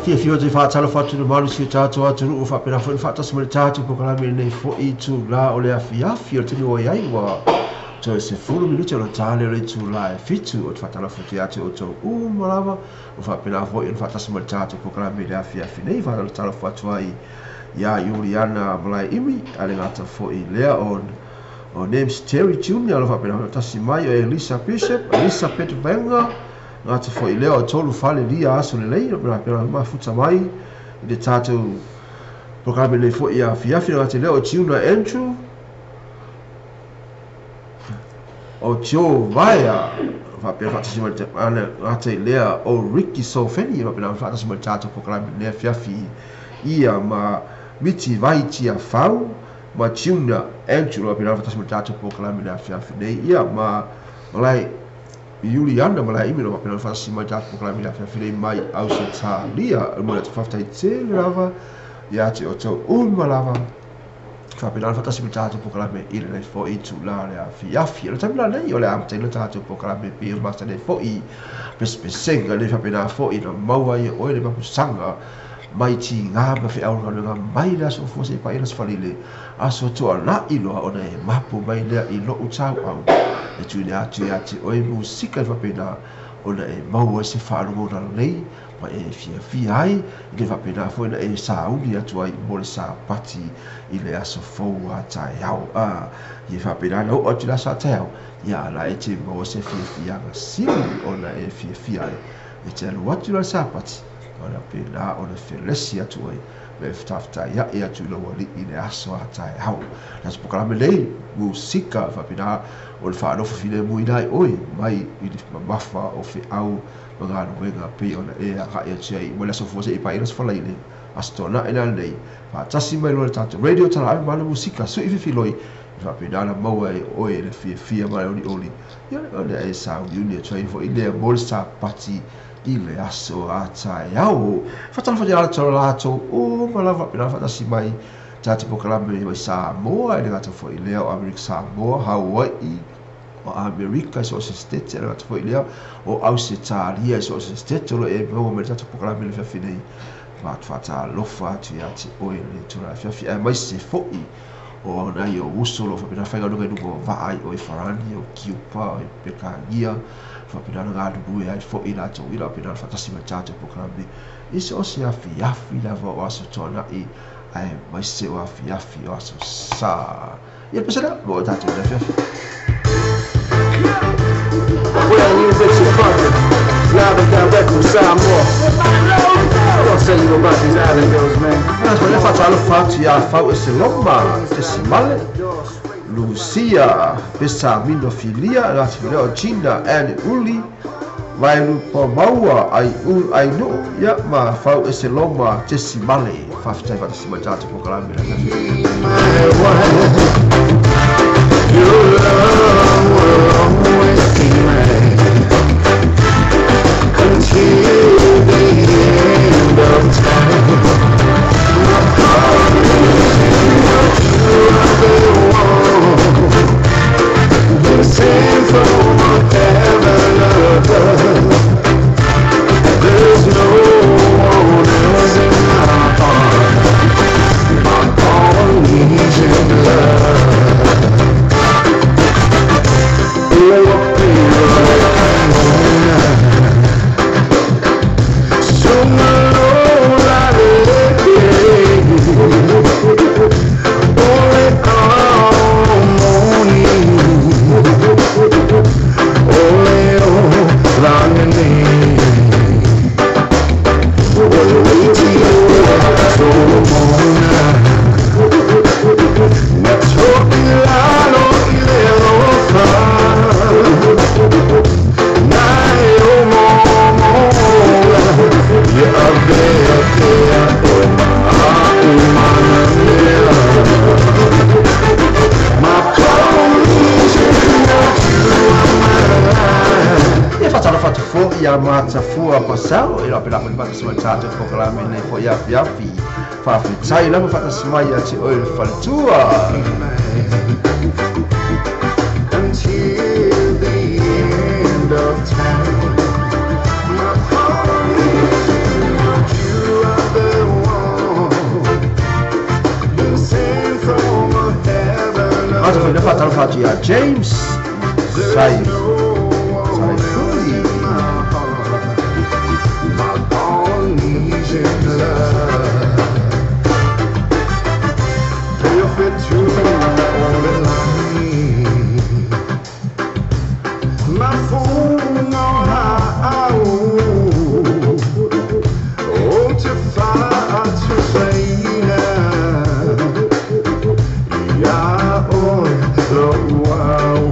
Fiafia o te whaatalofa atu le malu si o tātou atunuu o faapena foi faatasi ma le tatou polokalame lenei foi itulā o le afiafi o le taimi ua i ai ua toe 10 minute o le ta lea o le itulā e 7 o te faatalofa atu ia te outou uma lava o faapena foi ona faatasi ma le tatou polokalame i le afiafi nei. Faatalofa atu ai ia Iuliana Malaeimi a le gata foi lea o Names Terry Jr. o lo faapena foi tasi mai o Elisa Bishop, Elizabeth Wenger gata foi lea o tolu fale lia aso lelei o pena mafuta mai i le tatou polokalame nei foi afiafi gata lea o Tuna Andrew o Joe Vaea faapea faatasi mai le gata i lea o Ricky Sofeni faapena faatasi mai le tatou polokalame nei afiafi ia ma Miti Vaitia Fau ma Tuna Andrew faapena faatasi mai le tatou polokalame nei afiafi nei ia ma Malae Iuliana Malaeimi o faapena faatasi mai le tatou polokalame nei afiafi nei mai Ausetalia mo le faafetai tele lava ia te outou uma lava faapena faatasi mai le tatou polokalame i lenei foi itulā le afiafi. O le taimi lenei o le amataina le tatou polokalame pei o masani foi pesepesega nei faapena foi na maua ai e oe le mapusaga mai tiga ma feaulugaluega mai le aso fua seia paia le aso falile aso tuanai loa ona e mapu mai lea i lou tauau e tuuina atu ia te oe musika e faapena ona e maua ai se faalogona lelei ma e fiafia ai i le faapena foi na e sauni atu ai mo le sapati i le aso fou a taeao. Ia faapena na oo atu i le aso a taeao ia la e te maua se fiafiaga sili ona e fiafia ai e te alu atu i le sapati ona pena ona felesi atu ai me fetafetai ae atu i lau alii i le aso a taeao. Le aso polokalame nei musika faapena o le faanofo filemu ina ai oe mai i le mamafa o feau ma galuega pei ona e agai atu ai mai le aso fua seia paia le aso falaile aso tuanai la lenei faatasi mai loa le tatou radio talaave ma le musika sui fifiloi i faapena na maua e oe le fiafia ma le olioli ia ona e sauliuli atu ai foi lea mo le sapati i le aso a taeao. Faatalofa ia latou uma lava faapena faatasi mai tatou polokalame mai Samoa i le gata foi lea o Amerika Samoa, Hawaii, o Amerika i so o se state, le gata foi lea o Ausetalia i so o se state o lo e maua mai le tatou polokalame le afiafi nei. Faatalofa atu ia te oe le tulaga afiafi aemaise foi o nai o uso o lo o faapena faigaluega i luga o vaa i o i Farani, o Kiupa, o Pekania faapena na galulue ai foi latou ila faapena faatasi mai le tatou polokalame i so o se afiafi lava o aso tuanai aemaise o afiafi o aso sa. Ia pesela mo o tatou le afiafi. Well, music's funky, live and direct from Samoa. Don't say you about these island girls, man. Ia le faatalofa atu ia Fau e Seloma Tesimale Lucia Pesamino Filia Lati Gina Anne Uli Vailu Pamaua ai u ai nu ia ma fau ese loma Jesse Male faafetai faatasi mai tatou polokalame le afiafi. Your love will always be mine until the end of time. My Polynesian, you are the one been sent from heaven above. There's no one else in my heart, my Polynesian love. Ia matafua pasau e la pela fo faatasi mai tatou polokalame nei foi afiafi faafetai lava faatasi mai ia te oe le faletua. Until the end of time, my Polynesian, you are the one been sent from heaven Ata foi le above. faatalofa atu ia James There's Sai no one else in my heart, my Polynesian love. Perfect to my phone on high, oh, to fire to say now, yeah, oh, wow.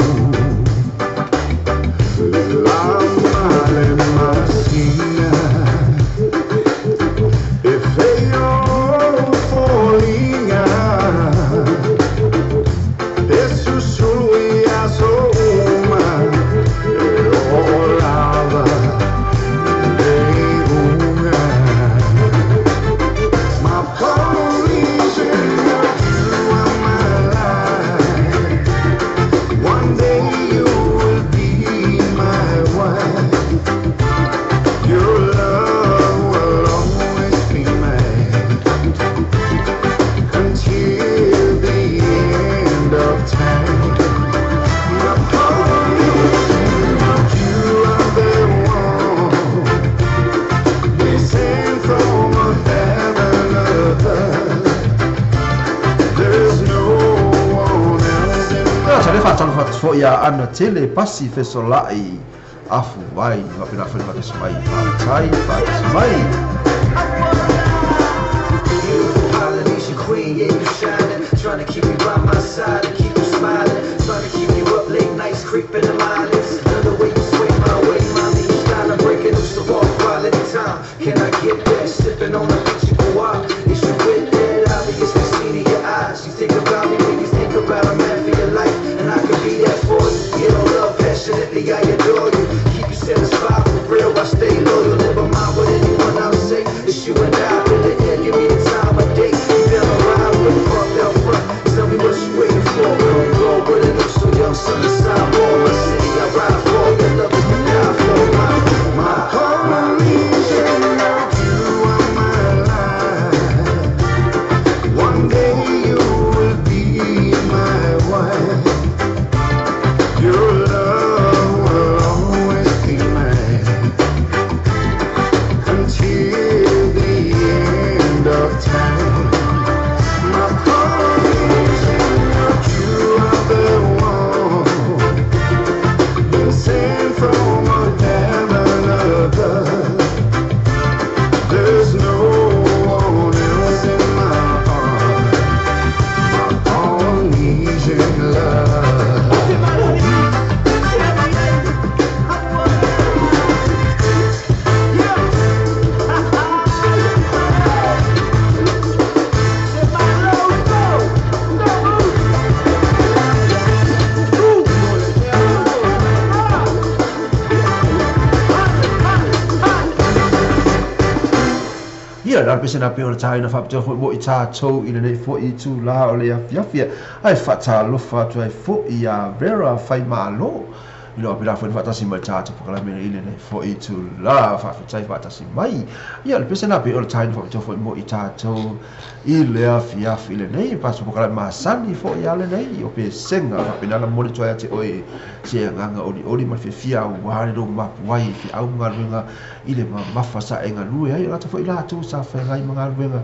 La male masina, if they all falling My Polynesian, you are my life. One day you will be my wife. Your love will always be mine until the end of time. My Polynesian, you are the one been sent from heaven above. There's no one else in my Sa le faatalofa atu foi ia Ana Tele Pasi Fesolai afu vai faapena foi le faatasi mai faafetai faatasi mai. Beautiful Polynesian queen, yeah, you shining. Trying to keep you by my side and keep you smiling. Trying to keep you up late nights, creeping the mileage. Love the way you sway my way, mommy. You styling, breaking loose of all quality time. Can I get that? Sipping on the beach in Kauai. Is you with that? Obviously seen in your eyes. You think about me when you think about a man for your life, and I can be that for you. You don't love passionately, I adore you. Keep you satisfied for real, I stay loyal. Never mind what anyone else say. It's you and I in the air, give me the time of day. You never ride with parked out front. Tell me what you waiting for. Come go with it, look so young, son of sidewalk. My city, I ride for. Your love is to die for. My Polynesian, you are my life. One day you will be my wife. Your love will always be mine until the end of time. My Polynesian, you are the one been sent from heaven above. There's no one else in my heart, my Polynesian love. Ia le pese na pe o le tāina whapitoa foi mo i tātou i lenei foi i tūlā o le afiafi ai whatālofa atu ai foi a Vera Whaimalo i lo apela foi whaatasi mai tātou pokalame i lenei foi i tūlā whaafetai whaatasi mai. Ia le pese na pe o le tāina whapitoa foi mo i tātou i le afiafi i lenei paso pokalame masani foi a lenei o pe senga whapena moli toa te oe se nganga oli oli ma fia wa le mapu ai fi au ngaluenga i le mamafa sa e ngalue ai ngata foi la tu sa whengai mangaluenga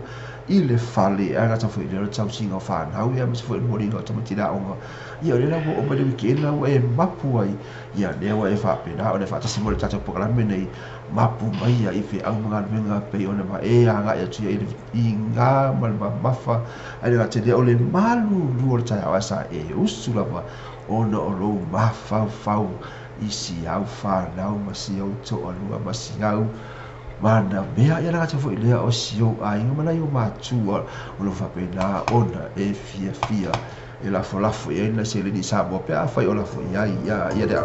i le fale a ngata foi le tausinga o whanau ia ma se foi moli no tamatira onga ia le la o mai le weekend e mapu ai ia lea ua e faapena o le faatasi mo le tatou pokalame nei mapu mai ia i feau magaluega pei ona ma e agaʻi atu ia i gā ma le mamafa ai le gatelea o le malulu o le taeao ae sa e usu lava ona o lou mafaufau i si au whanau ma si au to'alua ma si au mana mea ia lagata foi lea o si ou aiga ma nai o matua o lo faapena ona e fiafia e lafolafo i ai na seleni Samoa pe afai o lafo i ai ia ia lea.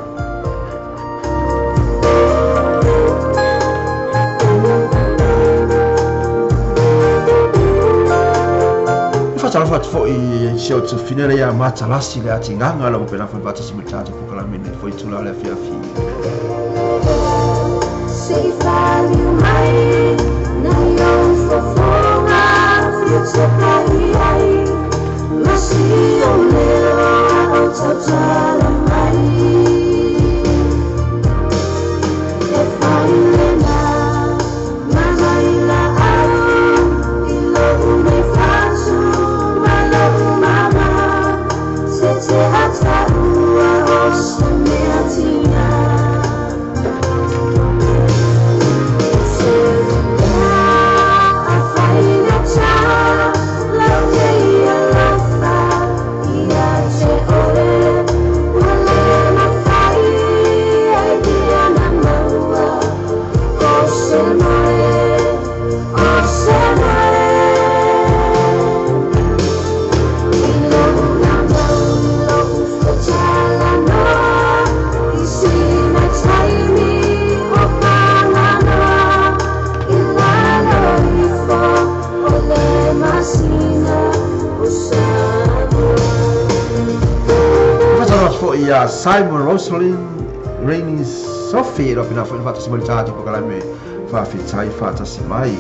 Whatalofa atu foi si au tufine le ia matalasi le atinganga la pena foi vatasi mo tatou pokalame nei foi tula le afiafi. Se faliu mai nai ou fofoga fiu ai ma si o leo au tautala mai e fai lena mana i la au i lou nei fatu ma lou mama se te ataua o se mea tina. Ia Simon Rosalind Rainy Sophie lo pena foi fatasi mo le tatou pokalame faafetai faatasi mai.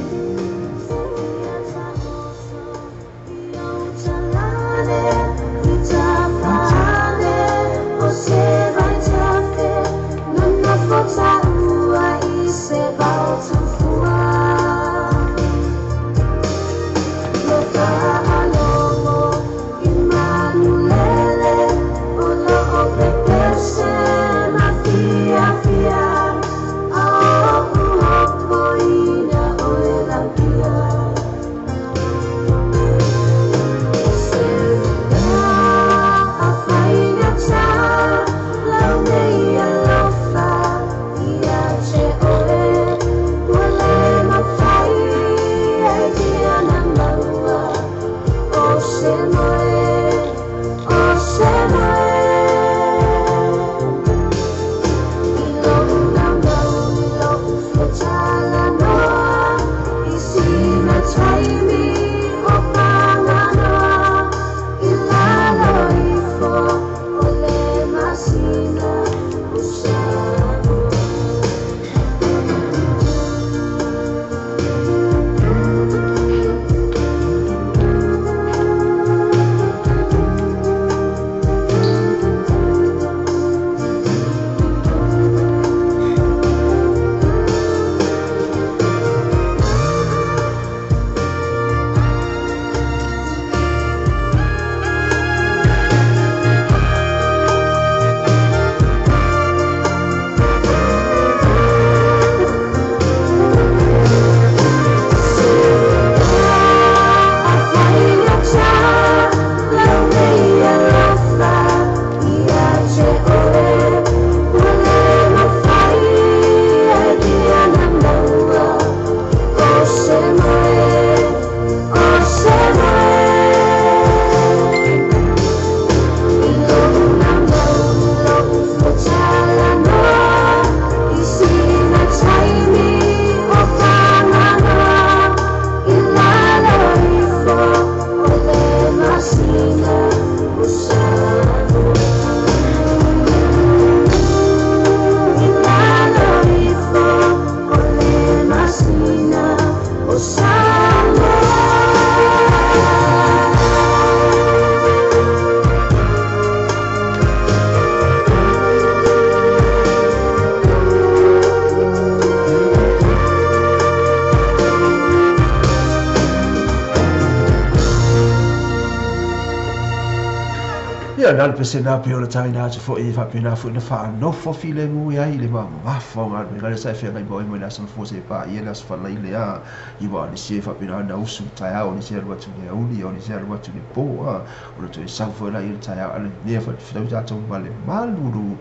Ia na le pese na pe o le tai na atu foi faapena foi na faanofo filemu ai le mamafa o galuega lea sa e feagai ma oe mai le aso Gafua seia paia le aso Faraile a ia ua o nisi e faapena ona usu i le taeao, o nisi e alu atu i le aoauli, o nisi e alu atu i le po a ona toe sau foi laia i le taeao. A o le mea foi fetaui tatou ma le malulu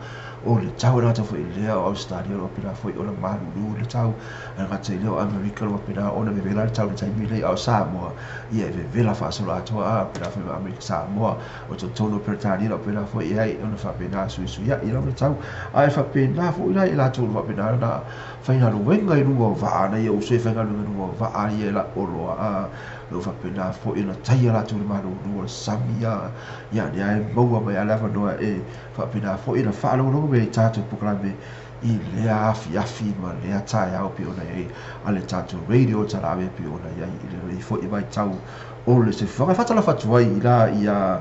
o le tau e le gata foi i lea o Ausetalia o lo o faapena foi ona malulu le tau, ae le gata i lea o Amerika o lo o faapena ona vevela le tau i le taimi lenei, a o Samoa ia e vevela faasoloatoa a faapena foi ma Amerika Samoa o totonu o Peretania o lo o faapena foi i ai ona faapena suisuiai lava le tau. Ae faapena foi la i latou o lo o faapena ona faigaluega i luga o vaa na ia uso e faigaluega i luga o vaa ia e lauoloa a o lo o faapena foi ona taia latou i le malulu o le sami a ia lea e maua mai lava le avanoa e faapena foi ona faalogologo mai ai i tatou polokalame i lea afiafi ma lea taeao pei ona i ai a le tatou radio talaave pei ona i ai i lenei foi vaitau o le soifuaga. E faatalofa atu ai i la ia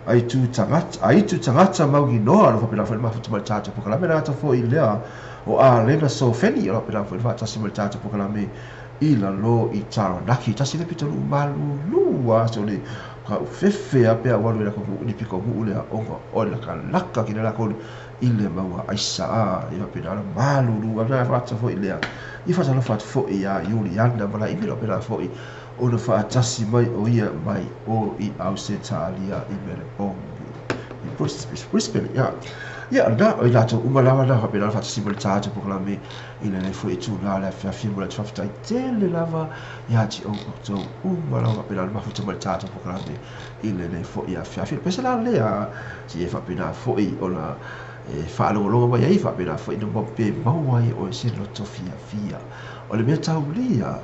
aitu tagata, aitu tagata mauginoa o lo o faapena foi le mafuta mai le tatou polokalame le gata foi lea o Alena Sofeni o lo o faapena foi le faatasi mai le tatou polokalame i lalo i Taranaki. Tasi le pitonuu malulu a so le kaufefe a pea ua alu i la nuu le pito nuu lea ona o le lakalaka kina lakou i le maua aisa a e faapena ona malulu a na faata foi lea i faatalofa atu foi ia Iuliana Malaʻimi o lo o faapena foi ona faatasi mai o ia mai o i Ausetalia i Melbourne i Brisbane ia. Ia na o i latou uma lava na faapena ona faatasi mai le tatou polokalame i lenei foi itula le afiafi mo le atu faafetai tele lava ia te outou uma lava faapena ona mafuta mai le tatou polokalame i lenei foi afiafi. Le pese la lea si e faapena foi ona e faalogologo mai ai faapena foi na pe maua ai oe se loto fiafia. O le mea taulia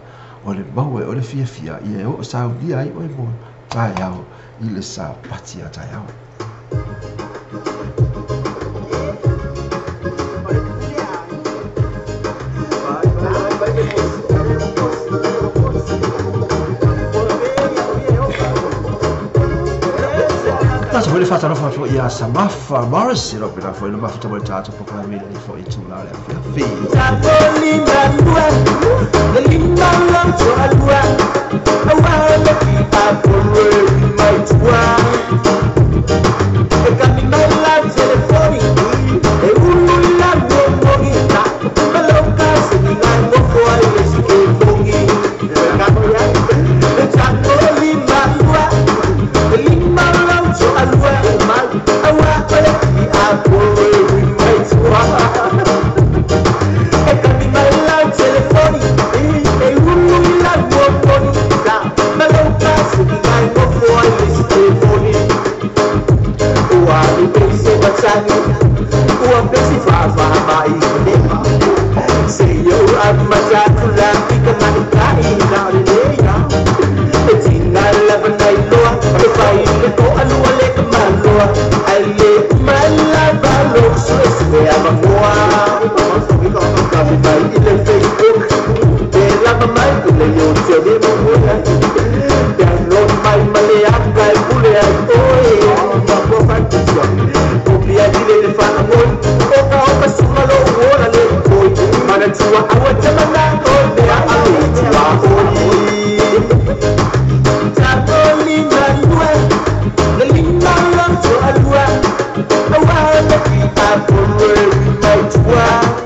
o le maua e oe le fiafia ia e oo saunia ai oe mo taeao i le Sapati a taeao. Tatou foi le faatalofa foi ia Samafa Morris e lo pena foi na mafuta mai le tatou polokalame i lenei foi itula le afiafi.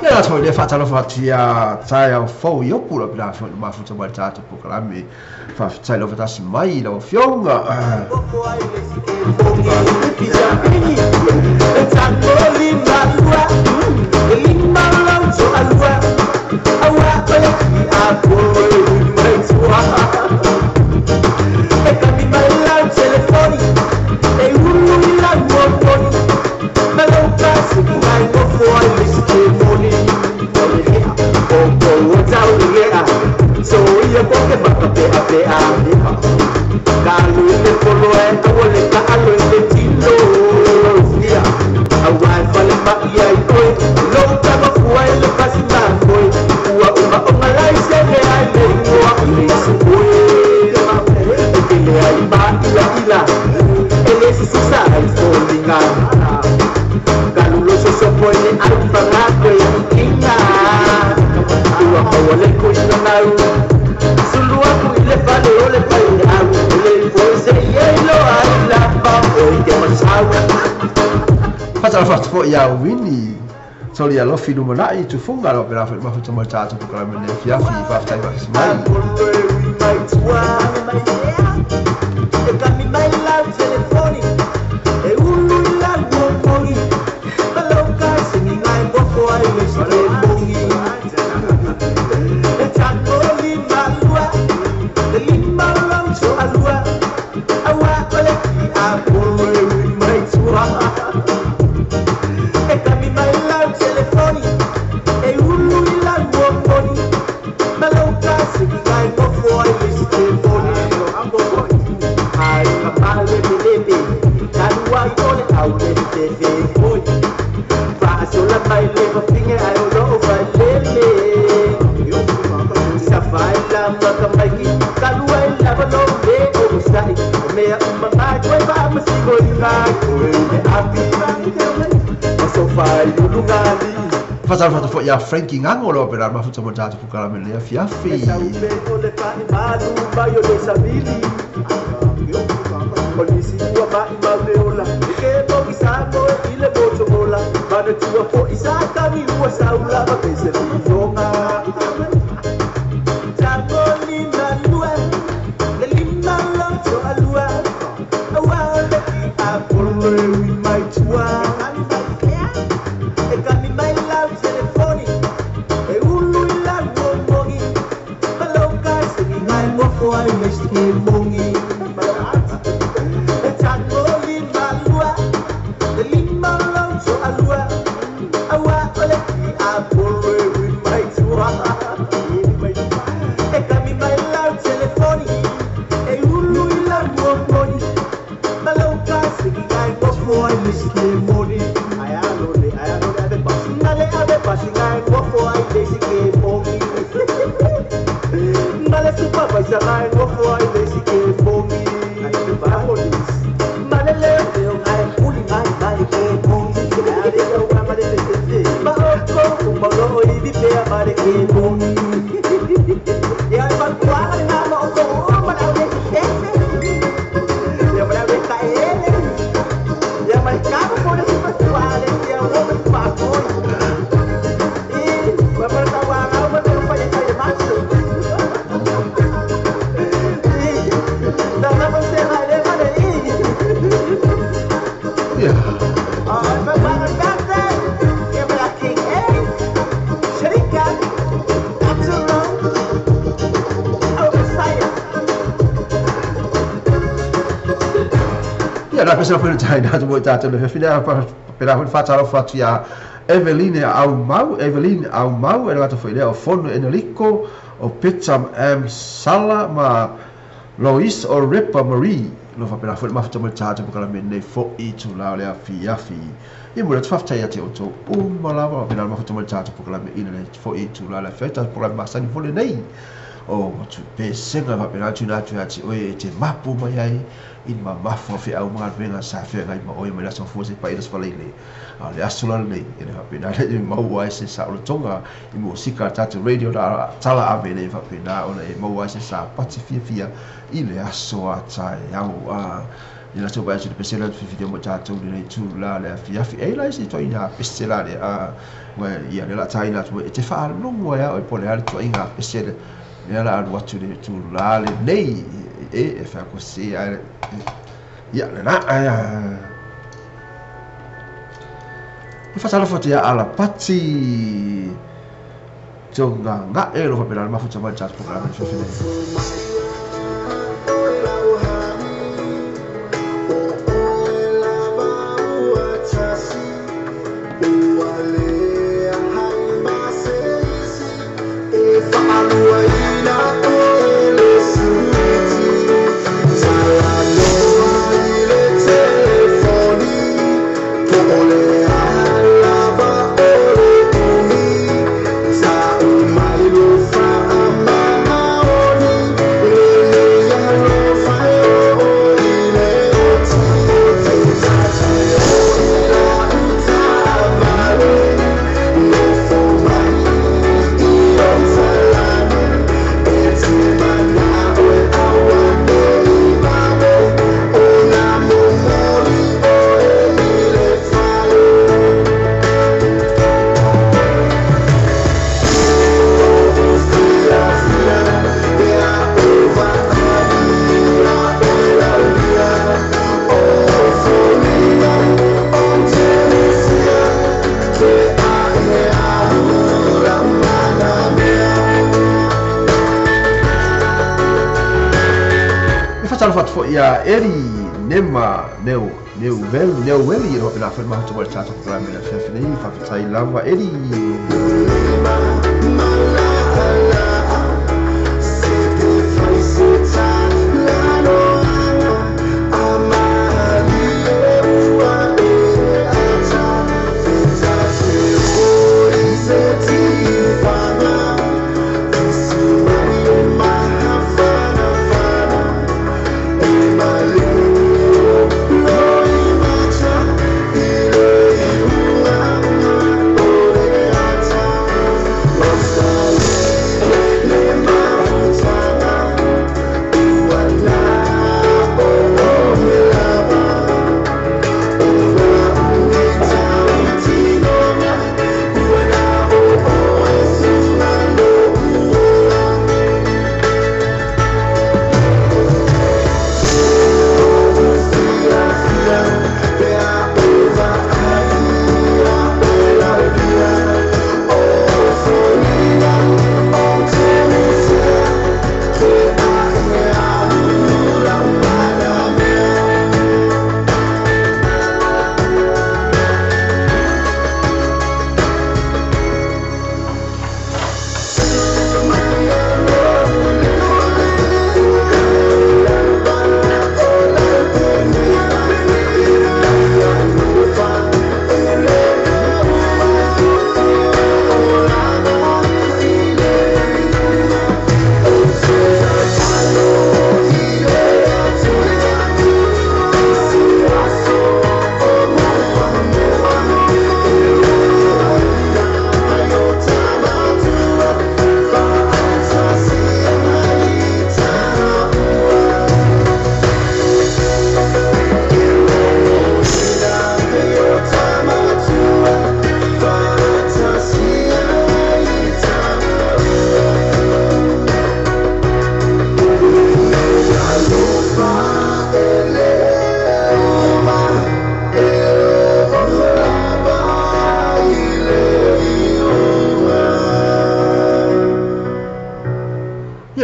Ia latou le faatalofa atu ia taeao fou i opu la pena foi na mafuta mai le tatou polokalame. Faafetai lau faatasi mai lau afioga. Faatalofa atu foi ia Wini Soli alofi lumanai tufuga lo faapena foi le mafuta ma le tatou polokalame i lenei afiafi. Faafetai faatasi mai. Faatalofa atu foi ia Frankie Gago o lo o faapena le mafuta mo le tatou polokalame i lenei afiafi. Ia, na pese foi tai na mo tatou le fefina pela foi faatalofa atu ia Eveline Aumau, Eveline Aumau, e le gata foi lea o Fono Enrico, o Peter M. Sala ma Lois o Repa Marie. Lo faapena foi le mafuta mo le tatou polokalame nei foi itula o le afiafi. Ia mo le atu faafetai ia te outou uma lava faapena le mafuta mo le tatou polokalame ina le foi itula o le afiafi, tatou polokalame masani foi lenei. O motu pesega faapena tuuina atu ia te oe e te mapu mai ai i le mamafa o feau ma galuega sa feagai ma oe mai le aso Gafua seia paia le Aso Faraile. A o le aso la lenei, e le faapena le maua ai se saolotoga i musika a le tatou radio na tala ave nei faapena ona e maua ai se sapati fiafia i le aso a taeao. A i le aso vaai atu i le pese lea fifilia mo tatou i lenei itula le afiafi. E i lai se ituaiga pese la lea, a ua ia lea o le a taina atu e te faalogo ai a oe po o le a le ituaiga pese lea. Lea la alu atu le itula lenei e fai ko se ai ia lena ai e faatalofa atu ia Alapati Tonga nga'e lo faapena le mafuta mai le tatou polokalame le fefe nei. foi ia Eri Nema Neu Neueli, o faapena foi le mafuta mai le tatou polokalame i le afiafi nei. Faafetai lava Eri.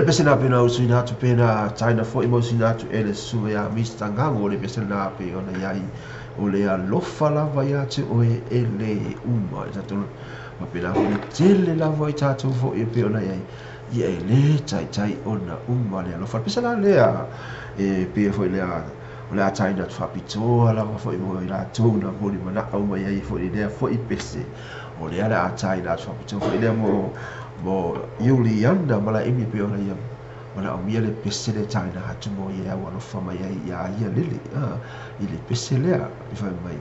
Pese na pena usuina atu pena taina foi mo usina atu e le susuga ia Mr Gago o le pese lena pe ona iai o le alofa lava ia te oe e le uma e tatou faapena foi le tele lava i tatou foi e pei ona iai ia e lē taitai ona uma le alofa. Le pese la lea e pei foi lea o le a taina atu faapitoa lava foi mo i latou na moli manaʻau mai ai foi i lea foi pese o lea le a taina atu faapitoa foi lea mo Iuliana Malaemi pe ona ia manaʻomia le pese le taina atu mo ia au alofa mai ai iā ia lele i le pese lea i fai mai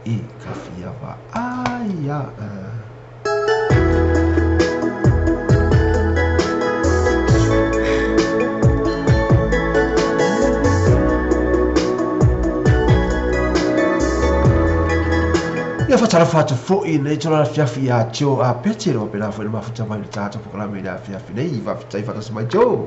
e ka fia vaai ia. Ia faatalofa atu foi nei tolo afiafi ia Joe a Pete o pena foi le mafuta mai le tatou polokalame i le afiafi nei. Faafetai faatasi mai Joe.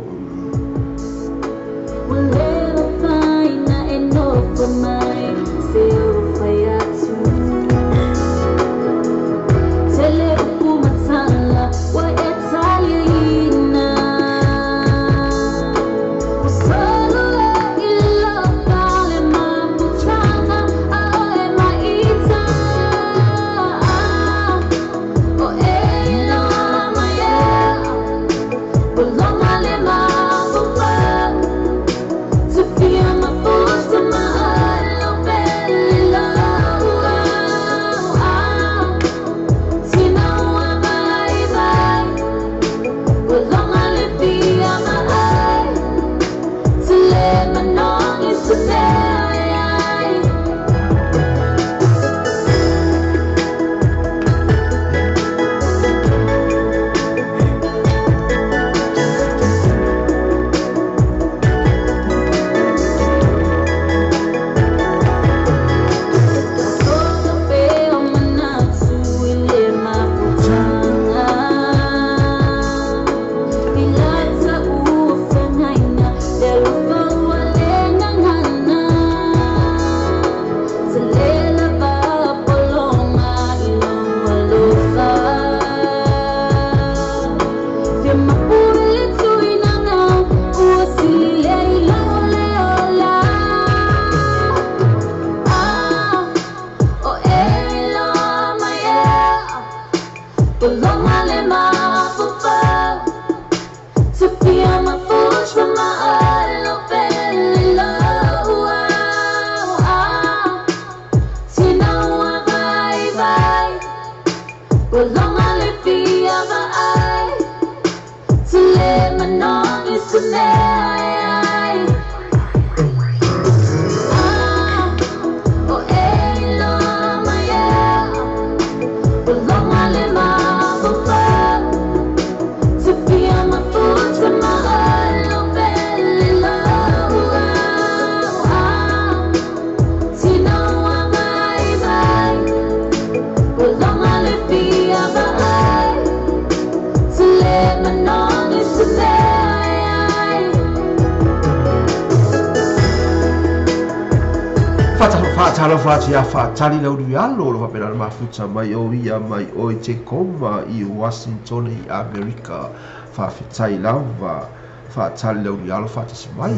To feel my force to my Faatalofa atu ia faatali le ulu alo lo faapena na mafuta mai o ia mai o i Tacoma i Washington i Amerika. Faafetai lava faatali le ulu alo faatasi mai.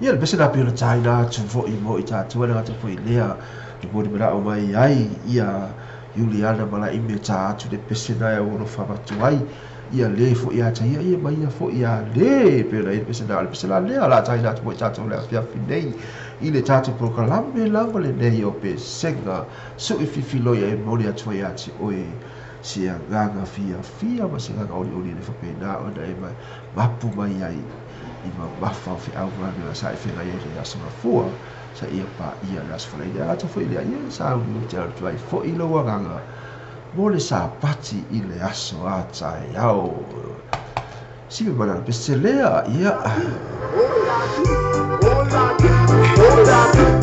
Ia le pese na pio na taina atu fo'i mo i tātua na ngata fo'i lea le moni mana o mai ai ia Juliana Malaime tā atu le pese na e ono whamatu ai ia le fo'i a taia ia mai ia fo'i a le pena i le pese na le pese la lea la taina atu mo i tātou le afiafi nei i le tātou polokalame lava le nei o pesega su'i fifiloi e moni atu ai ati oe si agaga fia fia ma se agaga oli oli le whapena ona e mai mapu mai ai i ma mafa o whiau ngā sa e whenga ia le aso ngā sa ia pa ia le aso whalai le ata fo i lea ia sa unu te atu ai fo i lau agaga mo le sa pati i le aso a tai ao si me mana pese lea ia. Ola,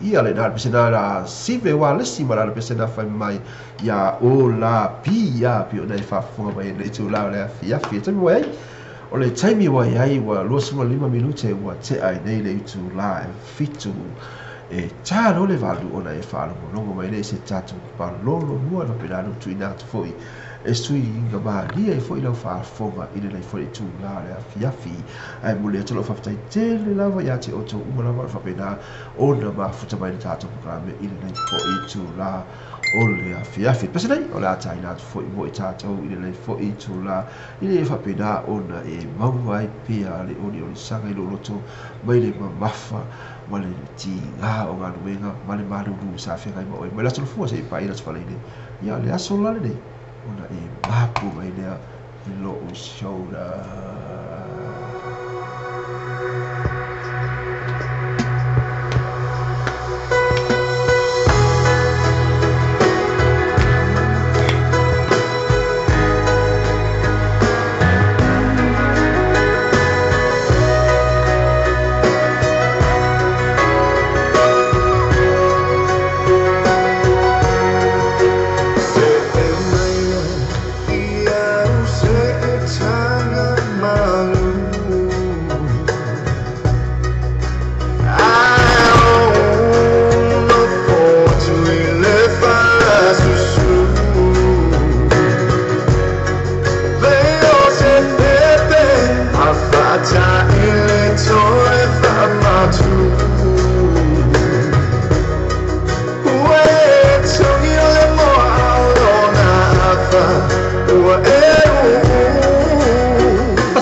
Ia le na pesena la sive wa lesi ma la pesena fai mai ia o la pia pi o nei faafofoga mai le itulā o le afiafi. E taimi ua i ai, o le taimi ua i ai ua 25 minute ua tea ai nei le itulā e 7 e tā loa le 8 ona e faalogologo mai lea i se tatou palolo mua e faapena ona tuuina atu foi e suiga malie ai foi lau faafofoga i lenei foi itulā o le afiafi. Ae momoli atu lau faafetai tele lava ia te outou uma lava o le faapena ona mafuta mai le tatou polokalame i lenei foi itulā o le afiafi. Pese nei, o le a taina atu foi mo i tatou i lenei foi itulā ina ia faapena ona e maua ai pea le oliolisaga i lou loto mai le mamafa ma le tiga o galuega ma le malulu sa feagai ma oe mai le aso Gafua seia paia le aso Faraile. Ia, le aso la lenei ona e mapu mai lea i lou shoulder.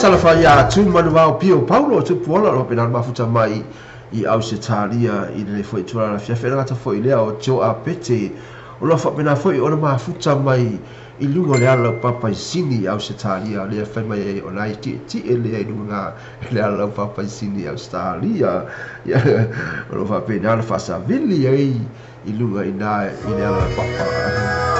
Faatalofa ia Tumanuvao Pio Paulo Tupuola o lo o faapena ona mafuta mai i Ausetalia i lenei foi itula afiafi. E le gata foi i lea o Joe Apete o lo o faapena foi ona mafuta mai i luga o le ala laupapa i Sini i Ausetalia, lea e fai mai ai o la e tietie lea i luga i le ala laupapa i Sini i Ausetalia. Ia, o lo o faapena ona faasavili ai i luga i ina i le ala laupapa.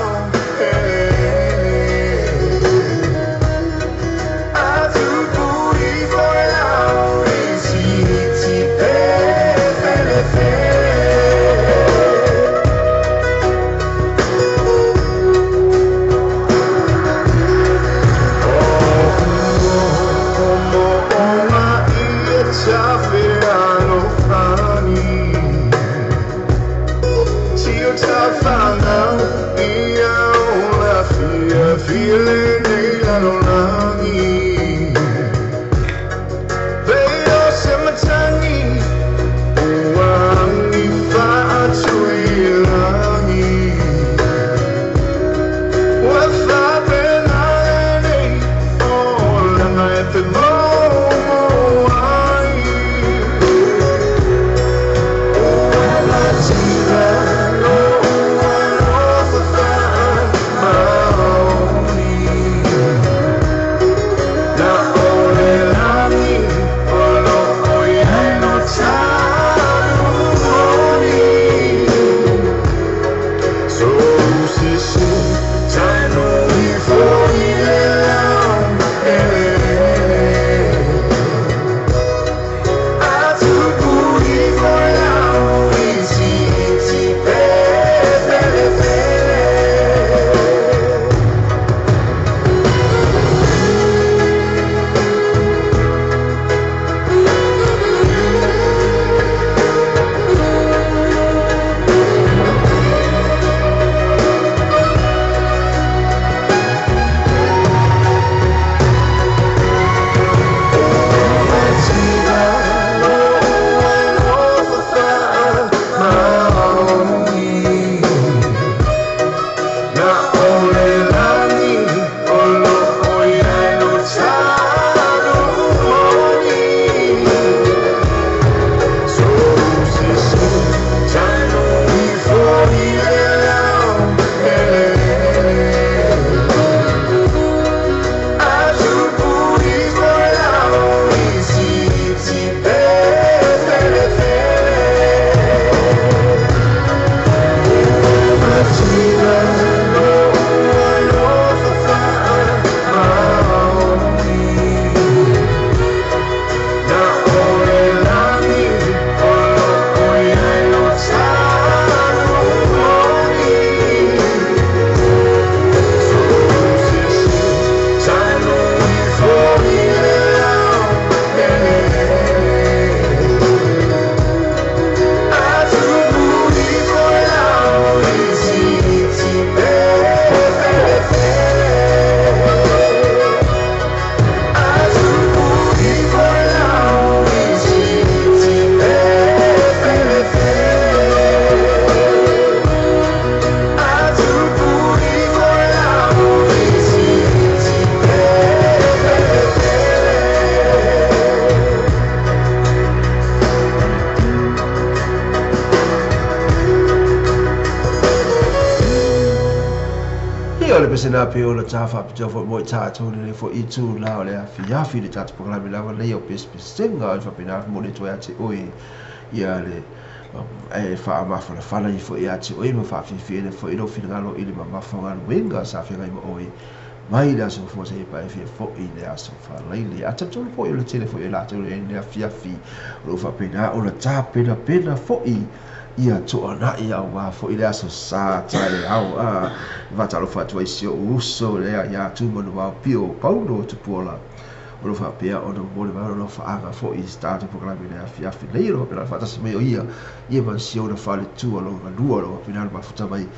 pese na pe o le tā whapitoa fo mo i tātou le fo i tū la o le afiafi le tātou pokrami lava nei o pesepesenga o le whapina mo le toi ate oe ia le e whaamawhanawhana i fo i ate oe ma whawhiwhi ene fo i no whingalo i le mamafa ngaluenga sa whingai mo oe mai le aso fo se pa e fia fo i le aso whalaile. A tatolu fo i le tele fo i la tolu e le afiafi o lo whapina o le tā pena pena fo i ia toa nai au wā fo i le aso sa tae au a whatalofa atu ai si o uso lea ia tūmanu wao pio pauno o tupuola o lo whapea o no mole mai o lo whaanga fo i tātou pokalame le afiafi nei o lo whapea whatasi mai o ia ia man si ona whale tua lo ngalua lo whapea mafuta mai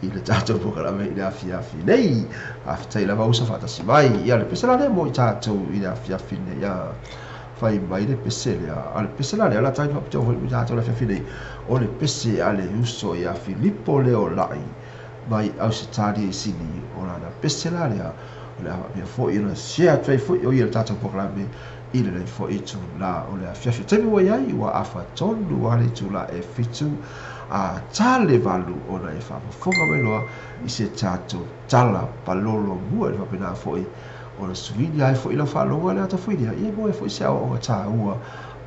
i le tātou pokalame i le afiafi nei awhitai lava usa whatasi mai ia le pese la le mo i tātou i le afiafi nei ia whai mai le pese lea a le pese la lea la tai whapitoa fo i tātou le afiafi nei o le pese a le uso ia Filipo Leo Lai mai Ausitalia i Sini o lana pese la lea o le awapea fo i na share atu ai fo i o ia le tātou pokalame i le lei fo i tū la o le afiafi taimi ua iai ua afa tonu a le tū la e fitu a tale valu ona e whapafonga mai loa i se tātou tala palolo mua le whapena fo i o le suini ai fo i lau whaaloga le ata fuinia ia mo e fo i se awa o tā ua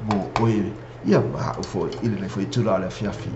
mo oe ia maau fo i le lei fo i tū la o le afiafi.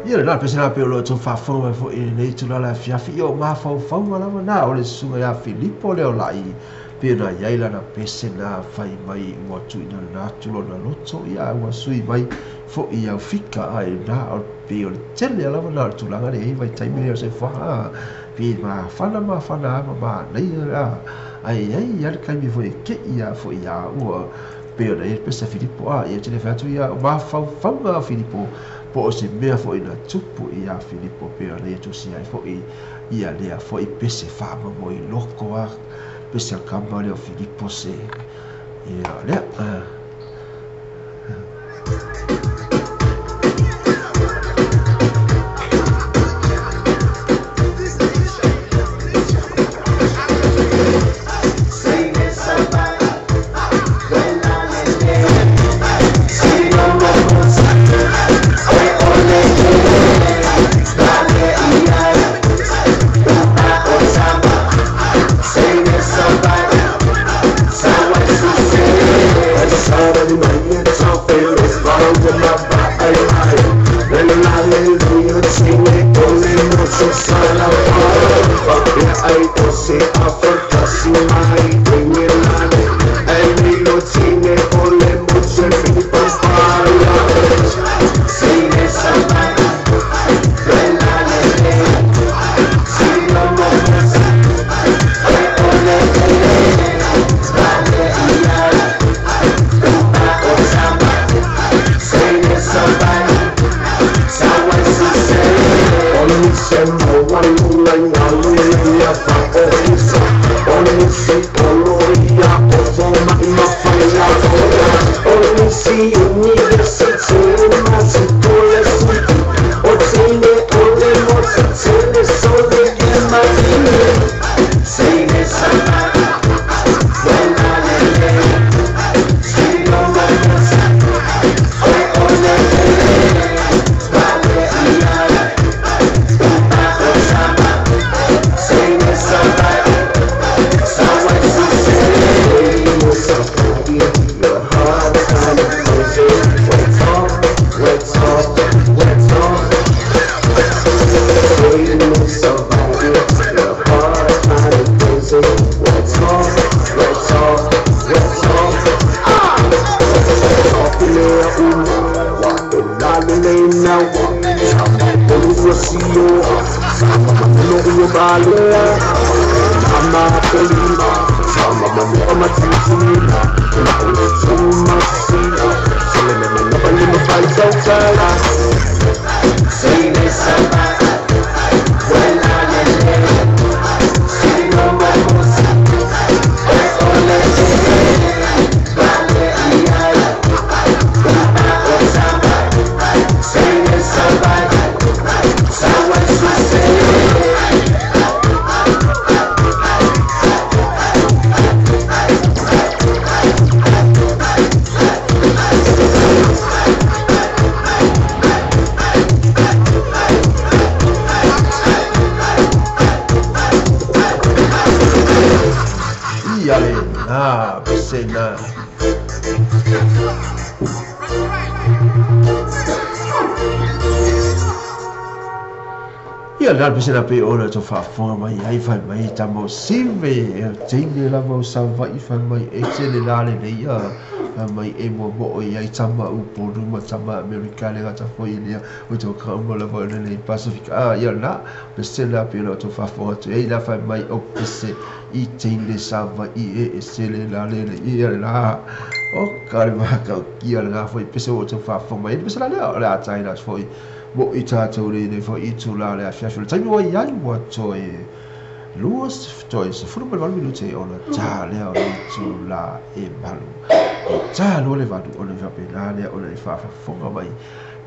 Ia lena pese la pe o lo outou faafofoga mai foi i lenei itula le afiafi, ia o mafaufauga lava na o le susuga ia Filipo lea o Lai, pei ona i ai lana pese na fai mai ua tuuina lena atu lona loto, ia a ua sui mai foi i Aufika, a e na o pei o le tele lava na o le tulaga lea i ai vaitaimi lea o le soifuaga, a pei e mafana mafana lava ma manaia a ae i ai lava le taimi foi e te i a foi ia ua pei ona i ai le pese a Filipo, a ia ou te le fai atu ia o mafaufauga o Filipo po o se mea foi na tupu iā Filipo pei ona ia tusia ai foi ia lea foi pese faamomoiloko a pese a le tama lea o Filipo se ia lea. Ia lena pese na. Ia lena pese na pe ona to faafofoga mai ai fai mai tama o Sive e teine lava o Savaii fai mai ese le la lenei ia fai mai e momoo i ai tama Upolu ma tama Amerika le gata foi lea o to kauma lava o lenei Pasifika a ia lena pese na pe ona to faafofoga atu ai la fai mai o pese i teine Savaii e ese le la lenei ia lena o ka le makaukia lena foi pese ua outou faafofoga mai ai le pese la lea o le a taina atu foi mo i tatou lenei foi itula le afiafi o le taimi ua i ai ua toe lua toe 18 minute ona ta lea o le itula e 8 e ta loa le 8 ona faapena lea ona e faafofoga mai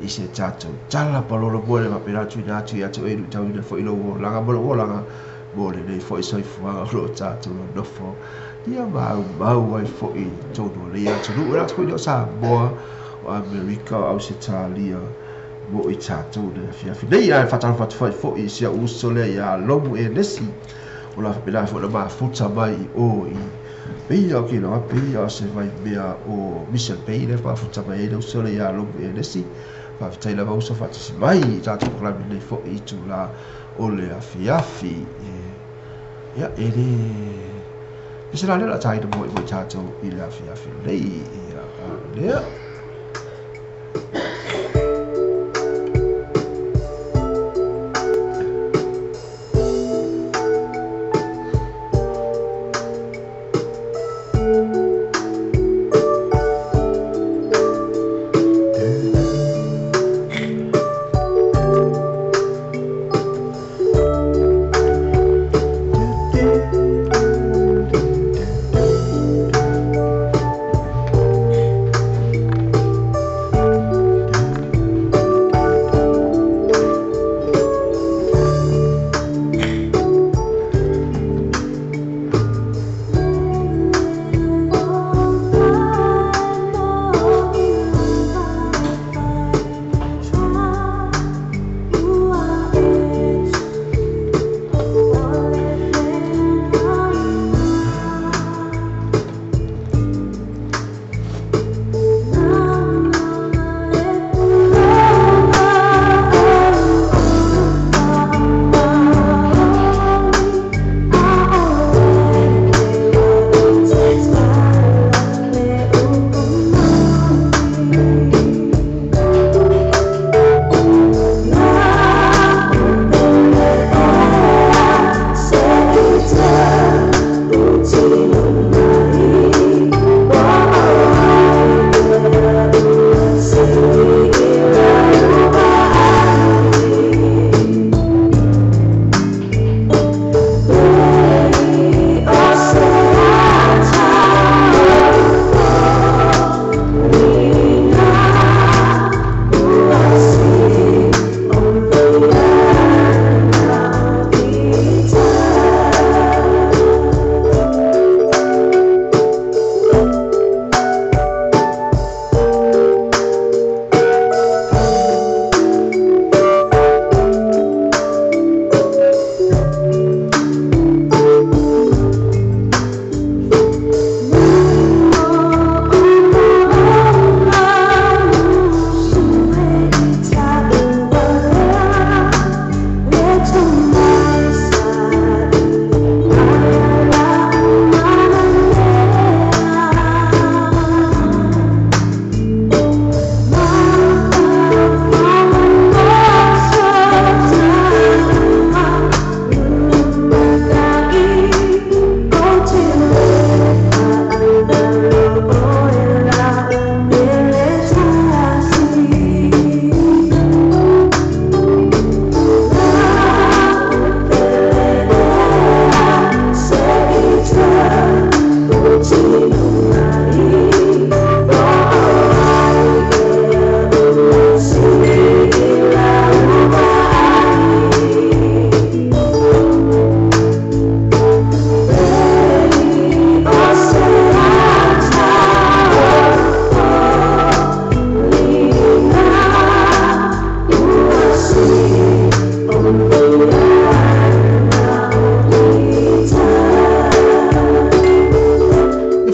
i se tatou tala palolo mo le faapena tuuina atu ia te oe e luitauina foi lou olaga ma lou olaga mo lenei foi soifuaga o lo o tatou nonofo ia maumau ai foi i totonu o lenei atunuu e le atu foi lea o Samoa, o Amerika, o Ausetalia mo i tatou le afiafi nei. Ae faatalofa atu foi foi i si au uso lea ia Lomu Enesi o la faapena foi ona mafuta mai i o i Peia o ke loa Peia o se vai mea o Mission Bay lea mafuta mai ai le uso lea ia Lomu Enesi. Faafetai lava uso faatasi mai i tatou polokalame lenei foi itula o le afiafi. Ia, e le pese la lea o le a taina moi mo i tatou i le afiafi lenei. Ia, a lea.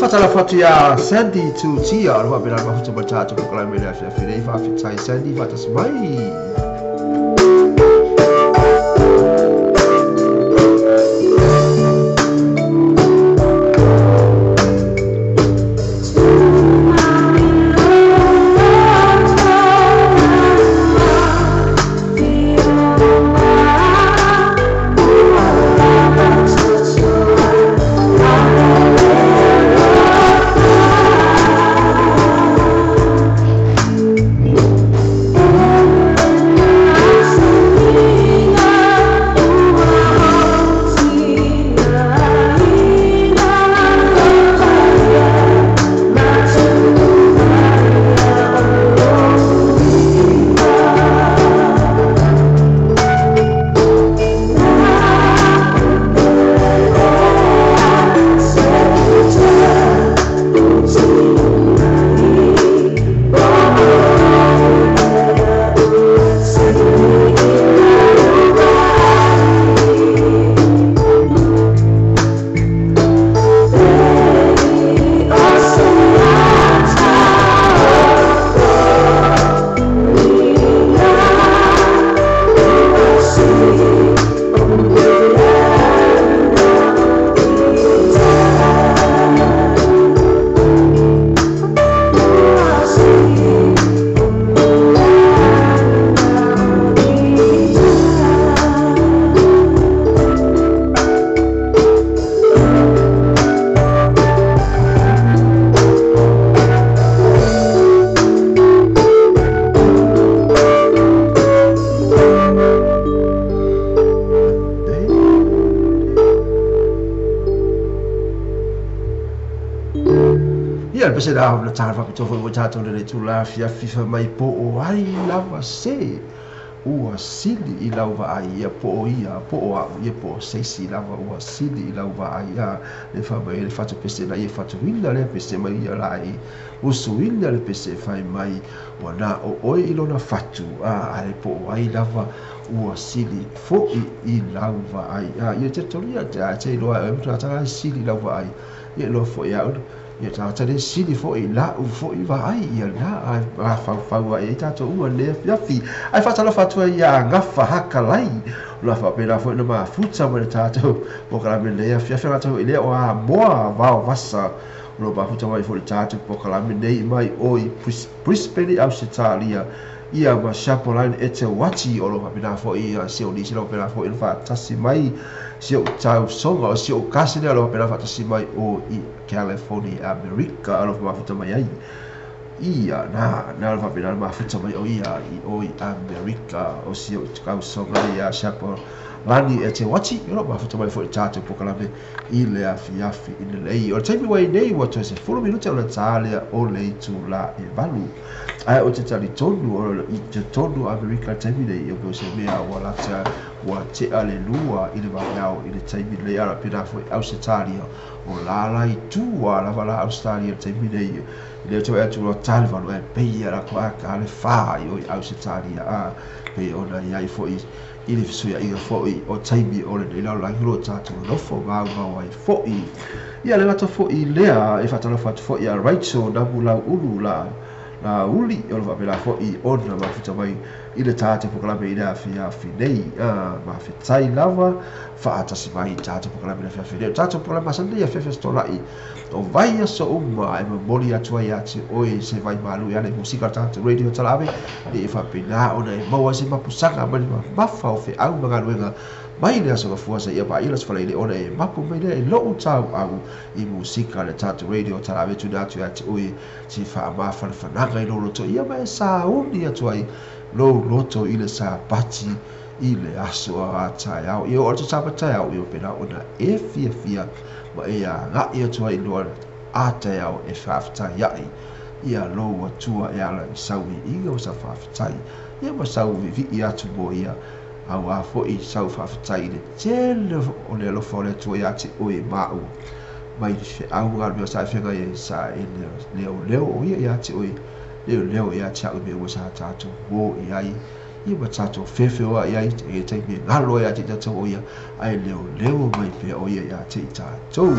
Fatalafo atu ia Sandy Tutia o le faapena le mafuta ma le tatou polokalame le afiafi nei. Faafetai Sandy faatasi mai. Thank Ia le pese la na tāna whapitoa foi mo tātou le itula afiafi fai mai po o ai lava se ua sili i lau vaai ia po o ia po o a'u ia po o se isi lava ua sili i lau vaai a le fai mai le fatu pese na ia fatuina lea pese mai ia la i usuina le pese fai mai ua na o oe i lona fatu a ae po o ai lava ua sili fo'i i lau vaai a ia te tolu ia te a te iloa e oe tagata sili i lau vaai ia iloa fo'i a'u Ia tagata le sili foi la'u foi vaai ia na ae mafaufau ae ai tatou uma i lenei afiafi. Ae faatalofa atu ai ia Gafa Hakalai, o le a faapena foi ona mafuta mai le tatou polokalame i lenei afiafi. Gata foi lea o Amoa Vao Vasa, o lo o mafuta mai foi i le tatou polokalame nei mai o i Brisbane i Ausetalia, ia ma Chapeline Eteuati, o lo o faapena foi si ou nisi o lo o faapena foi ona faatasi mai si ou tausoga, o si ou cousin lea o lo o faapena faatasi mai o i California, Amerika, o lo o mafuta mai ai. Ia, na, na o lo o faapena ona mafuta mai o ia i o i Amerika, o si ou tausoga lea ia Chapelani Eteuati, o lo o mafuta mai foi i le tatou polokalame i le afiafi i lenei. O le taimi ua i nei, ua toe 10 minute ona ta lea o le itula e 8. Ae ou te talitonu o i totonu o Amerika i le taimi nei, e pei o se mea ua lata ua tea le 2 i le vaeao i le taimi nei, a faapena foi Ausetalia, o la la i tua lava la Ausetalia i le taimi nei, i lea ou te vaai atu ua ta le 8 ae pei lava ko a ta le 4 i o i Ausetalia, a pei ona i ai foi i le fesuiaiga foi o taimi o lenei lalolagi o lo o tatou nonofo maumau ai foi. Ia le gata foi lea, e faatalofa atu foi ia Rachel Namulauulu la Lāuli, o lo o faapena foi ona mafuta mai i le tatou polokalame i le afiafi nei. Mafetai lava faatasi mai i tatou polokalame i le afiafi nei. O tatou polokalame masani nei afiafi Aso Toonai o vaiaso uma e momoli atu ai ia te oe se vaimalu e ala i musika o le tatou radio talaave, ina ia faapena ona e maua ai se mapusaga mai le mamafa o feau ma galuega mai le aso gafua seia paia le aso Faraile ona e mapu mai lea i lou tauau i musika le tatou radio talaave tuuina atu ia te oe se faamafanafanaga i lou loto ia ma e sauni atu ai lou loto i le Sapati i le aso a taeao. Ia oo atu Sapati taeao ia faapena ona e fiafia ma e agai atu ai i loa a taeao e faafetai ai ia lou Atua e ala i sau viiga ma sau faafetai ia ma sau vivii atu mo ia auā foi sau faafetai i le tele o le alofa o le Atua ia te oe ma au mai le feau ma galuega sa e feagai ai sa e leoleo o ia ia te oe leoleo ia te au i mea uma sa tatou mo i ai ia ma tatou feofeoai ai e taimi e galo ai ia te i tatou o ia ae leoleo mai pea o ia ia te i tatou.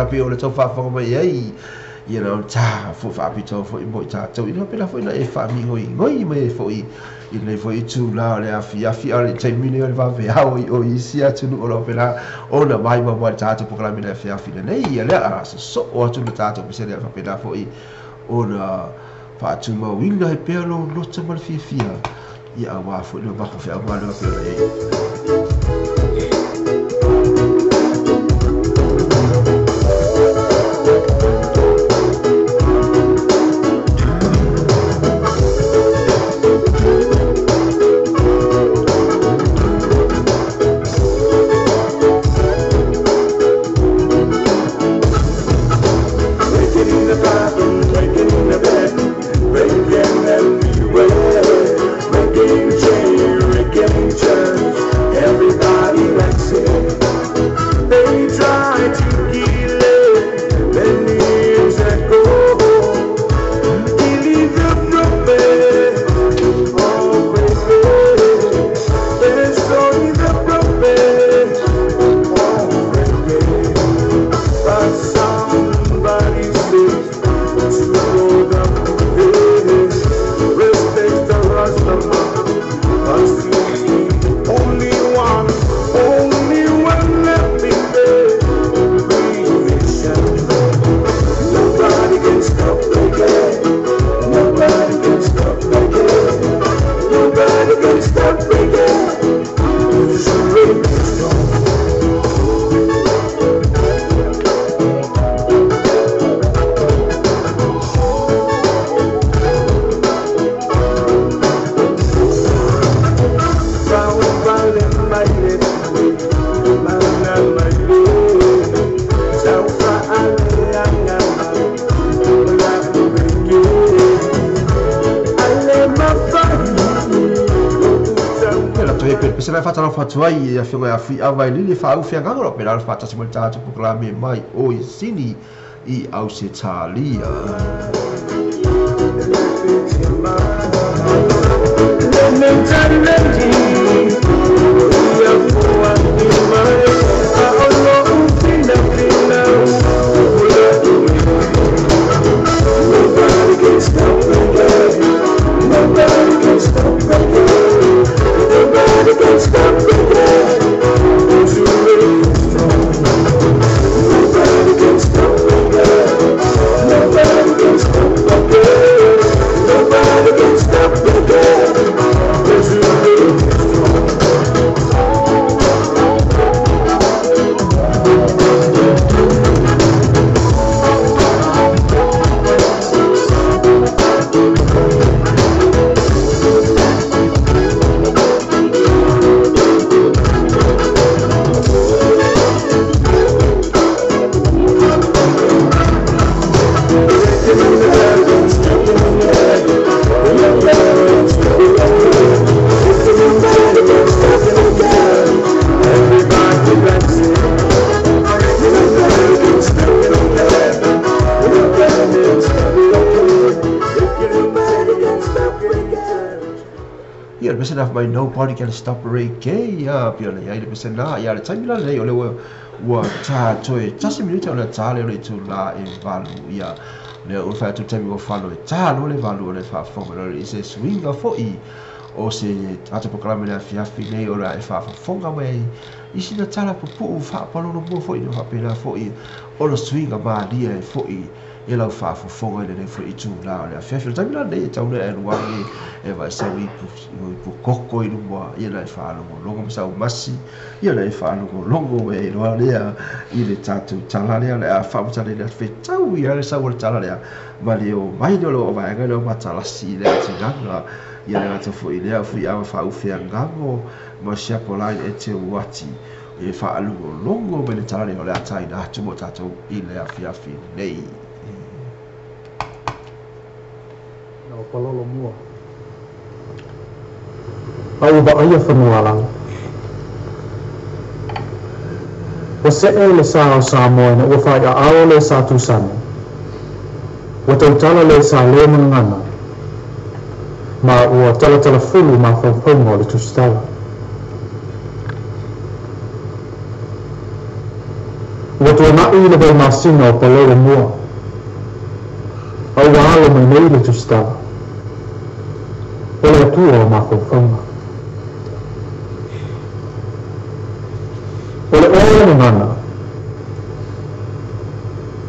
pei o le tau faafofoga mai ai ia na ta fo faapitoa foi mo i tatou ina pena foi na e faamigoigoi mai ai foi i lenei foi itulā o le afiafi a o le taimi lenei o le vaveao i o i isi atunuu o lo o pena ona mai ma mo le tatou polokalame i le afiafi lenei ia lea a sosoo atu le tatou pesele a faapena foi ona faatumauina ai pea lou loto ma le fiafia ia auā foi le mamafa feau malo pei ona i ai. Breaking in the bathroom, breaking in the bed, breaking everywhere. Breaking chain, breaking church, everybody likes it. They try to kill it many years ago. Killing the prophet, oh baby. Destroy the prophet, oh baby. But somebody says to go the place, respect the Rastaman, 'cause he's the only one, only one left in the creation. Nobody can stop reggae. Nobody can stop reggae. Nobody can stop reggae. It's a reggae song. Ia la toe pelepese faatalofa atu ai i le afioga ia Fuiava Vailili faaufiagaga o lo o pena le faatasi ma le tatou polokalame mai o i Sini i Ausetalia. Nobody can stop reggae. Nobody can stop reggae. Nobody can stop reggae. It's a reggae strong. Nobody can stop reggae. Nobody can stop reggae. Nobody can stop reggae. It's a reggae strong. Ia le pese na mai Nobody Can Stop Reggae ia pei ona i ai le pese na ia le taimi la lenei o le ua tā toe tasi minute ona tā lea o le itulā e 8 ia lea ua fai atu le taimi ua fano e tā loa le 8 o le faafofoga loa i se suiga foi o se tatou polokalame le afiafi nei ona e faafofoga mai ai i sina tala pupuu faapalolo mua foi na faapena foi ona suiga malie ai foi e lau faafofoga i lenei foi itulā o le afiafi. O le taimi la lenei e tau lea e alu age e vaesau ipu koko i luma ia na e faalogologo ma saumasi ia na e faalogologo mai ai loa lea i le tatou tala lea o le a faamatalaina atu fetau ia le sau o le tala lea ma le omai lea o le vaega lea o matalasi i le atinaga ia le gata foi lea Fuiava faufeagago ma siapo line e te uati e faalogologo mai le tala lea o le a taina atu mo tatou i le afiafi nei. Na o palolo mua. A ua vaaia fanua lagi. Ua se'e le sa o Samoa ina ua fai'aao le sa tusani. Ua tautala le sa lē ma gagana, ma ua talatalafulu mafaufauga o le tusitala. Ua tuana'i le vaimasina o Palolo mua, a ua alo mai nei le tusitala, o le Atua o mafaufauga. O le oa o le gagana,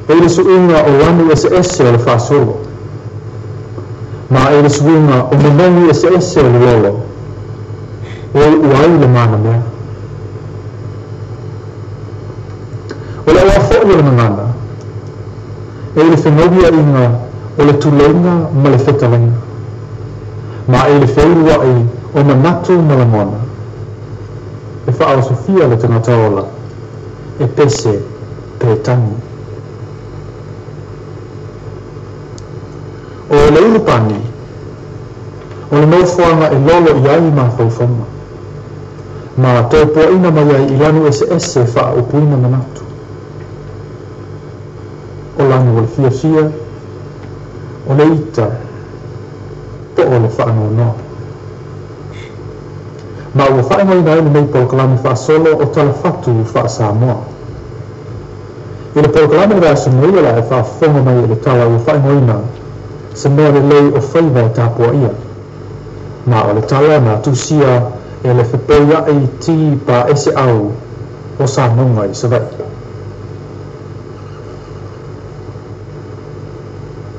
e i le suiga o lanu eseese o le faasolo, ma e i le suiga o manogi eseese o le lolo, ua iu ai le manamea. O le oa fo'i o le gagana, e i le fegauia'iga o le tuleiga ma le fetalaiga, ma e i le feulua'i o manatu ma lagona, e faaosofia le tagata ola e pese pe tagi. O le ulupani, o le nofoaga e lolo i ai mafaufauga, ma toe puaʻina mai ai i lanu eseese faaupuina manatu. O lanu o le fiafia, o le ita, po o le faanoanoa. Ma ua faaigoaina ai lenei polokalame faasolo o Talafatu faa-Samoa. I le polokalame le vaiaso nei o le a e faafofoga mai i le tala ua faaigoaina se mea lelei o faiva e tapuaia. Ma o le tala na tusia e le Fepoia'i T Paeseau o Sanoga i Savaii.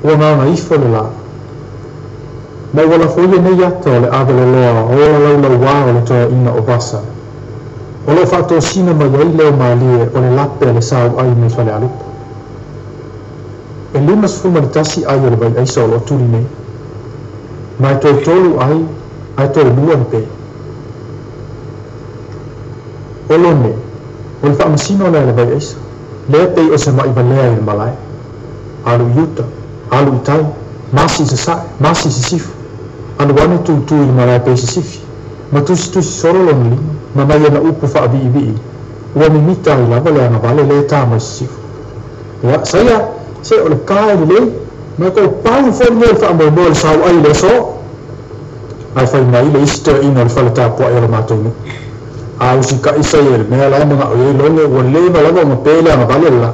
Ua gagaifo le lā. Ma ua lafoia nei ata o le aveloloa ola laulauā o le toeaina o Vasa. O loo faatosina mai ai leo malie o le lape a le sauai mai Falealupo. E 51 ai o le vaiaisa o loo tuli nei. Ma e toe tolu ai, ae toe lua le pe. O lone, o le faamasino lea a le vaiaisa, lea pei o se ma'i valea i le malae. Alu i uta, alu i tai, masi i sasae, masi i sisifo. Alu ane tūtū i le malae pei se sifi, ma tusitusi solo lona lima, ma nai ana upu faaviivii, ua mimita ai lava le agavale lea e tā mai sisifo. Ia, saia, se o le ka e lelei, ma e toe pau foi lenei o le faamoemoe o le sauai i le aso. Ae fai mai le isi toeaina o le fale tapuai o le matou nuu. A usika'i saia i le mea la e mana'o i ai lole, ua leva lava ona pe le agavale le la.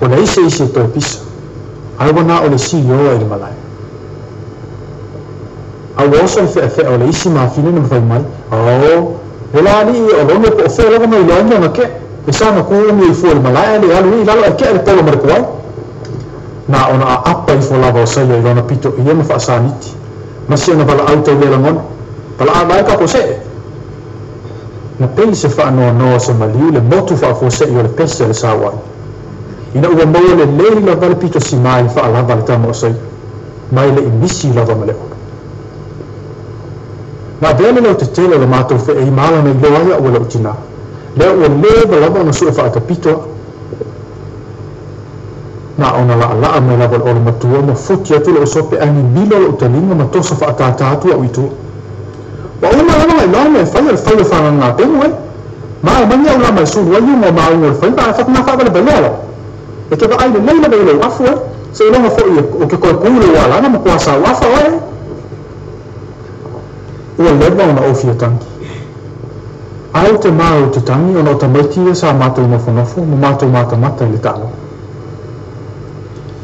Ua leai se isi e toe pisa, ae ua na o le silioa i le malae. A ua oso le fe'efe'e o le isi mafine na mafai mai, Ao, e la alii o lone po o fea lava na iloa ai mea na ke'e, e sa na kū umi ai fua i le malae ae le i alu ai i lalo ae ke'e le polo ma le kuai. Na ona aapa ifo lava o saia i lona pito ia ma faasaniti, ma si ona valaau tau le lagona, Valaau mai ka fose'e! Na pei se faanoanoa se maliu le motu faafuase'i o le pese a le sauai. Ina ua maua lelei lava le pito simā i le faalava a le tama o Saia, ma e le i misi lava ma le olo. Na avea le leotetele o le matou fe'ei ma ala na iloa ai a'u e lo'u tinā, lea ua leva lava ona su'e fa'atapito a'u. Na ona la'ala'a mai lava le olo matua ma futi atu lo'u sope ae mimilo lo'u taliga ma toso fa'atātā atu a'u i tua. Ua uma lava na iloa mea e fai o le fai o fagagapenu e. Ma e mai a'u lama e sulu ai iuga o māuga o le faiva ae fatugā fa'avalevalea lava. E te vaai lelei lava i lou afu e, seiloga fo'i o ke koe kū lou alana ma kua sau afa oe e. Ua leva ona ou fia tangi. Ae ou te mā ou te tangi ona o tamaiti ia sa mātou nofonofo ma mātou matamata i le taaloga.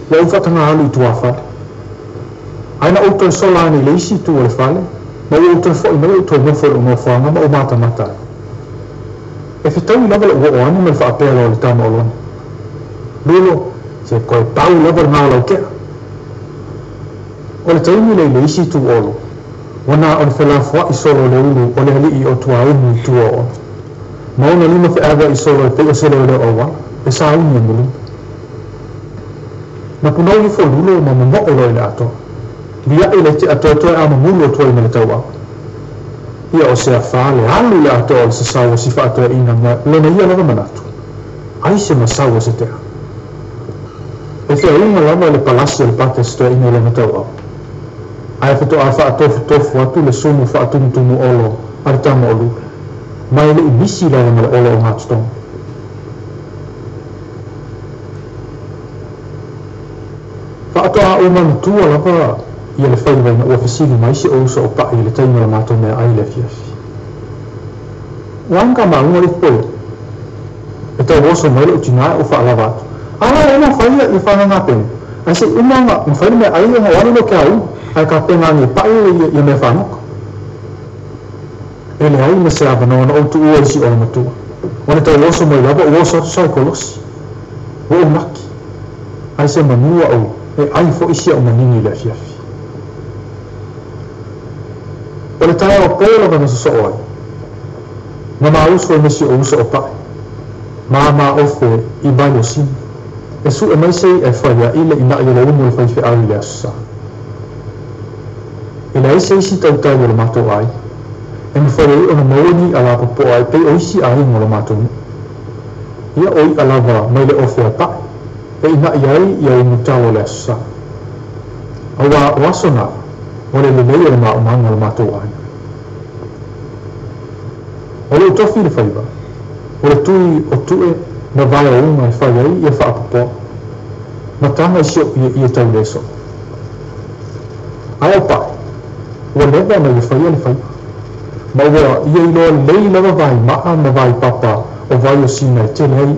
Ua ou faataga alu i tuafale. Ae na ou toe sola ane i le isi itu o le fale, ma ua ou toe fo'i mai ou toe nofo i lou nofoaga ma ou matamata ai. E fetaui lava lou oo ane ma le faapea loa o le tama o Lona. Lulo, se koe pau lava le gao lau kea. O le taimi lea i le isi itu olo, ua na o le felafoa'i solo o le ulu o le ali'i o Tuaunu i tua o Ono. Ma ona lima feavea'i solo e pei o se leoleo auala, e sauni e muluna. Na punou ifo lulo ma momo'o loa i le atoa. Lia'i le te'a toetoe a mamulu atu ai ma le tauau. Ia o se afā le alu i le atoa o le sasau o si faatoeaina ma lona ia lava manatu, ai se masau o se tea. E feauga lava le palasi o le pate a se toeaina i lona tauau. Ae faatoa faatofutofu atu le sumu faatumutumu olo a le tama o Lula, ma e le i misi lava ma le olo o Gatotoga. Faatoa ou manatua lava ia le faiva ina ua fesili mai si ou uso o Paʻi i le taimi o la matou meaai i le afiafi. Ua anga mauga le popoe. tauoso mai lo'u tinā e ou fa'alava atu. A e mafai ia fagagapega, ae se'i uma ona fai le mea'ai ona ou alu lea ou te auga, ae tapena ane e pa'i ia mea fagota. E leai ma se avanoa na ou tu'ua i si olomatua. O le tauoso mai lava ua oso atu saekolosi. Ua ou laki. Ae se manu a'u e ai fo'i si a'u manini i le afiafi. O le taeao pō lava na soso'o ai. Na ma uso ai ma si o'u uso o Pa'e, ma ma ofe i Vaiosina, e su'e mai se i'a e fai a'i le ina'i o le umu o le faife'au i le Aso Sa. E leai se isi tautai o le matou aiga e mafai ai ona maua ni i'a lapopoa e pei o isi aiga o le matou nu'u. Ia o i'a lava mai le ofe a Pa'e e ina'i ai ia umu talo o le Aso Sa. Auā o aso na o le lelei o le maaumaga o le matou aiga. O lo'u tofi i le faiva, o le tui o tu'e ma vae o uga e fai ai ia fa'apopoa ma taga i si o'u ieie tau lē so'o. Ae o Pa'e, ua leva ona ia faia le faiva, ma ua ia iloa lelei lava vai ma'a ma vai papa o Vaiosina e tele ai i'a.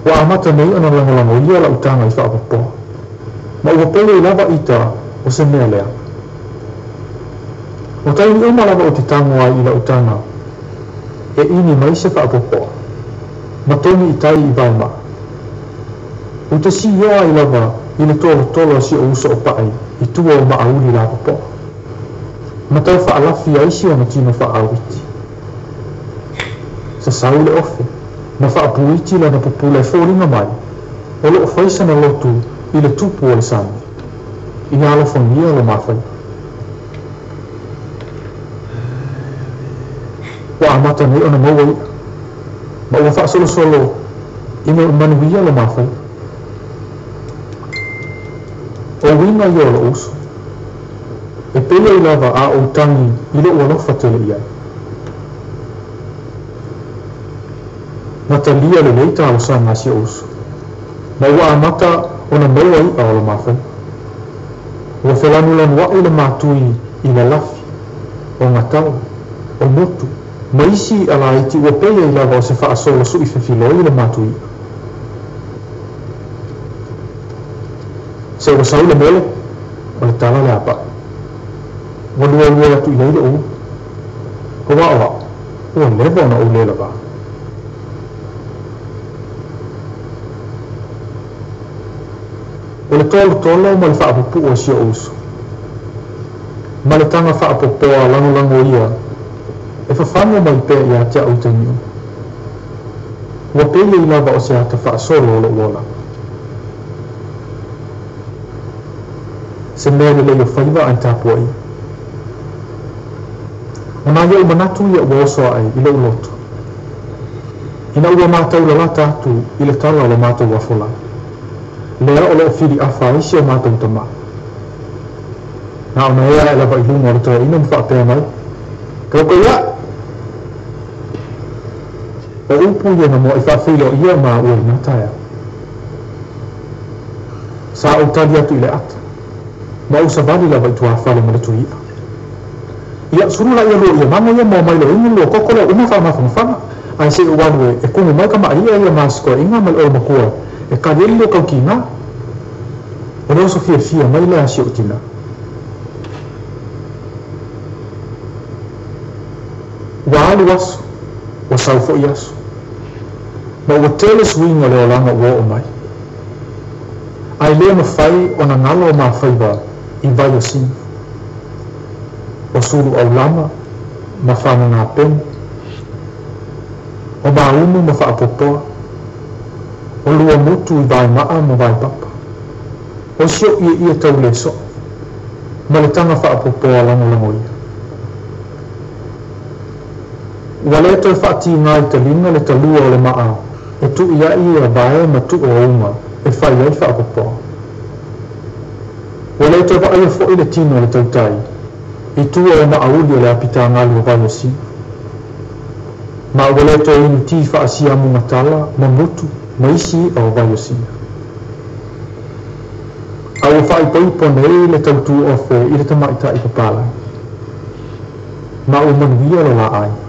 Ua amata nei ona lagolagoia la'u taga i fa'apopoa, ma ua pei ai lava ita o se mea leaga. O taimi uma lava ou te tago ai i la'u taga e ʻimi mai se fa'apopoa, ma togi i tai i vaema'a. Ou te siioa ai lava i le tolotolo a si o'u uso o Pa'e i tua o ma'auli lapopoa, ma tau fa'alafi ai si ona tino fa'aauiti. Sasau le ofe, ma fa'apuiti lana pupula e foliga mai o lo'o fai sana lotu i le tupu o le sami, ia alofagia lo mafaiva. Ua amata nei ona maua i'a, ma ua fa'asolosolo ina manuia lo mafaiva. O uiga ia o lo'u uso, e pei ai lava a ou tagi i lo'u alofa tele i ai. Na talia lelei talosaga a si o'u uso, ma ua amata ona maua i'a o lo mafaiva. Ua felanulanua'i le matui i lalafi, o gatao, o motu, ma isi i'a laiti ua pei ai lava o se fa'asolo su'i fefiloi le matui'a. Se ua sau le mele, o le tala lea a Pa'e. Ua luelue atu i ai lo'u ulu. Auā o a'u, ua leva ona ou lē lavā. O le tolotolo ma le fa'apupu'u a si o'u uso, ma le taga fa'apopoa lagolagoia e fafaga mai pea iā te a'u i taimi uma. Ua pei ai lava o se ata fa'asolo o lo'u olaga. Se mea lelei o faiva ae tapuaʻia. O nai o'u manatu ia ua oso aʻe i lo'u loto, ina ua matau lalata atu i le tala o lo matou afolai, lea o lo'o fili'afa ai si o matou tamā. Na ona ea aʻe lava i luga o le toeaina ma fa'apea mai, Kaukau aʻe! O upu ia na moaʻi fa'afeiloaʻia ma a'u ai lena taeao. Sa ou tali atu i le ata, ma ou savali lava i tuafale ma le tui'a. Ia, sulu laʻi lua ia mago ia moa mai le inu lua koko lea uma fa'amafanafana, ae se'i ou alu e kumu mai kamaʻi'a ia ma sikoaʻiga ma le olomakua e kali ai le lua kaukīgā. O le oso fiafia mai lea a si o'u tinā. Ua alu aso, ua sau fo'i aso, ma ua tele suiga o le olaga ua o'o mai. Ae lē mafai ona galo o mafaiva i Vaiosina, o sulu aulama ma fagagapego, o maumu ma fa'apopoa, o lua mutu i vaema'a ma vaepapa, o si o'u ieie tau lē so'o, ma le taga fa'apopoa lagolagoia. Ua lē toe fa'atīgā i taliga le talua o le ma'a e tu'i a'i ia vae ma tu'e o uga e fai ai fa'apopoa. Ua lē toe va'aia fo'i le tino o le tautai i tua o ma'auli o le apitagalu o Vaiosina. Ma ua lē toe inu tī fa'asiamu gatala ma mutu ma isi i'a o Vaiosina. A ua fa'aipoipo nei le tautū ofe i le tama'ita'i papalagi. Ma ua manuia lo la aiga.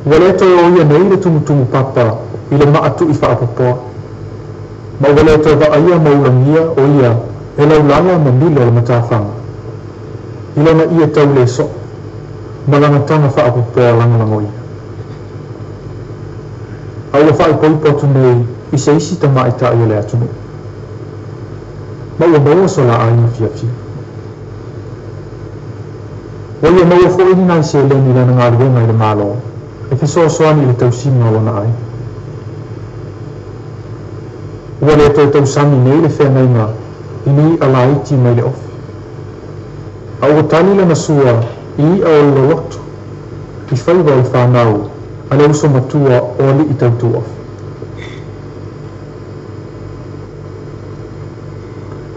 Ua lē toe oia nei le tumutumu papa i le maatuʻi faapopoa, ma ua lē toe vaaia ma ulagia o ia e laulala ma milo le matafaga i lona ie taulē soo ma lana taga faapopoa lagolagoia. A ua faaipoipo atu nei i se isi tamaʻitaʻi o le atunuu, ma ua maua so la aiga fiafia. Ua ia maua foʻi ni nai seleni lana galuega i le Mālō e fesoasoani i le tausiga o lona aiga. Ua lē toe tausami nei le feagaiga i ni iʻa laiti mai le ofi, a ua tali lana sua i iʻa o le loloto i faiva o le fanau a le uso matua o aliʻi tautuofe.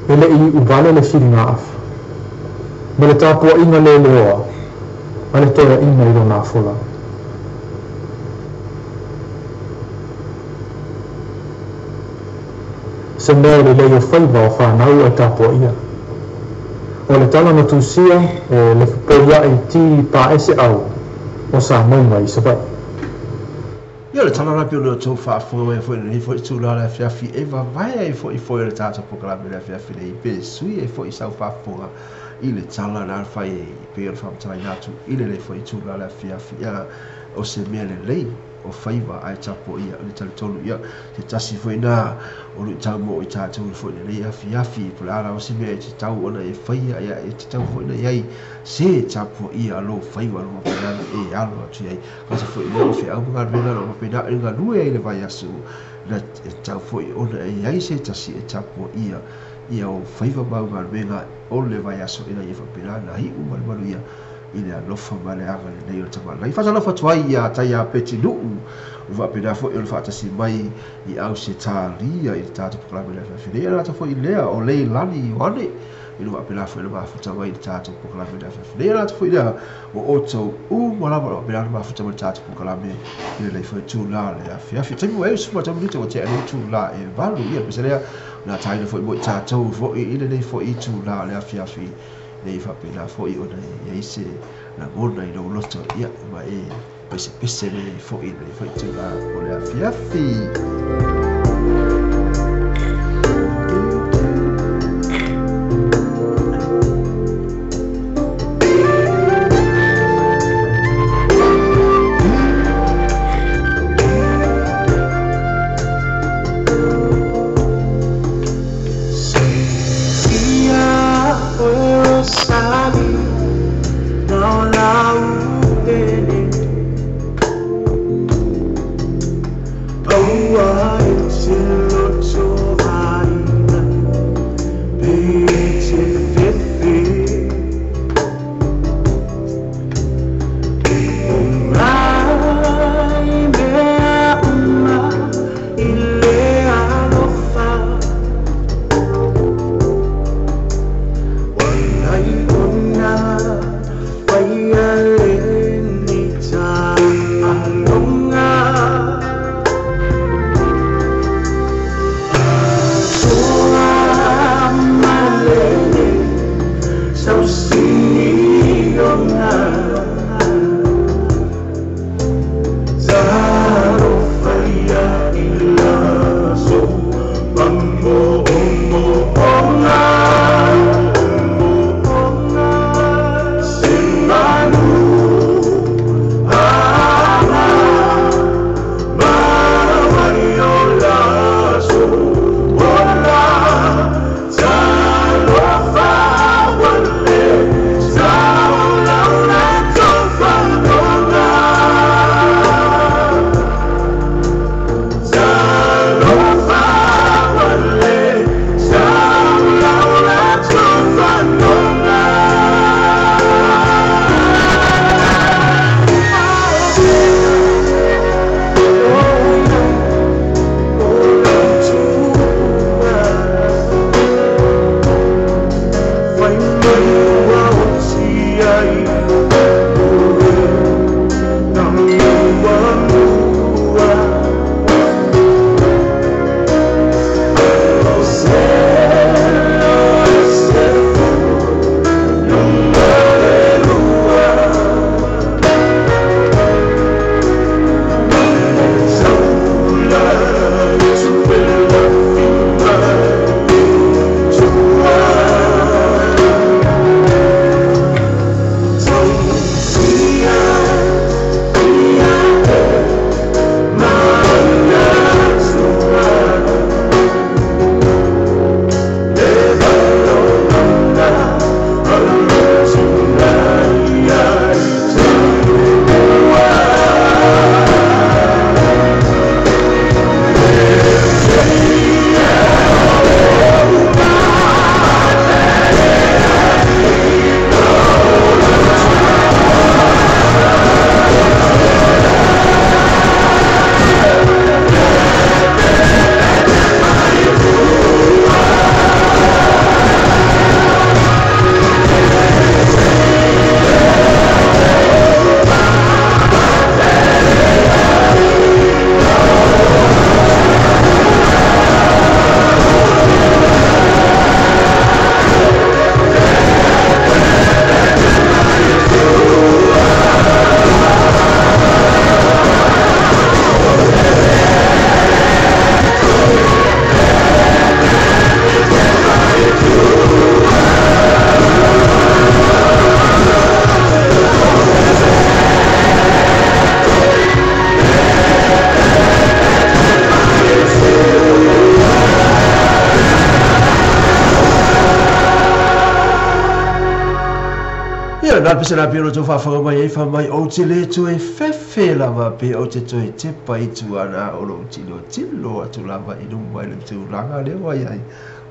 E leʻi iʻu vale le filigaafa ma le tapuaʻiga leleoa a le toeaʻina i lona afolau. Se mea lelei o faiva o fanau ae tapuaʻia. O le tala na tusia e le fepoiaʻi T Paeseʻau o Samauga i Savaʻi. Ia, o le tala la pei ona outou faafofoga mai foi i lenei foi itula le afiafi e vavae ai foi foe o le tatou polokalame i le afiafi nei, pe sui ai foi sau faafofoga i le tala na fai e pei ona faamatalaina atu i lenei foi itula le afiafi. Ia, o se mea lelei o faiva ae tapuaia le talitonu, ia, se tasi foi na o luitau mo i tatou foi lenei afiafi. Po o le a lava se mea e tatau ona e faia, ia, e tatau foi ona i ai se tapuaia a lou faiva o lo faapena ona e alo atu i ai. Kasi foi lea o feau ma galuega o lo faapena e galue ai le vaiaso, na e tatau foi ona e i ai se tasi e tapuaia ia ou faiva ma au galuega o le vaiaso, ina ia faapena ona iu ma le manuia i le alofa ma le agalelei o le Tamalai. Faatalofa atu ai ia Taia Petinuu, ua faapena foi ona faatasi mai i Ausetalia i le tatou polokalame i le afiafi nei. E le gata foi i lea, o Leilani Ioane i le faapena foi ona mafuta mai i le tatou polokalame i le afiafi nei. E le gata foi i lea, o outou uma lava o lo o faapena ona mafuta mai i le tatou polokalame i lenei foi itula o le afiafi. Taimi ua 93 minute ua tea nei itula e 8, ia, pese lea na ataina foi mo i tatou foi i lenei foi itula o le afiafi nei, faapena foi ona i ai se lagona i lou loto, ia, ma e pesepese mai ai foi i lenei foi itula o le afiafi. Na pese la piro tau whawhanga mai e wha mai o te le toe fefe lava pe o te toe tepa i tua o lo tilo tilo atu lava i luma i le tūlanga le wai ai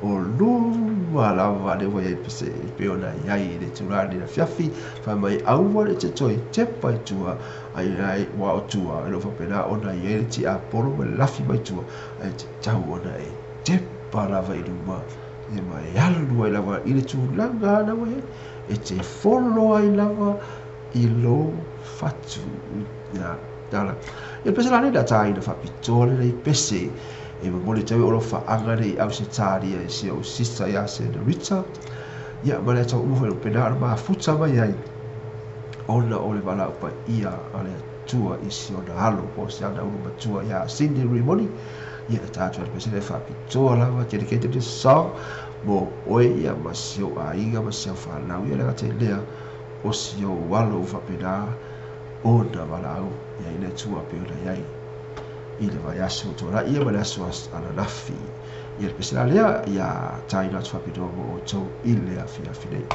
o luma lava le wai ai pese pe ona iai i le tūlanga le fiafi wha mai aua le te toe tepa i tua ai ai wa o tua e lo whapena ona iai le ti apolo me lafi mai tua ai te tau ona e tepa lava i luma e mai alu ai lava i le tūlanga na wai ai e te folo ai lava i lo fatu ia tala e pese la nei ta ina whapitoa le nei pese e momoli tau o lo whaanga nei au se tāria e se o sisa ia se na Rita ia ma le tau umu whai pena ana mafuta mai ai ona o le wala upa ia a le atua i si ona alo po se ana ulu matua ia Cindy Rimoni ia tātua le pese le whapitoa lava dedicated this song mo oe ia ma si o aiga ma si o whanau ia le gata i lea o si o walo u whapena ona walau ia i le tua pe ona iai i le vai aso tōra ia ma le aso ananafi ia le pese la lea ia tāina atu whapitoa mo o tau i le afi afi nei.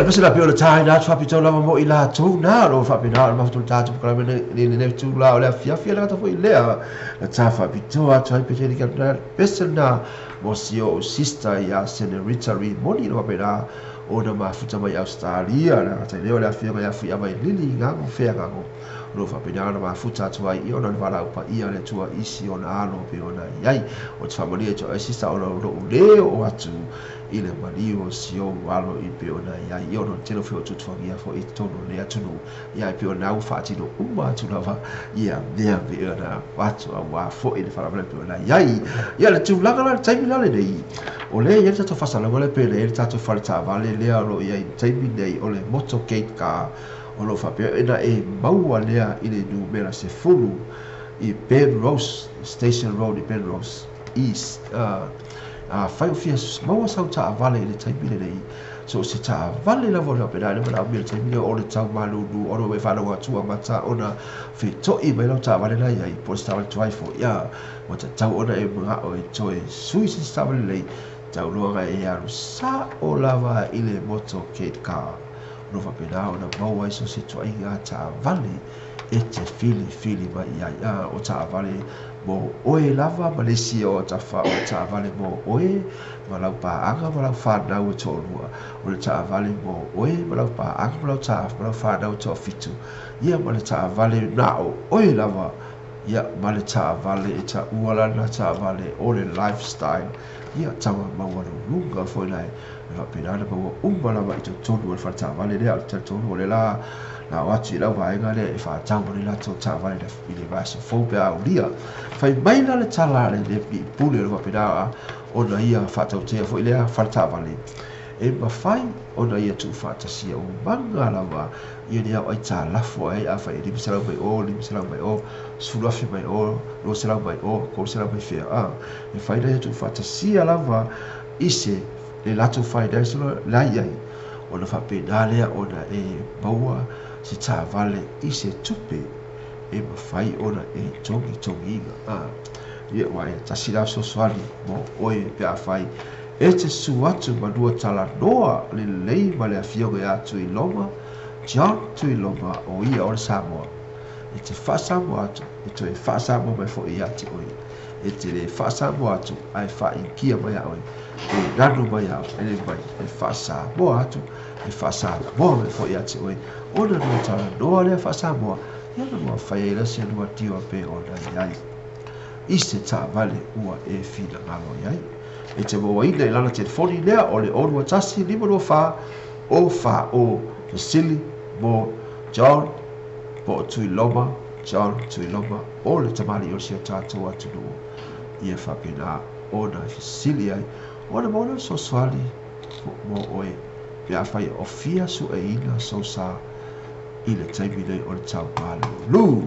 Aemaise la pei o le tāina atu faapitoa lava mo i latou na o lo o faapena ona mafuta le tatou polokalame i lenei itula o le afiafi. E le gata foi i lea, na tā faapitoa atu ai pese le pese lena mo si ou sister ia Senorita Rimoni o lo o faapena ona mafuta mai Australia. Le gata i lea o le afioga ia Fuiavailili Gago Feagago o lo o faapena ona mafuta atu ai i ona le valaau paia o le Atua i si ona alo e pei ona i ai. Ou te faamanuia i te oe sister ona o lou le oo atu i le maliu o si ou alo i pei ona i ai i ona o le tele o feotuotuagia foi i totonu o lenei atunuu ia e pei ona ua faatino uma atu lava ia mea pei ona avatu aua foi le faalavelave pei ona i ai. Ia le tulaga la i le taimi la lenei o lea e i ai le tatou faasalalauga lea pei ona i ai le tatou fale taavale lea o lo o i ai i le taimi nei o le motorcade car o lo o faapea ona e maua lea i le numera 10 i Penrose Station Road i Penrose East. Afai o fia maua sau taavale i le taimi lenei, so o se taavale lava o le faapena e le manaomia i le taimi lea o le tau malulu ona ua e faalogo atu ua amata ona feto'i mai lau taavale la i ai po o se taavale tuai foi, a ua tatau ona e mana'o e toe sui se isi taavale lelei, tau loa ona e alu sa'o lava i le motorcade car o lo o faapena ona maua ai so o se ituaiga taavale e te filifili mai i ai. A o taavale mo oe lava ma le isi o tafa, o le taavale mo oe ma lau paaga ma lau fanau e toalua, o le taavale mo oe ma lau paaga ma lau ma lau fanau e toafitu, ia ma le taavale na o oe lava, ia ma le taavale e taua la lena taavale o le lifestyle, ia tama maualuluga foi la e faapena ona maua uma lava i totonu o le fale taavale lea. O le talitonu o le la na o atu i lau vaega lea e faatau mai latou taavale i le vaiaso fou pe a aulia. Fai mai la le tala a le alii pule o lo o faapena ona ia faatautea foi lea fale taavale, e mafai ona ia tuufaatasia umaga lava ia ni au aitalafu ai afai e 500 mai o, 500 mai o, 10,000 mai o, 200 mai o, 300 mai fea. A e fai la ia tuufaatasia lava i se le latou financial la i ai, ona faapena lea ona e maua se taavale i se tupe e mafai ona e togitogiina. A ia aua e tasi la fesoasoani mo oe pe afai e te susu atu ma lua talanoa lelei ma le afioga ia Tuiloma, John Tuiloma, o ia o le Samoa. E te faa-Samoa atu, e toe faa-Samoa mai foi ia te oe. E te le faa-Samoa atu, ae faa-Inikia mai a oe, e nanu mai a oe, e le mai, e faa-Samoa atu, e faa-Samoa mai foi ia te oe. Ona lua talanoa lea faa-Samoa, ia ona lua fai ai lea se lua tio pei ona i ai i se taavale ua e finagalo i ai. E te mauaina i lana telefoni lea o le 021 524 0 40 fesili mo John po o Tuiloma, John Tuiloma, o le tamalii o si o tatou atunuu, ia faapena ona e fesili ai ona maua lea fesoasoani mo oe pe afai o fia sueina sou sa i le taimi nei o le tau malulu.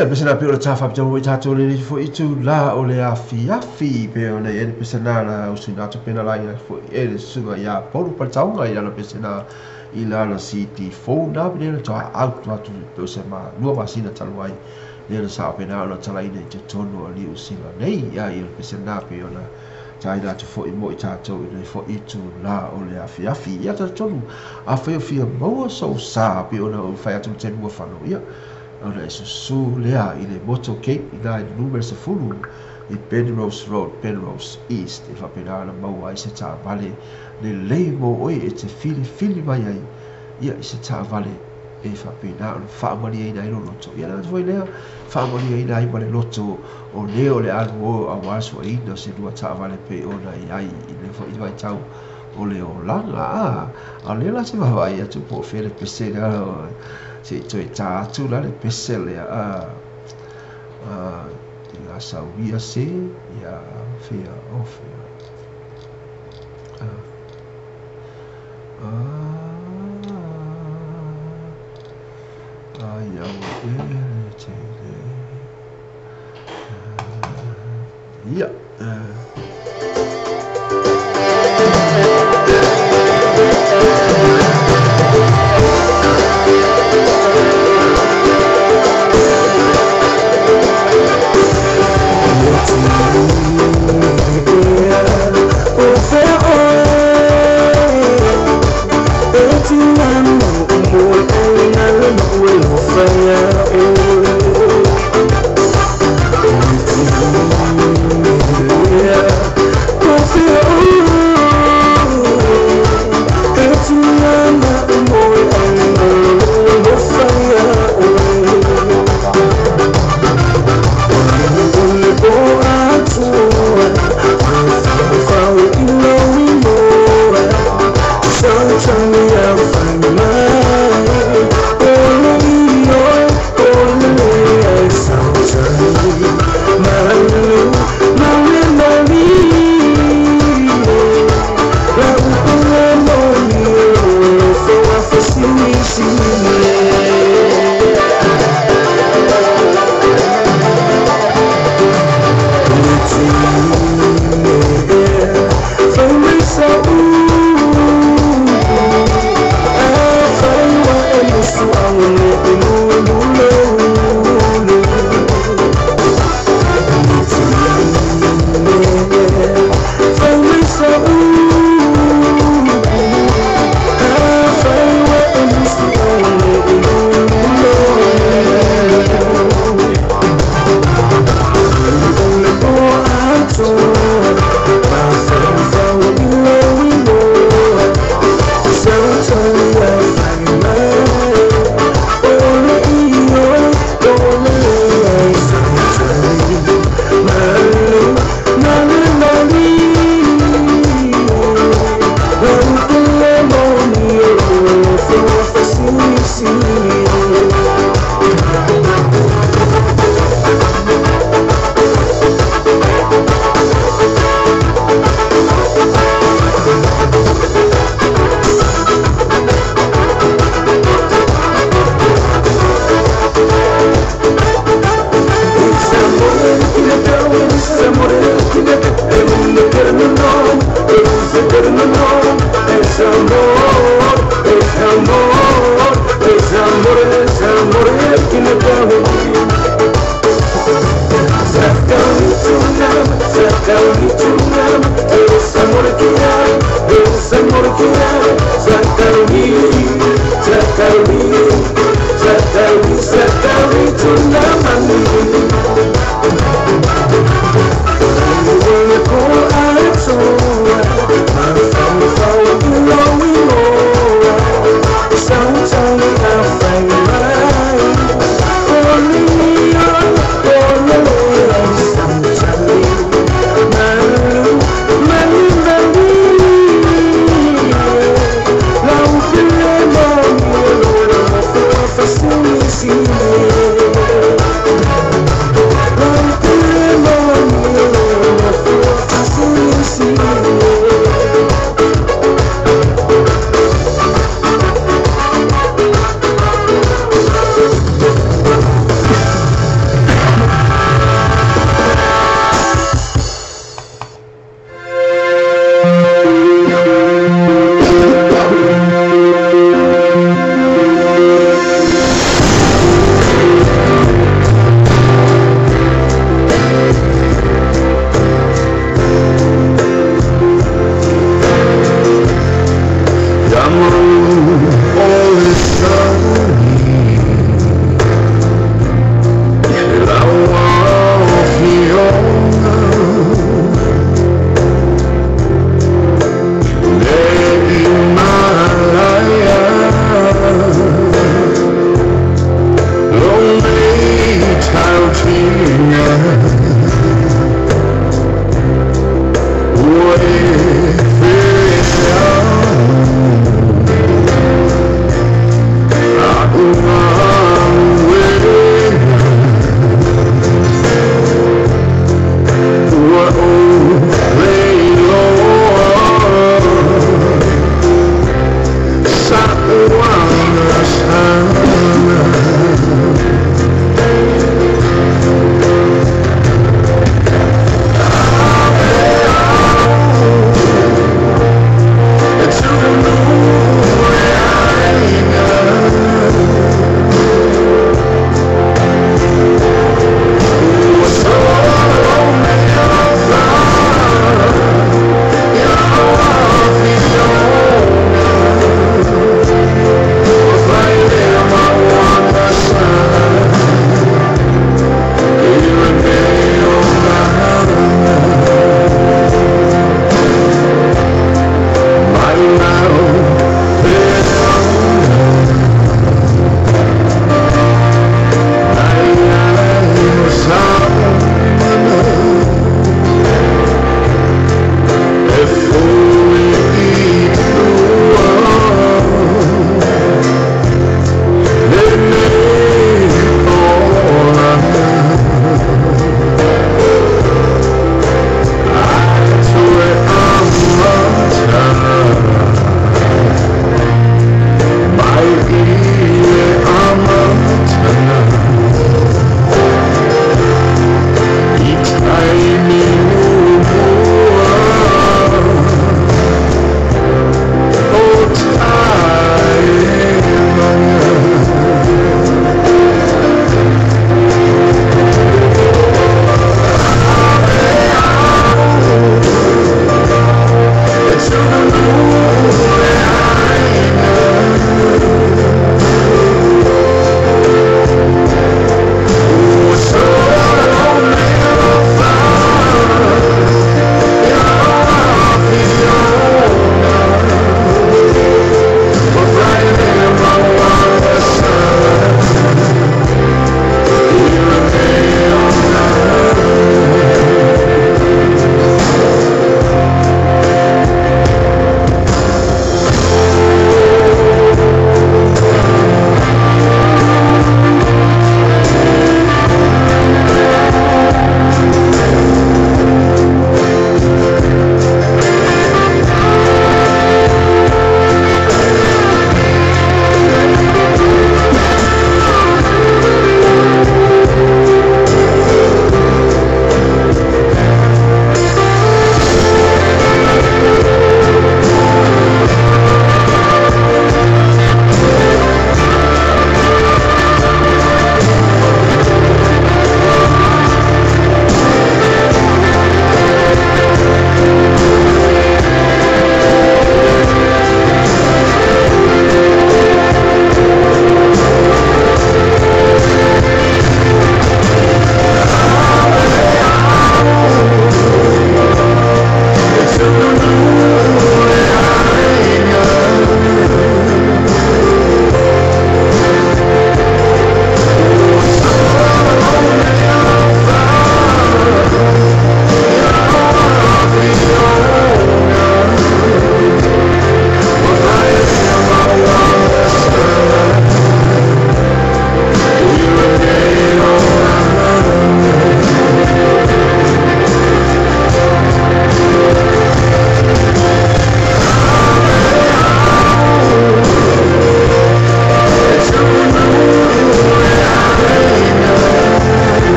Ia, le pese na pei o le tā faapitoa mo i tatou le foi itulā o le afiafi pei ona i ai le pese na na usuina atu pe na laina foi e le susuga iā Paulu Paletaoga i lana pese na i lana CD fou na pei na toa atu atu pe o se ma 2 masina talu ai lea na sao pena ona talaina i totonu o Niu Sila nei. Ia, ia le pese na pei ona taina atu foi mo i tatou i lenei foi itulā o le afiafi. Ia talitonu, afai o fia maua sou sa pei ona ou fai atu le taimi ua fano, ia ona e susū lea i le motorcade i na i le numera 10 i Penrose Road, Penrose East, e faapena ona maua ai se taavale lelei mo oe e te filifili mai ai, ia i se taavale e faapena ona faamalieina ai lou loto. Ia le agata foi lea, faamalieina ai ma le loto o le o le alu o aua le suaina o se lua taavale pei ona i ai i le foi vaitau o le olaga. A o lea la se vaavaai atu po o fea le pese lea, se i toe tā atu la le pese lea, i la sauia se, ia fea o fea. Ai au e le te le. Ia.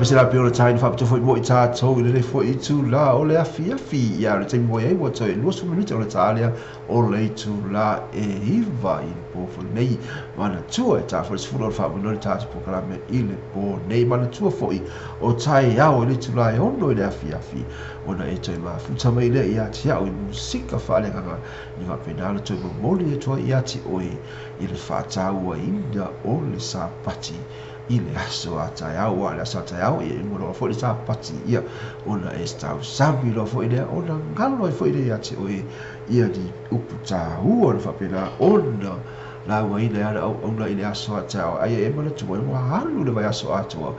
pese la pe o le taina faapitoa foi mo i tatou i lenei foi itulā o le afiafi. Ia, o le taimi ua i ai ua toe 20 minute o le ta lea o le itulā e 9 i le po foi nei. Manatua e ta foi le 10 o le faamoemoe le tatou polokalame i le po nei. Manatua foi o taeao i le itulā e 6 i le afiafi ona e toe mafuta mai lea ia te au i musika faaleagaga i faapena ona toe momoli atu ai ia te oe i le faatauaina o le Sapati i le aso a taeao. Aua o le aso a taeao ia e uma loa foi le Sapati ia ona e tausami loa foi lea ona galo ai foi lea ia te oe ia ni upu tāua ona faapena ona laugaina e ana auauna i le aso a taeao. Ae e manatua ua alu le vaiaso atoa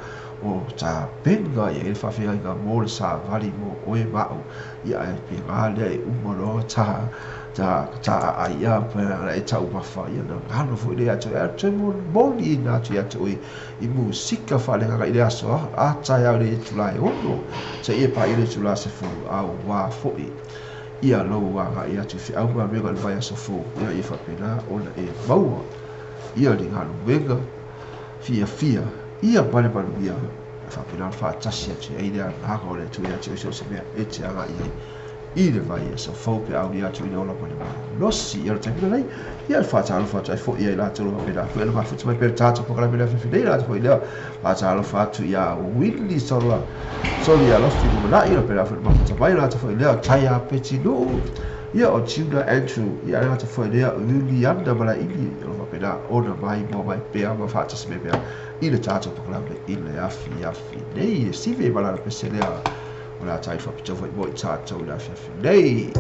o tapena ia i le faafeagaiga mo le savali mo oe ma au ia ae pēlā lea e uma loa ta ta ta aai ia pea e taumafa ia na galo foi lea ia te oe ae toe momoli atu ia te oe i musika faaleagaga i le aso a taeao i le itulā e 6 seia paia le itulā 10 auā foi ia lou agai atu i feau ma galuega i le vaiaso fou ia ia faapena ona e maua ia ni galuega fiafia ia ma le manuia e faapena ona faatasi atu ai le agaga o le Atua ia te oe so o se mea e te agai ai i le vaiaso fou pe aulia atu i le ola ma le malosi. Ia o le taimi lenei, ia e faatalofa atu ai foi ia i latou o faapena foi ona mafuta mai pea le tatou polokalame le afiafi nei. Latou foi lea faatalofa atu ia Willie Sola Soli Alofi Lumanai, o faapena foi ona mafuta mai latou foi lea Taia Petinuu, ia o Tuna Andrew, ia le latou foi lea Juliana Malaili, o faapena ona maimoa mai pea ma faatasi mai pea i le tatou polokalame i le afiafi nei. E sivi ma lana pese lea o le a tai faapitoa foi mo i tatou i le afiafi nei.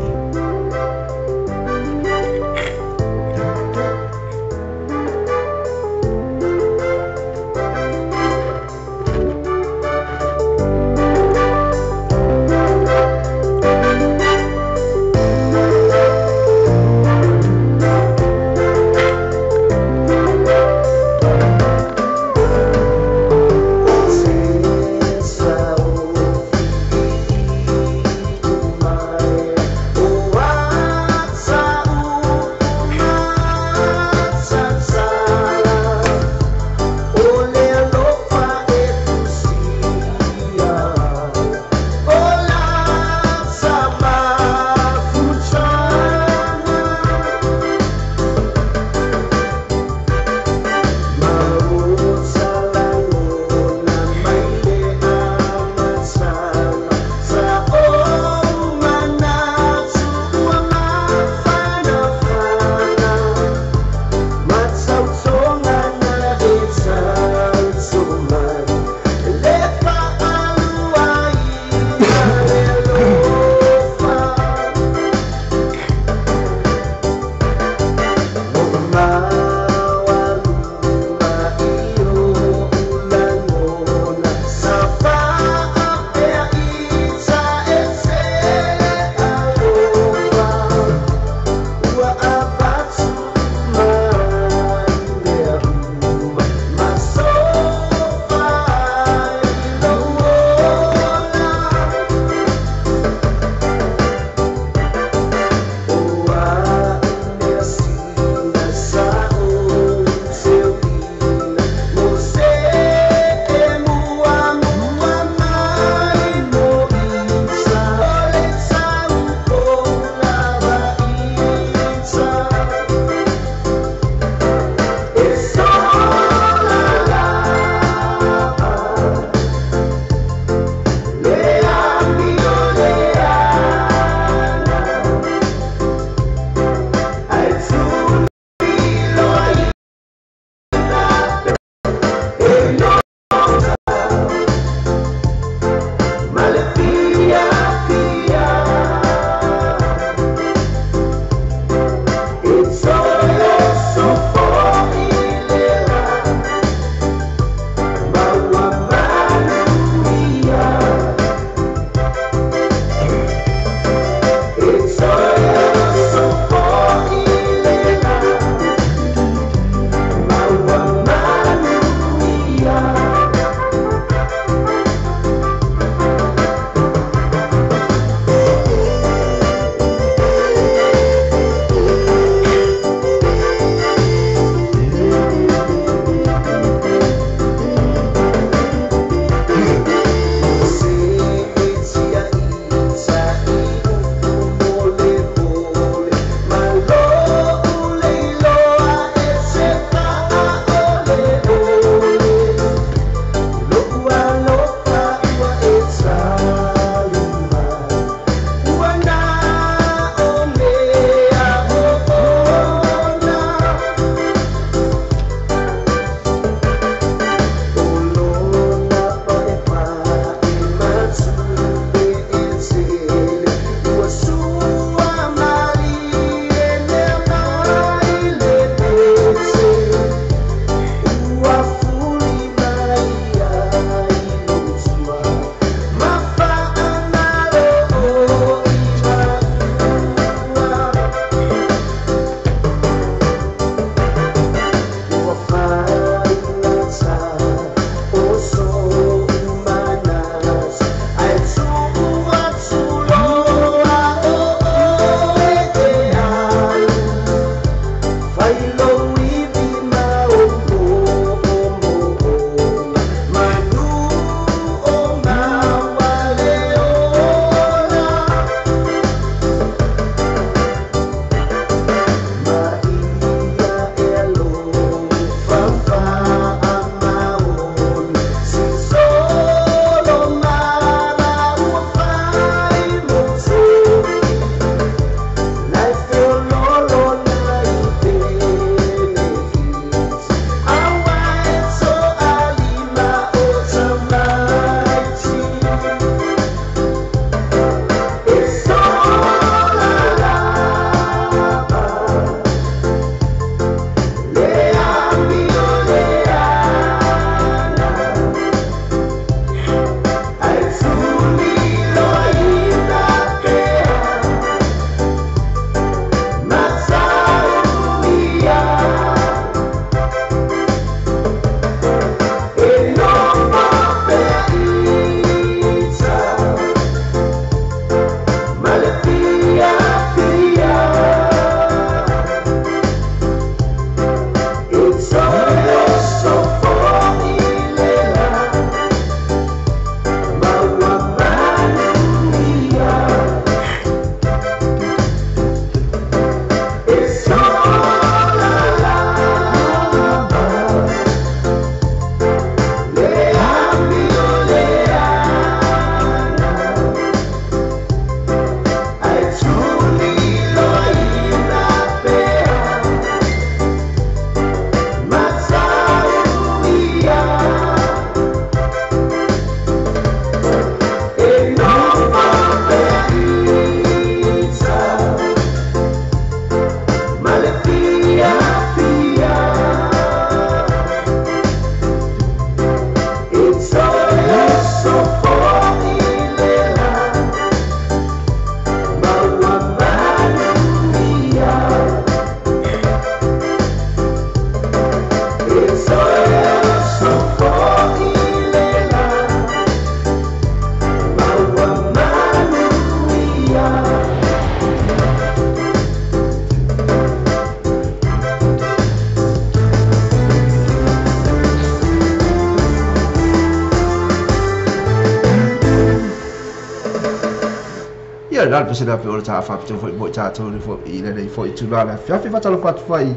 na le pese na pe o le faapitoa foi mo i tatou le foi i lenei foi itulā le afiafi. Faatalofa atu foi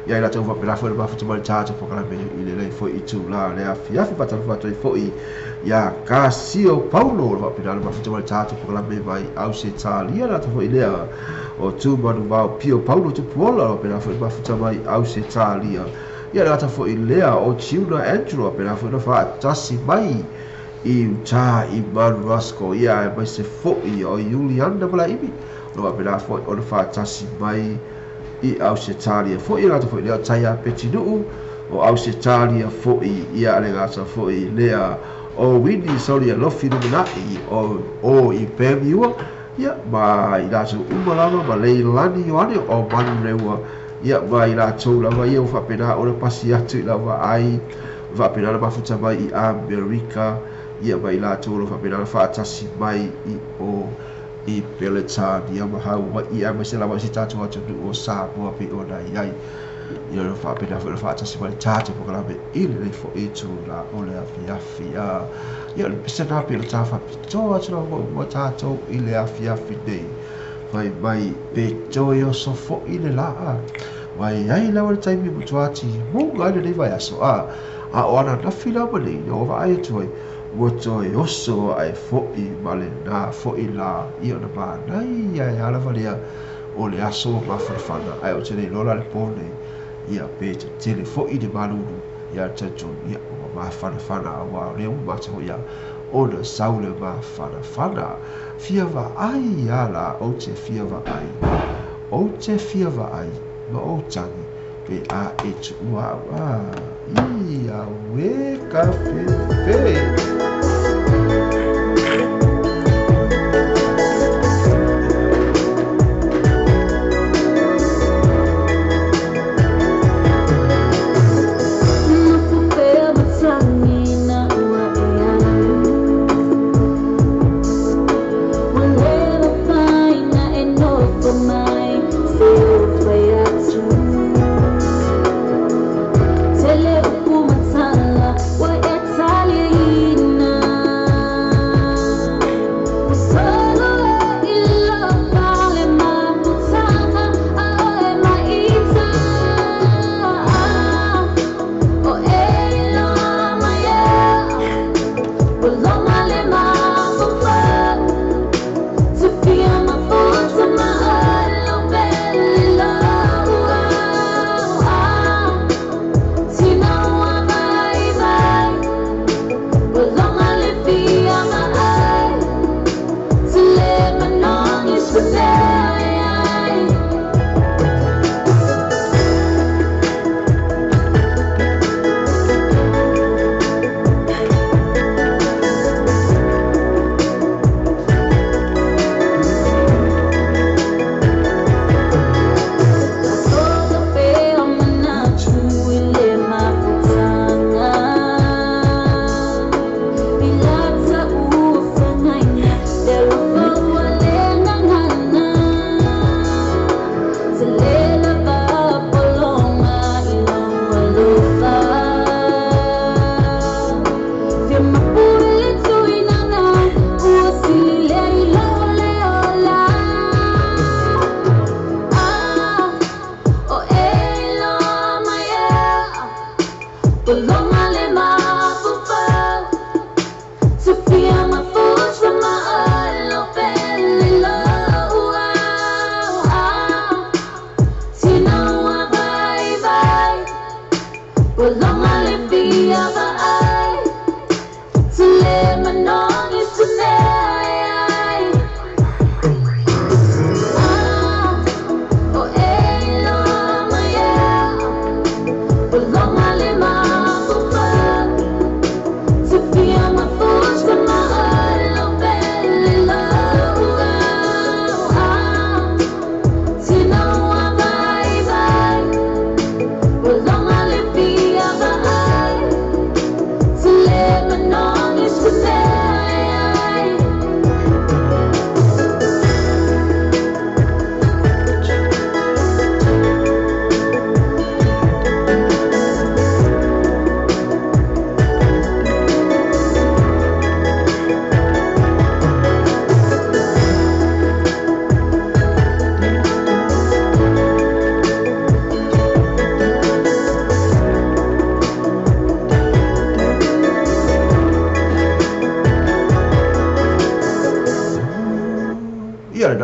ia i latou faapena foi le mafuta mai le tatou polokalame i lenei foi itulā le afiafi. Faatalofa atu ai foi ia Kasio Paulo o le faapena le mafuta mai le tatou polokalame mai Ausetalia, le latou foi lea o Tumanuvao Pio Paulo Tupuola o faapena foi le mafuta mai Ausetalia. Ia le latou foi lea o Tiuna Angelo faapena foi na faatasi mai i utā i Mount Roskill, ia aemaise foi o Iuliana Malaimi o faapena foi ona faatasi mai i Ausetalia foi. Ia latou foi lea o Taia Petinuu o Ausetalia foi, ia le latou foi lea o Winnie Solialofi Luminai o i Pemiua, ia ma i latou uma lava ma Leilani Ioane o Manurewa, ia ma i latou lava ia ua faapena ona pasi atu i lau vaai faapena ona mafuta mai i Amerika, ia ma i latou o lo o faapena ona faatasi mai i o i Peletania ma Hawaii aemaise lava i si tatou atunuu o Samoa pei ona i ai. Ia o faapena foi ona faatasi mai le tatou polokalame i lenei foi itulā o le afiafi. Ia o le pese lena pei o le ta faapitoa atu lava mo tatou i le afiafi nei. Fai mai pe toe oso foi le laa. Mai ai lava le taimi matua timuga ai lenei vaiaso. A o ananafi lava nei, na ua vaai atu ai, ua toe oso ae foi ma lena foi la. Ia ona manaia e a lava lea o le aso ua mafanafana. Ae ou te le iloa la le pō nei, ia pe tetele foi le malulu. Ia talitonu, ia ua mafanafana aua o lea ua mata foi ia ona sau le mafanafana. Fia vaai a la ou te fia vaai. Ou te fia vaai ma ou tagi pe a e tuua au. Ia auē ka fefe. Nofo pea matagi na ua e alu. Ua le mafai na e nofo mai se ou fai atu. Tele upu matala ua e taliaina.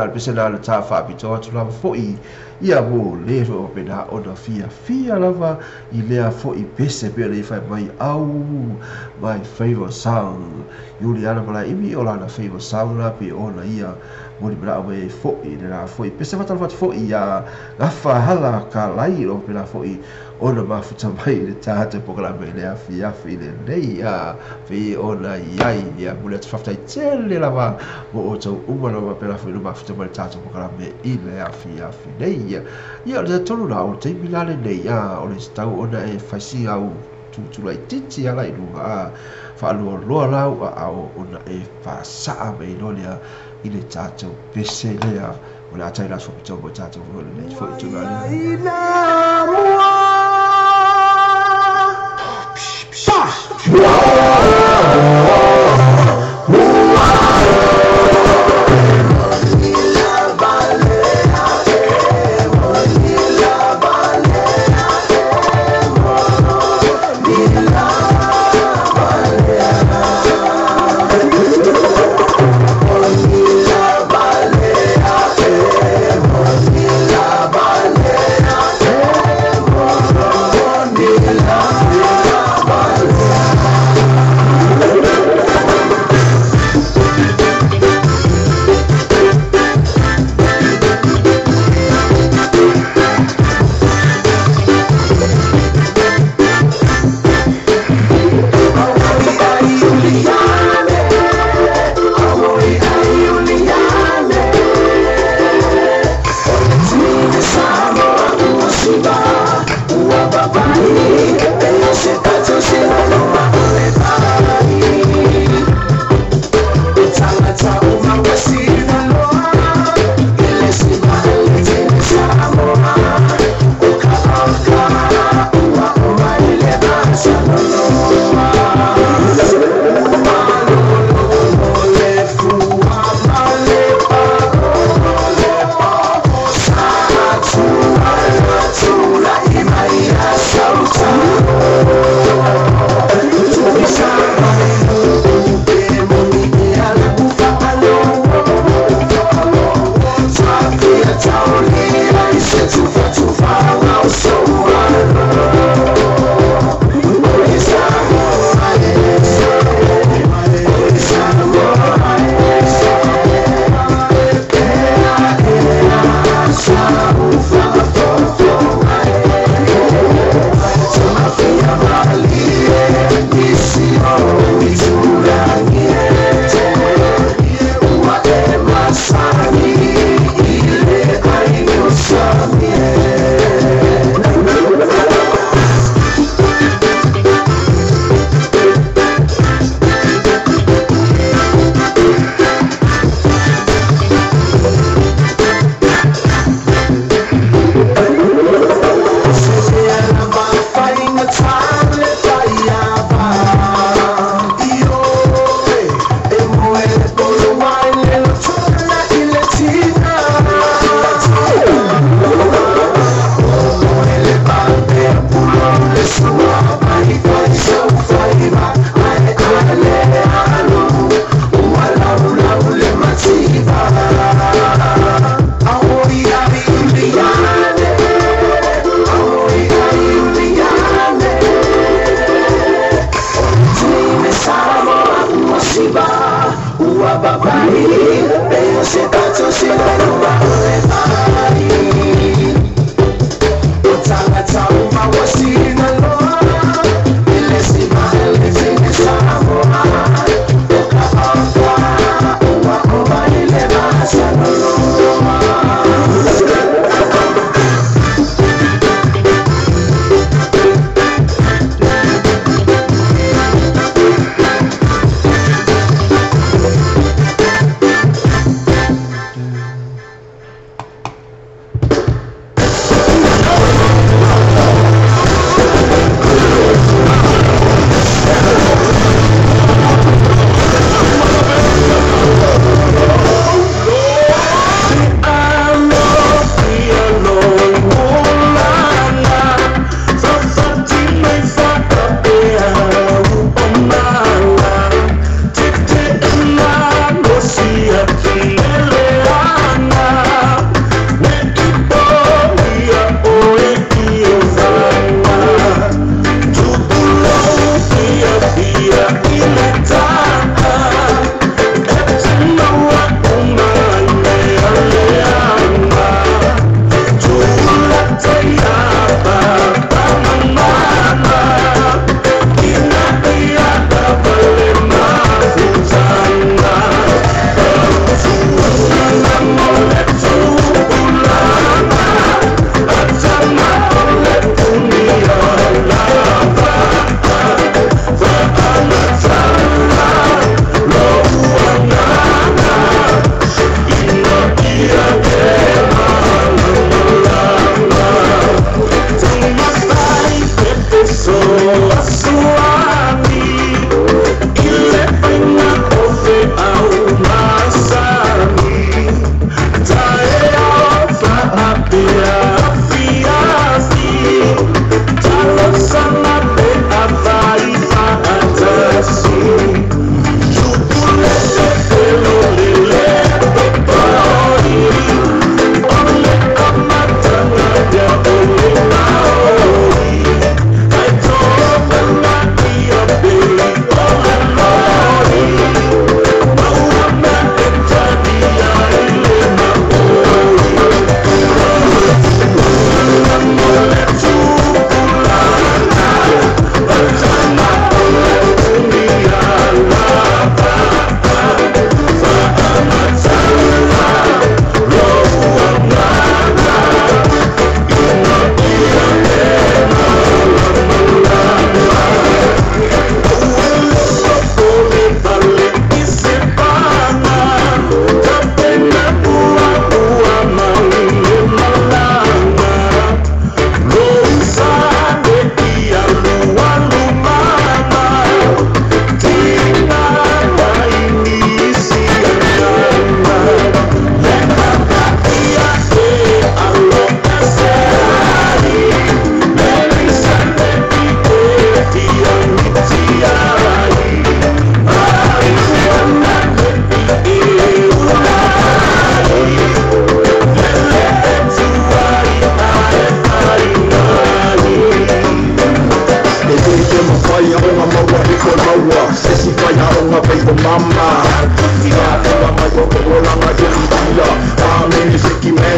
le pese na le ta faapitoa atu lava fo'i ia mo le faapena ona fiafia lava i lea fo'i pese pei ona i fai mai au my favorite song. Iuliana Malaeimi o lana favorite song la pei ona ia molimana'o mai ai fo'i lena fo'i pese. Faatalofa atu fo'i iā Gafa Hala Kalai o faapena fo'i ona mafuta mai i le tatou polokalame i le afiafi lenei a pei ona iai. Ia momoli atu faafetai tele lava mo outou uma lava faapena foi ona mafuta mai le tatou polokalame i le afiafi nei. Ia o le tolu la o le taimi la lenei a o le tau ona e faisi au tutulaititi ala i luga a faalualuа lau aao ona e fasa'a mai loa lea i le tatou pese lea o le a tai la faapitoa mo tatou foi lenei foi tulaga lea.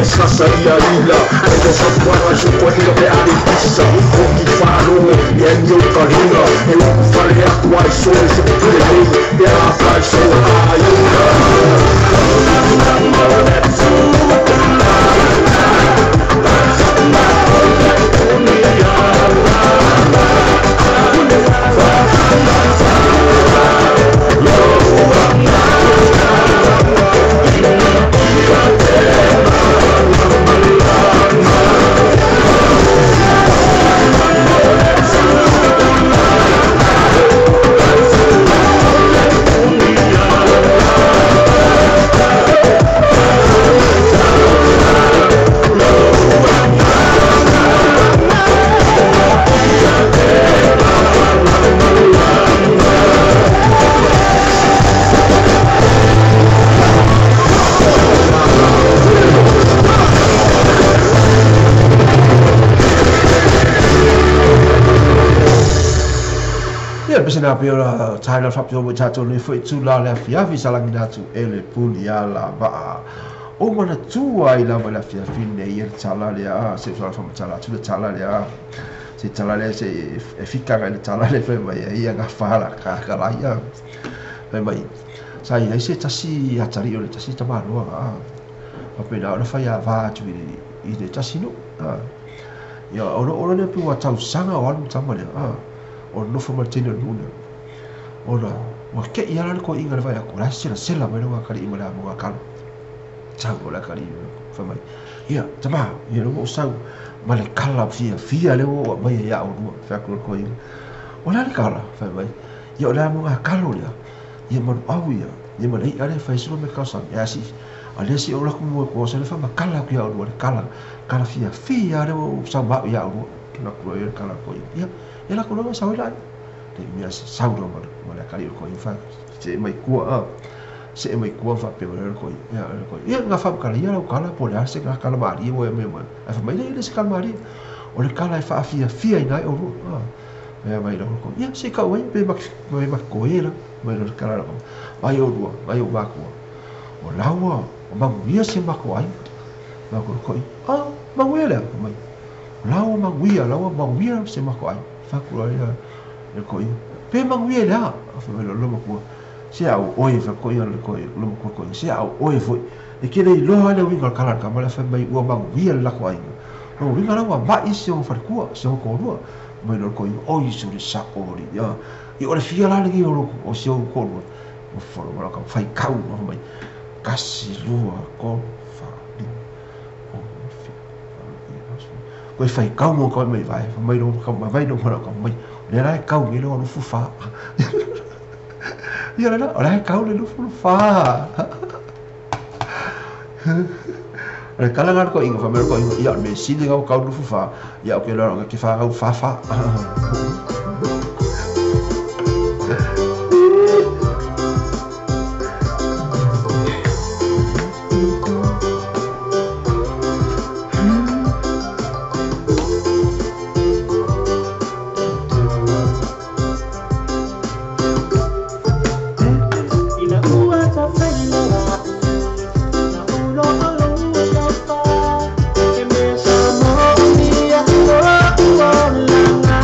Sasa ia ila Ai o fatuaga i sopoaina pe a le pisa O ki faalogo i ani o kaliga E upu fale atu ai so e se pule nei Pe a fai so aiga. Ia pese na pio la tai la fapio mo tatou le foi tu la le afiafi salagina atu e le puli ala vaa. O mana tua i lava le afiafi nei e le tala lea se sala faamatala atu le tala lea se tala lea se e fikaga i le tala lea fai mai ai ia gafa la kakala ia fai mai sa i ai se tasi atalii o le tasi tamāloaga a faapena ona fai avā atu i le tasi nuu a ia ona ona lea pe ua tausaga o alu tama lea a o nofo ma le teine o le nuu lea ona ua ke'i ala le koi'iga le vaai aku o la e selasela mai le akalii ma le amoga kalo sau o le akalii fai mai ia tamā ia le ua ou sau ma le kala fiafia lea ua ou aumaia iā oulua fai atu le koi'iga o le a le kala fai mai ia o le amoga kalo lea ia malu'au ia ia ma le i'a lea e fai ai se lua meatausami ae si'i a lea se'i ou alu atu mua i kuaosa lea faamatala atu iā oulua le kala kala fiafia lea ua ou sau ma a'u iā oulua alu atu loa ia le kala a le koi'iga ia ia latou loa sau ai laia le mea sau loa ma le akalii o le koi'iga fai se'e mai tua a se'e mai tua faapea mai le koi'iga ia le koi'iga ia na faamatala ia lau kala po o le a se kala malie ua e aumaia mai ae fai mai e le o se kala malie o le kala e faafiafia ai oulua a fai mai loa le koi'iga ia se i tau ai pe make koē la mai loa le kala la vai oulua vai ou makua o laua o manuia si o matou aiga fai atu le koi'iga a manuia le a fai mai o laua manuia laua manuia si o matou aiga fai atu loa ia le koi'iga pe manuia i le a fai mai loa le loomatua se a ou oe fai atu le loomatua koi'iga se a ou oe foi e te le iloa le uiga o le kala a le tama lea fai mai ua manuia le latou aiga lona uiga la ua ma'i si ona faletua si ona toalua mai loa le koi'iga oi se o le sa'o alii a ia o le fia la lenei o o si ou toalua nofo loa ma lau tama faitau fai mai tasi lua tolu fa lima ono fitu valu ia nua sefulu toe faitau mo tau mai vae fai mai loa mai loa ma lau tama mai o lea la e tau nei le 24 ia le la o la e tau le 24 o le tala lena a le toeaina fai mai le toeaina ia o le mea sili lena ua tau le 24 ia ou te iloa e te fanau fa fa. Ina ua tafailoa na ulo o lua tofa e mea sa moomia o uolanga.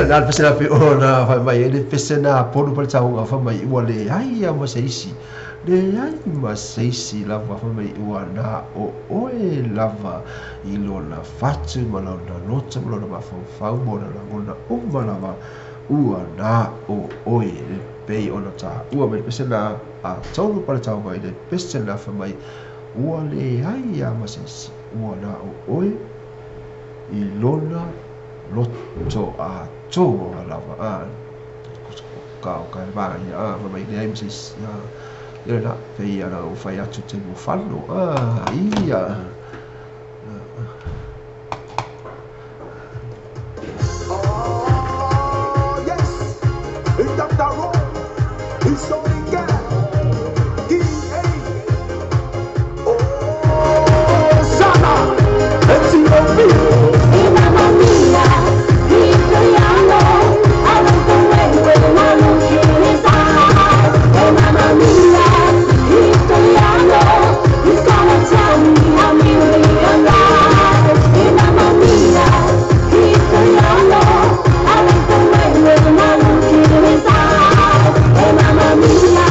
Ia na le pese na pe ona fai mai le pese na polu pa le tauga fa mai ua leai ia ma se isi. Leai ma se isi lava fa mai ua na o oe lava i lona fatu ma lona loto ma lona mafaufau ma ona lagona uma lava ua na o oe le pei ona taua mai le pese na a tolu pa le tauga i le pese na fa mai ua leai ia ma se isi ua na o oe i lona loto a toa lava a ka o ka va ia a fa mai leai ma se isi a ia na pei ana o fai atu te mo fano a ia. Oh, yes, it's Dr. Rowe. He's only got D-A. Oh, Sana, N-C-O-B. Hey, mamma mia, italiano, I like the way when I look in his eyes. Hey, mamma mia, italiano, he's gonna tell me I'm really alive. Hey, mamma mia, italiano, I like the way when I look in his eyes. Hey, mamma mia,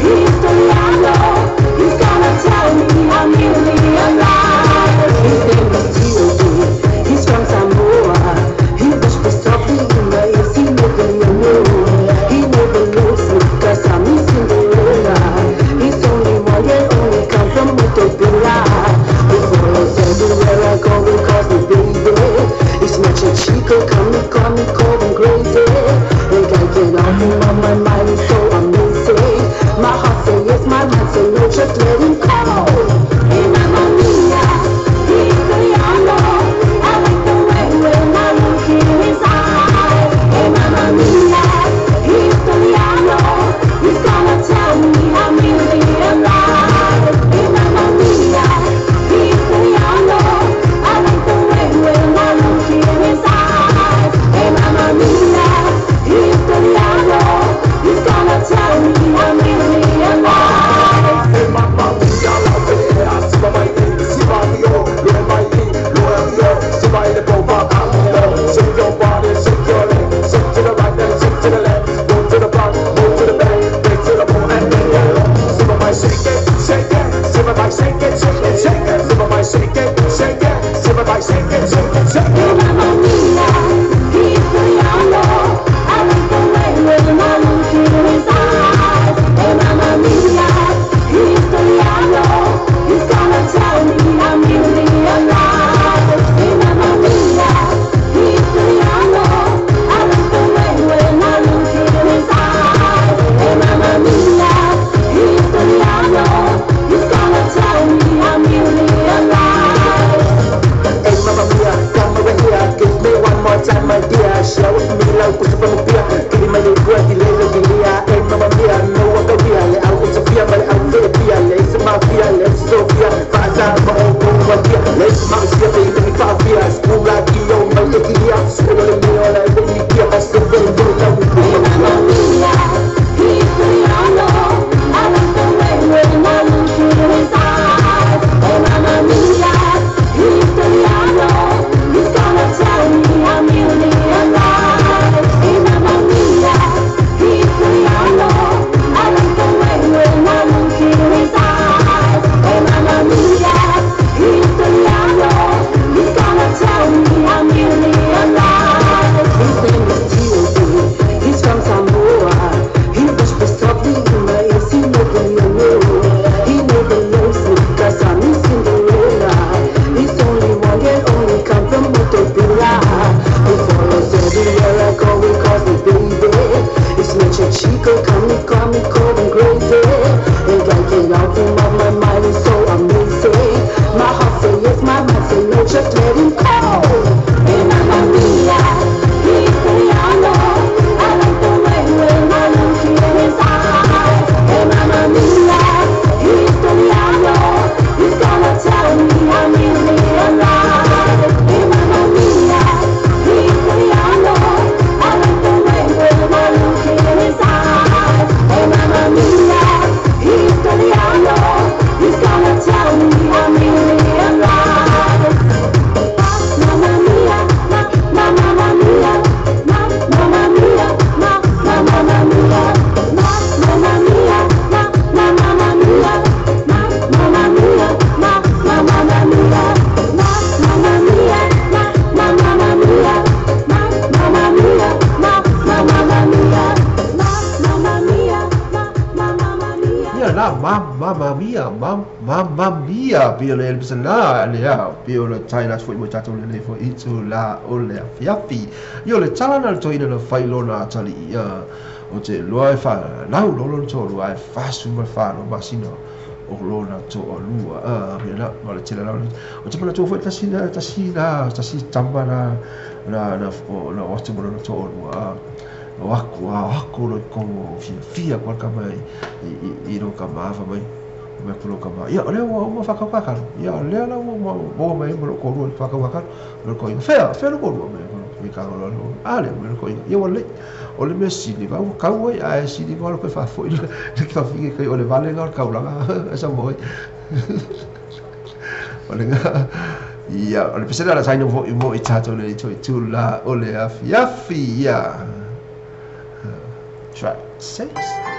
italiano, he's gonna tell me I'm really alive. His name is Theodore. He's from Samoa. He whispers softly in my ears. He never knew. He never looks because I'm his Cinderella. He's only one and only come from Utopia. He follows everywhere I go because the baby is much a chico. Come me, call me, cold and crazy. And I get off him on my mind. He's so amazing. My heart say yes, my mind say no. Just let him go. Hey, mamma mia, italiano, I like the way when I look in his eyes. Hey, mamma mia, italiano, he's gonna tell me I'm really alive. Hey, mamma mia, italiano, I like the way when I look in his eyes. Hey, mamma mia, italiano, he's gonna tell me I'm really alive. Hey, mamma mia, la vera, si va mai in, si va io, lo mai in, lo io, si va in bomba io. Shake your body, shake your leg, shake to the right and shake to the left, move to the front, move to the back, back to the bone and then go. Si va mai shake it, shake it, si va mai shake it, shake it, shake it, si va mai shake it, shake it, si va mai shake it, shake it, shake Hey, it. mamma mia, italiano, I like the way when I look in his eyes. Hey, mamma mia, italiano, he's gonna tell me I'm really alive. Hey, mamma mia, italiano, I like the way when I look in his eyes. Hey, mamma mia, italiano, he's gonna tell me I'm really alive. Hey, mamma mia, come over here, give mia pei o le pesana lea pei o le taina atu foi mo tatou lenei foi itulā o le afiafi. Ia o le tala na le toeaina na fai lona atalii ia o te iloa e fanau loa lona toalua ae 44 masina o lona toalua. Ia ma le tele lava o te manatua foi tasi na tasi na tasi tama na na na na o atu ma lona toalua o aku a aku lo komo fiafia koa ka mai i ro ka ma fa mai mai ku lo ka ma ia o lea ua uma whakawakaro ia o lea la ua ua mai ma lo korua whakawakaro lo ko fea fea lo korua mai ko ka lo lo a le mai ko ia o le o le mea sili va ua kau ai ae sili va lo koe faafo'i le faafiga kai o le valega o le kaulaga e sa moi o le ia o le pesena la saina fo'i mo i tatou le itulā o le afiafi ia track 6.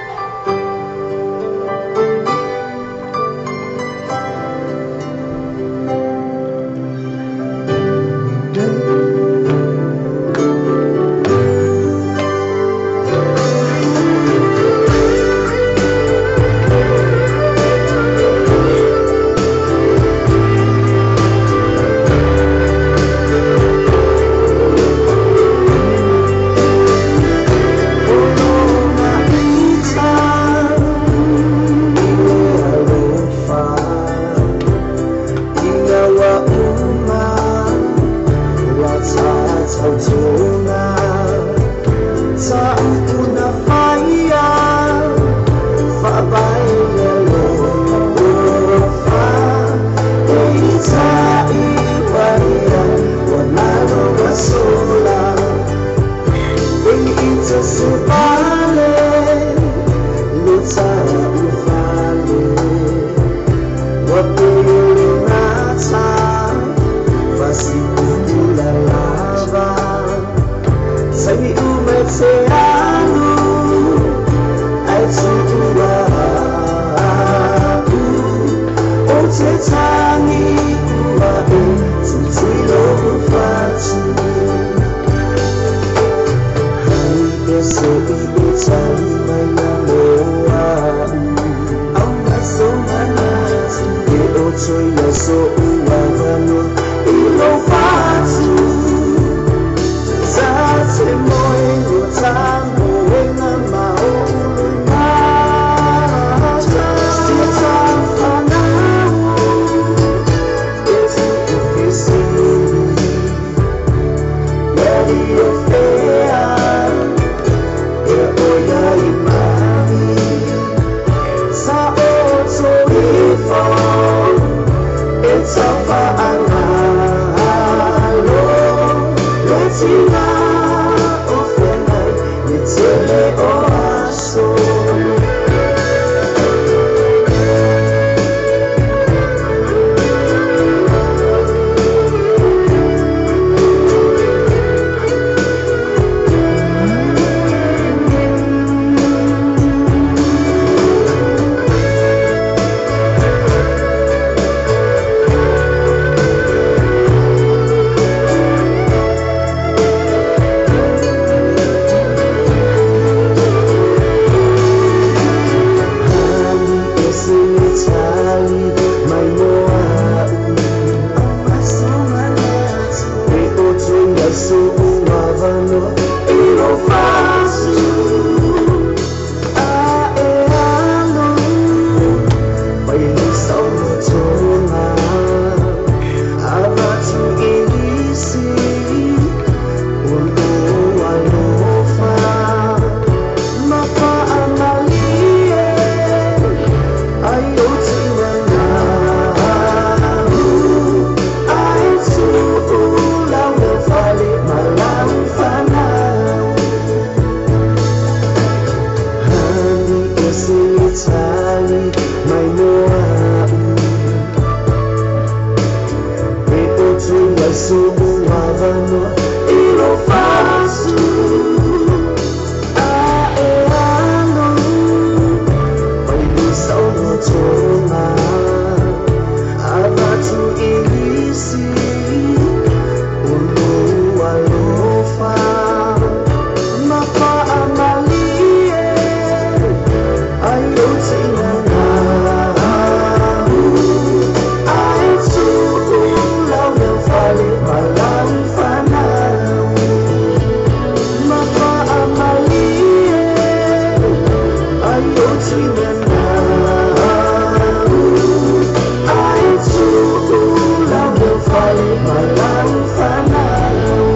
Ma lau fanau.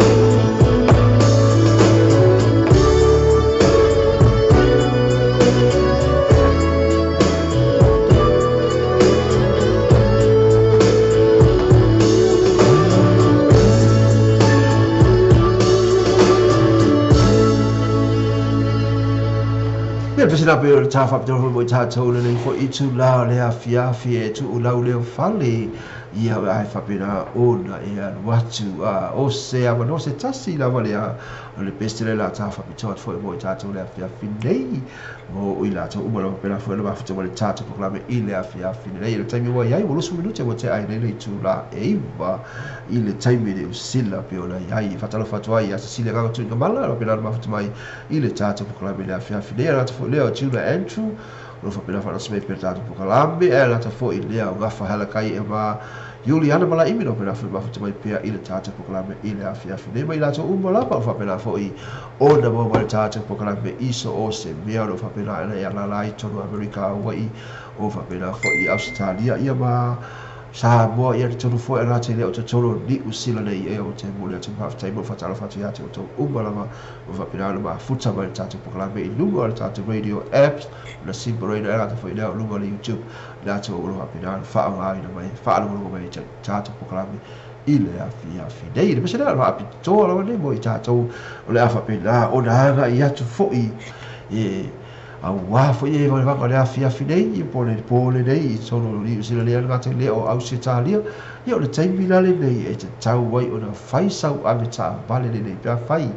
Ia le pesina pe o le tā whapitoa foi mo i tātou le nei foi i tū la o le afiafi e tuu lau leo fale ia ai whapena ona e alu atu o se awa no se tasi lava le o le pese le la tā whapitoa foi mo i tātou le afiafi nei mo i lātou uma lava pena foi le mafuta mo le tātou pokalame i le afiafi nei le taimi ua iai ua 20 minute ua te ai nei le itu la e iwa i le taimi le usila pe ona iai whatalofa atu ai ia Cecilia Gaga Tuinga Mala o pena mafuta mai i le tātou pokalame le afiafi nei a lātou foi lea o Tuna Andrew o whapena whanasi mai pe tātou pokalame e lātou foi lea o Gafa Halakai e ma Juliana Malaimi no pena foi mafuta mai pea i le tātou pokalame i le afiafi nei mai lātou uma lapa o whapena foi o na mau mai le tātou pokalame i so o se mea o whapena ena ia lala i tonu Amerika Hawaii o whapena foi i Australia ia ma Samoa ia te tonu foi a rātou lea o te tonu ni usila nei e o te mole atu mawhtai mo whatalo whatu ia te o tau uma lava o whapena ana mafuta mai le tātou pokalame i lunga o le tātou radio apps na Simple Radio e rātou foi lea o lunga o le YouTube rātou o whapena ana whaonga mai whaalongolongo mai te tātou pokalame i le afiafi nei. Le pese lea whaapitoa lawa nei mo i tātou o le awhapena o na anga i atu foi e a wā foi e wale waka le afiafi nei i pole pole nei i tonu ni usila lea ngā le o Ausitalia ia o le taimi lale nei e te tau ai o na whai sau ave tā vale le nei pea whai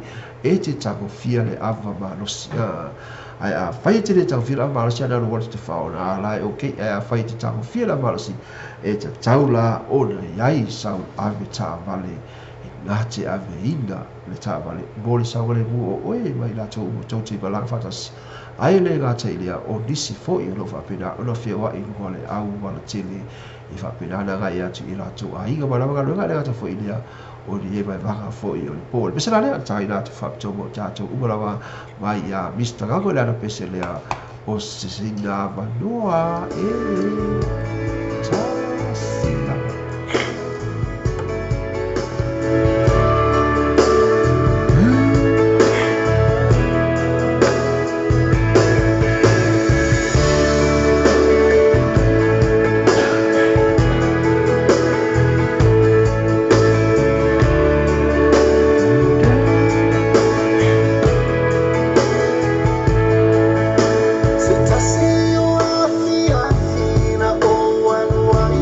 e te tagofia le ava malosi ai a whai te le tagofia le ava malosi ana wale te whaona a lai ok ai a whai te tagofia le ava malosi e te tau la o na iai sau ave tā vale e ngā te ave ina le tā vale mo le sau vale mu o oe mai lātou umo tau te malanga whatasi ai le ngā teilea o nisi foi o lo whapena o no whiawa i lunga le au wala tele i whapena ana ngai atu i lātou a inga malawa ngā le ngā foi lea o ni e mai waka foi o le pōle. Pese la lea tāina atu whapito mo tātou umalawa mai a Mr. Gago le ana pese lea o sisina manoa e tāsina. Se tasi o afi afi na o anwai.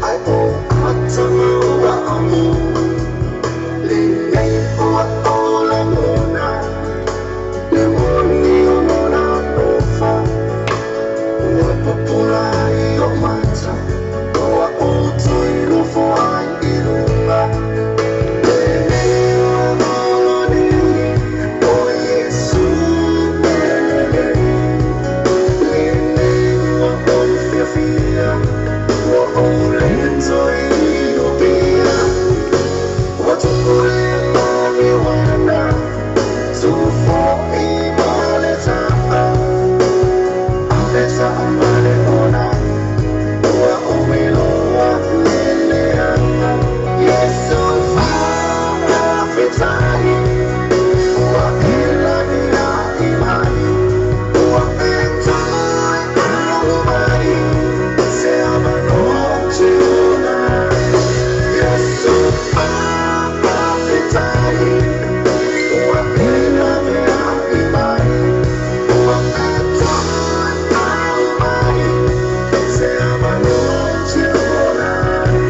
Ai o mata maua amu Le nei ua o lagona Le moni o lona alofa Ua pupula i o mata Ua ou toe nofo ai i luga Le nei ua olo nei O Iesu e Le nei ua ou fiafia Ua ou le toe inopia Ua tupu le marijuana Tufo i ma le ta'a Ave ta'a ma le ona Ua ou iloa le leaga Iesu faafetai Ua e lagi ai mai Ua e toe aumai Se avanoa ou te ola ai Iesu faafetai Ua e lagi ai mai Ua e toe aumai Se avanoa ou te ola ai.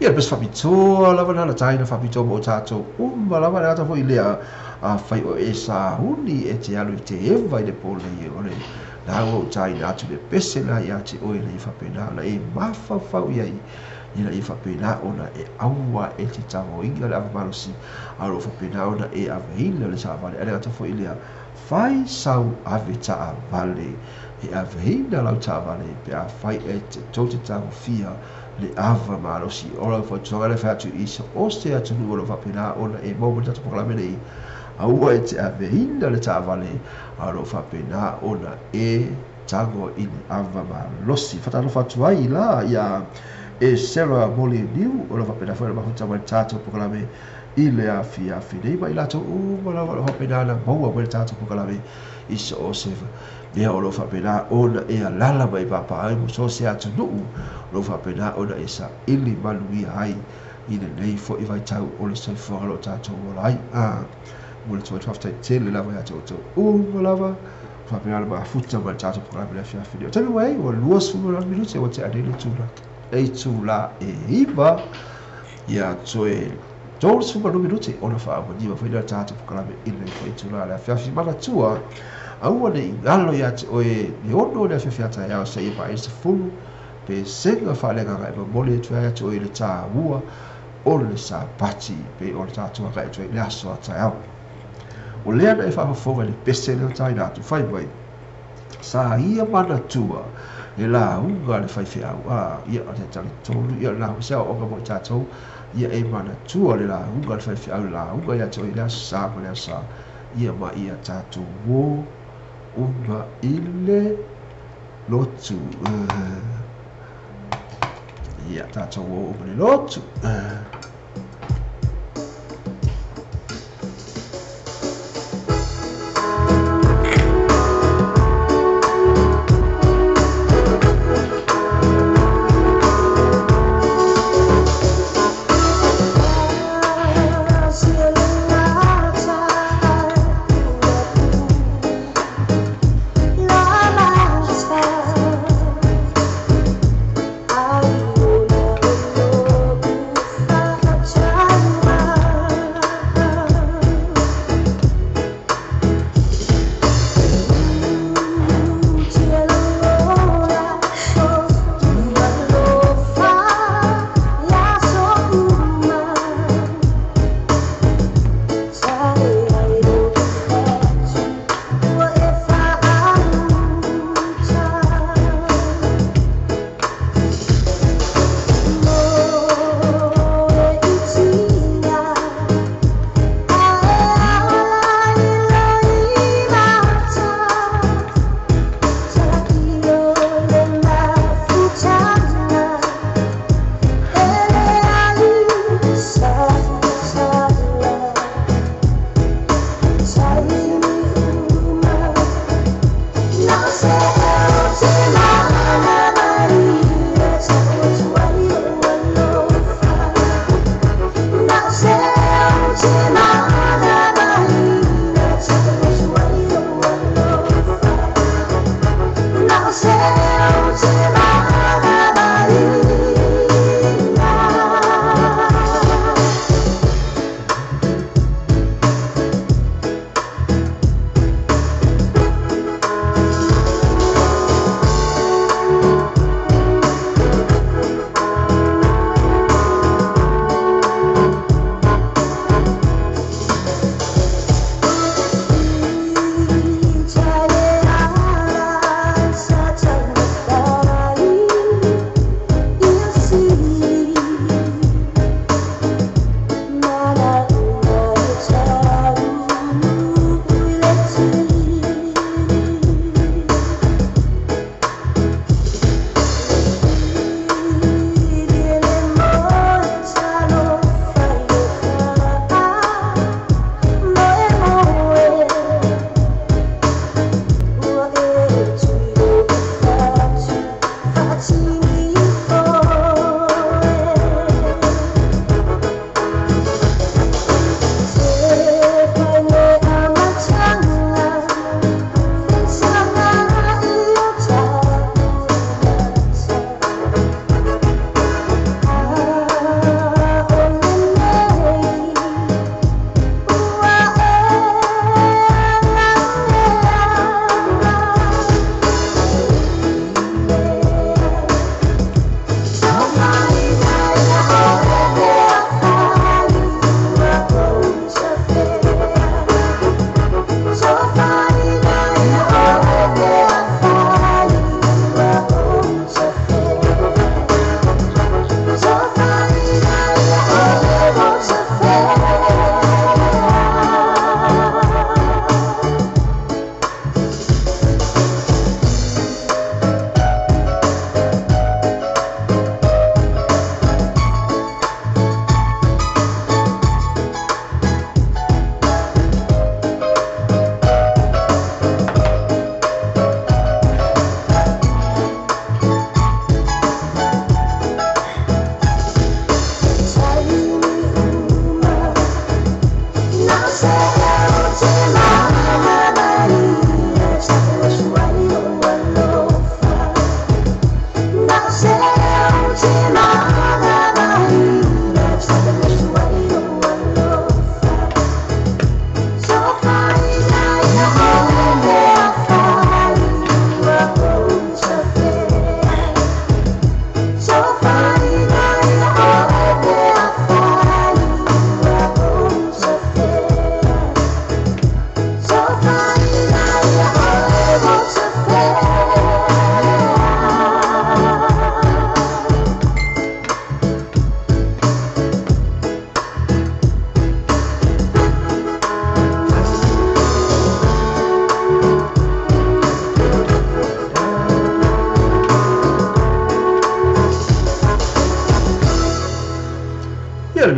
Ia le pese faapitoa lava lena na taina faapitoa mo tatou uma lava le ata foi lea afai o e sauni e te alu i te eva i le po nei o le la ua ou taina atu le pese lena ia te oe ina ia faapena ona e mafaufau i ai ina ia faapena ona e aua e te tagoina le ava malosi a o lo o faapena ona e aveina le taavale. Ae le gata foi i lea, fai sau ave taavale e aveina lau taavale pe afai e tou te tagofia le ava malosi. O lau fautuaga lea e fai atu i so o se atunuu o lo o faapena ona e maua mai le tatou polokalame nei, aua e te aveina le taavale a o lo o faapena ona e tago i le ava malosi. Faatalofa atu ai la ia e Sarah Molyneux o lo o faapena foi ona mafuta mai le tatou polokalame i le afiafi nei ma i latou uma lava o lo o faapena ona maua mai le tatou polokalame i so o se mea o lo o faapena ona e alaala ma e pāpā ai mo so o se atunuu o lo o faapena ona e saili manuia ai i lenei foi vaitau o le soifuaga o lo o tatou ola ai. A mo le toe faafetai tele lava ia te outou uma lava faapena ona mafuta mai le tatou polokalame i le afiafi nei. O le taimi ua i ai ua 28 minute ua tea nei le itula e itula e 9 ia toe 32 minute ona faaauaniva foi lea o le tatou polokalame i lenei foi itula le afiafi. Manatua, aua ne i galo ia te oe le 6 i le afiafi a taeao seia paia le 10 pesega faaleagaga e momoli atu ai ia te oe i le taua o le Sapati pei o le tatou agai atu ai i le aso a taeao. O lea na e faafofoga i le pese lea o taina atu, fai mai, sa ia manatua le lauga a le faifeau, a, ia, o le talitonu, ia, o lena foi se aoaoga mo i tatou, ia e manatua le lauga a le faifeau, le lauga ia te oe i le aso sa ma le aso sa, ia ma ia tatou o uma i le lotu. Ia tatou o uma i le lotu.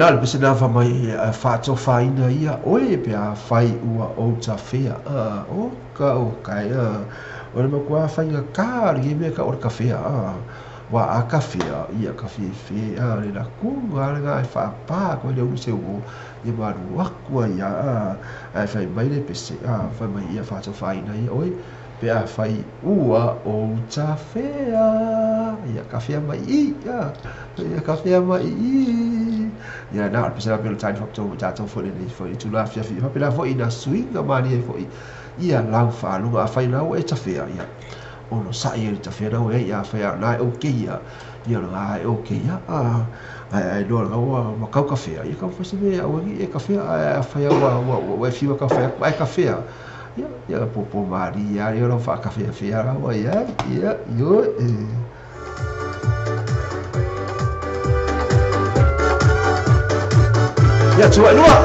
le na le pese na fa mai faatofaina ia oe pe afai ua ou tafea o ka o kai o le makuā faigakā lenei mea ka o le kafea uā a kafea ia ka fiafia le lakuga lena e faapā atu ai le ulu seuō ia ma alu aku ai a ae fai mai le pese fai mai ia faatofaina ia oe pe afai ua ou tafea ia kafea mai i ia kafea mai i ia na o le pese la pei o le taini faapitoa mo tatou foi lenei foi itulā afiafi faapena foi i nā suiga malie foi ia lau faaloga afai la ua e tafea ia onosaʻi ai le tafea na ua iai afai a o lena e okay ia ia o lena e okay ia ae ae loa lena ua makau kafea ia taumafai se mea e aua ai nei e kafea ae afai lava ua ua e fiu e kafea atu ae kafea ia ia pōpō malie lava ia lau faakafeafea la ua iai ia ioe. Ia tuaʻilua.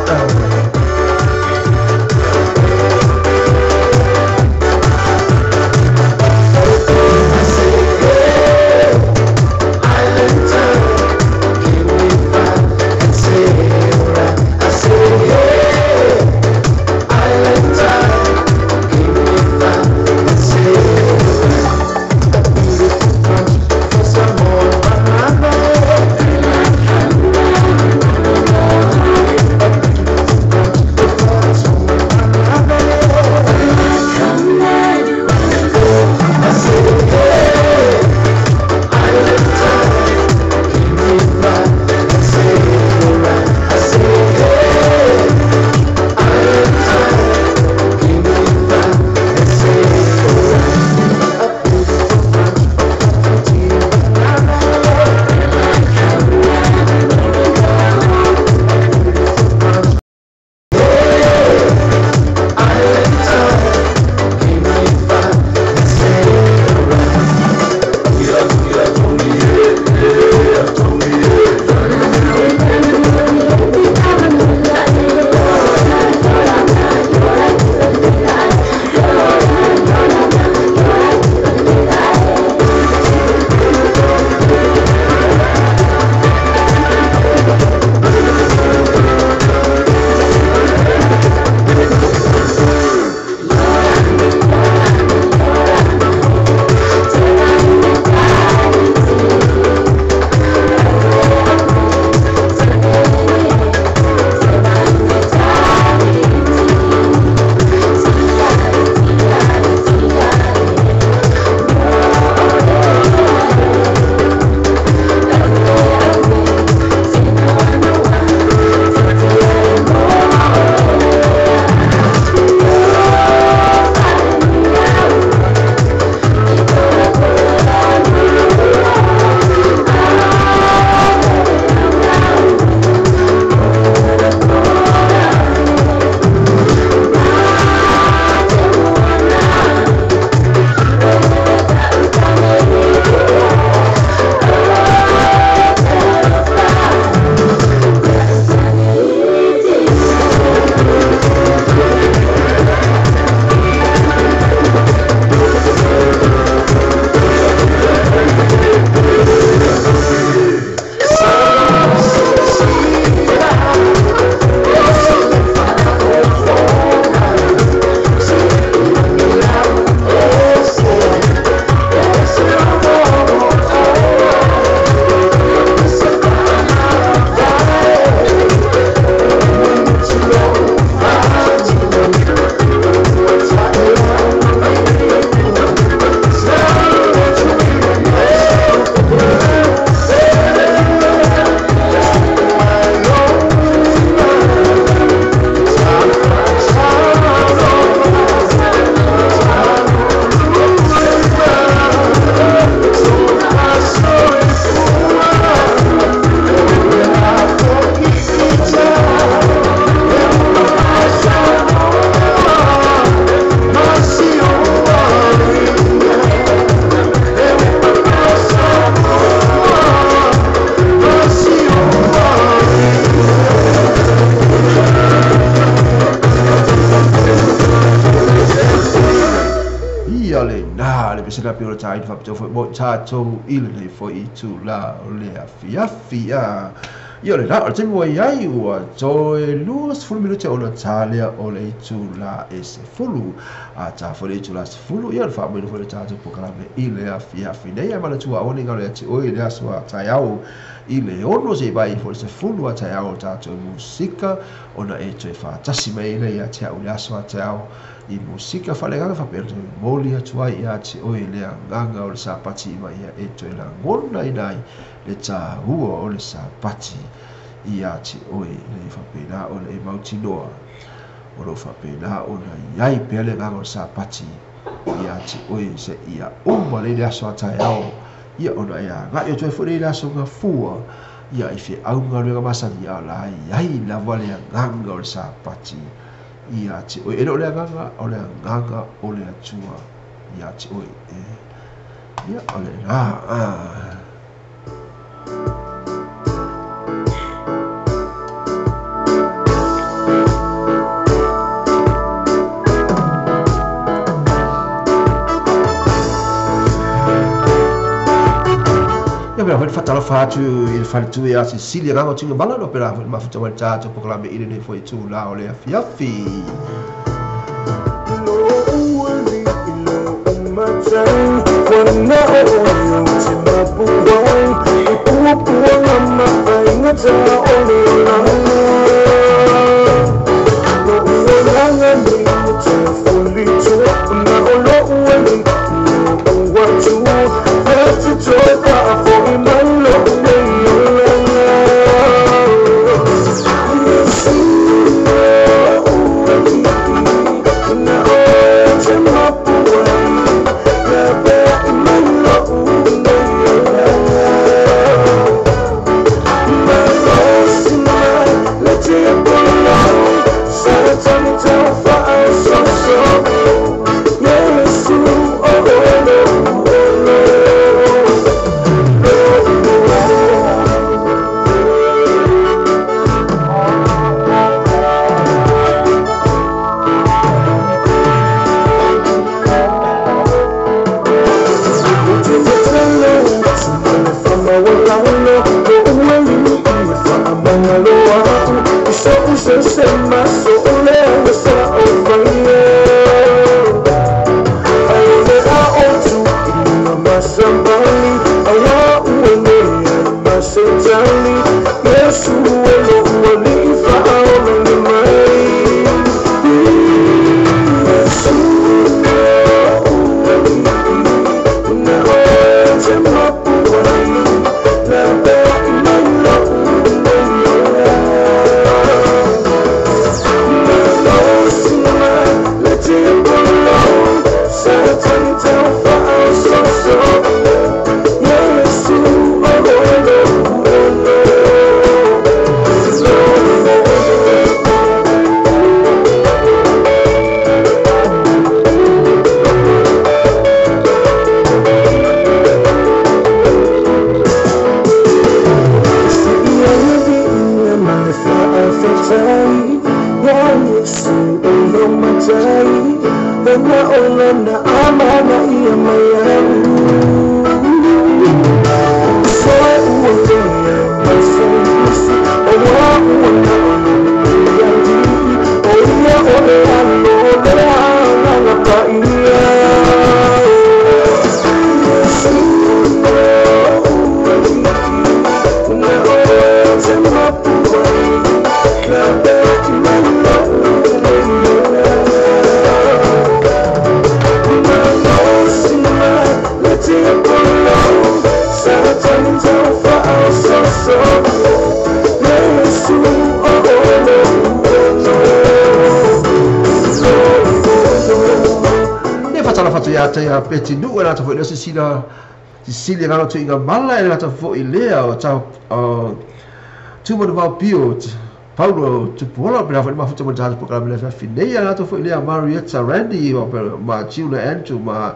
Ia lenā le pese la pei o le taini faapitoa foi mo tatou i lenei foi itulā o le afiafi. Ia o le la, o le taimi ua i ai, ua toe 20 minute ona ta lea o le itula e 10. A ta foi le itula 10, ia o le faamaina foi le tatou polokalame i le afiafi nei. Ae manatua aua ne i galo ia te oe i le aso a taeao i le 6 seia paia foi le 10 a taeao o tatou musika, ona e toe faatasi mai ai lea ia te au i le aso a taeao i musika faaleagaga faapea ona toe momoli atu ai ia te oe le agaga o le Sapati ina ia e toe lagonaina ai le taua o le Sapati ia te oe, ina ia faapena ona e mautinoa o lo o faapena ona i ai pea le agaga o le Sapati ia te oe seia uma nei le aso a taeao, ia ona e agai atu ai foi nei le aso gafua, ia i feau ma galuega masani, a o la e i ai lava le agaga o le Sapati ia te oe. E le o le agaga, o le agaga o le Atua ia te oe. Ia, o le la. Ia pela foi le faatalofa atu i le faletua ia Sisili agaga o Tuigamala, no pela foi le mafuta mai le tatou polokalame i lenei foi itula o le afiafi. E faatalofa atu ia te ia Petinuu e latou foi lea Sisila Sisili agaga o Tuigamala e latou foi lea o tau o Tumanuvao Pio Paulo Tupuola pela foi le mafuta mo le tatou polokalame le afiafi nei a latou foi lea Marietta Randy ma Juna Andrew ma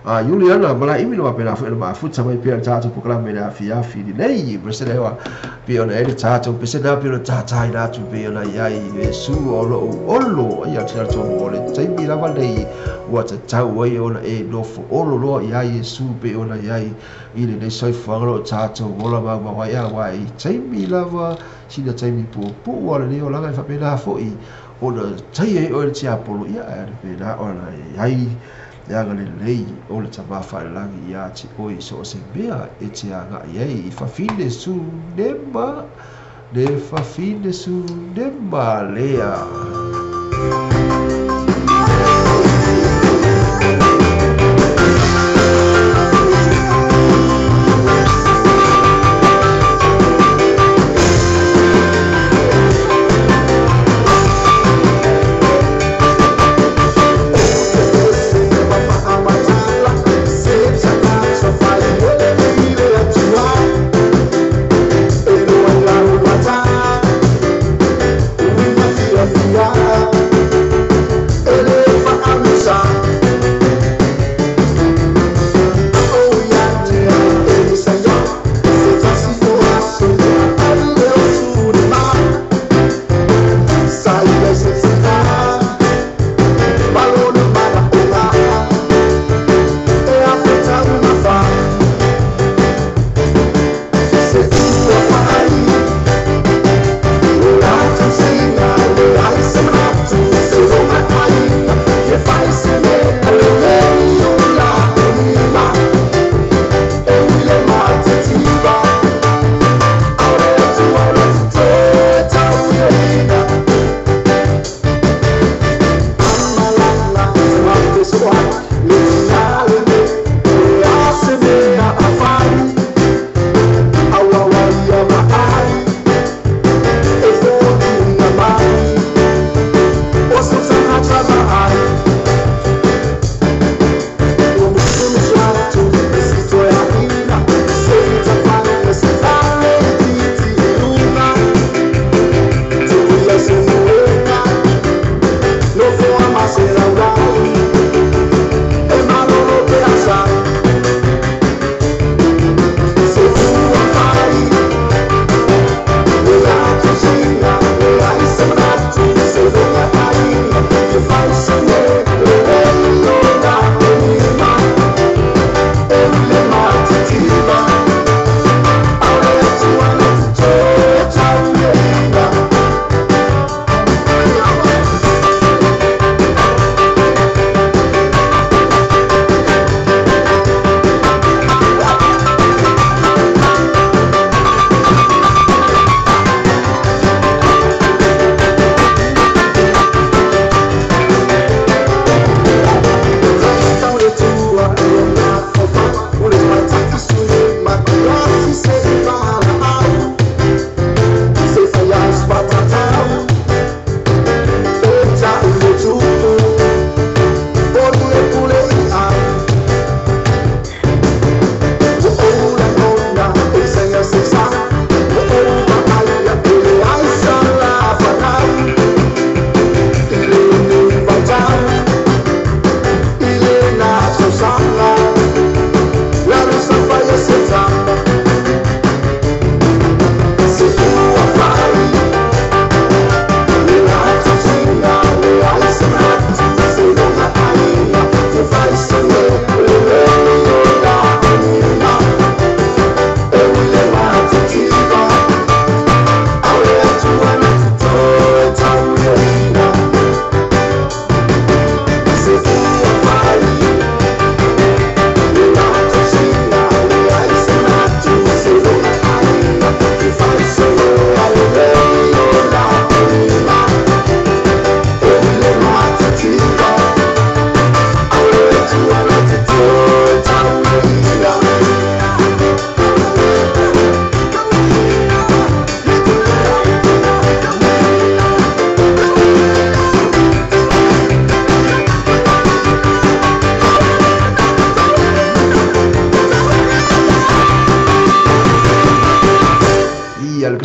Iuliana Malaʻimi na faapena foʻi ona mafuta mai pea le tatou polokalame i le afiafi lelei pesene ua pei ona i ai le tatou pesene pei ona tatāina atu pei ona i ai Iesu o loʻu olo. Ia talitonu o le taimi lava nei ua tatau ai ona e nofo olo loa iā Iesu pei ona i ai i lenei soifuaga o lo o tatou ola maumau ai, auā i taimi lava sina taimi puupuu o lenei olaga e faapena foʻi ona taia ai oe le tiapolo. Ia ae faapena ona i ai le agalelei o le Tamā Faalelagi iā te oe i so o se mea e te agaʻi ai i fafine Sunema, le fafine Sunema lea.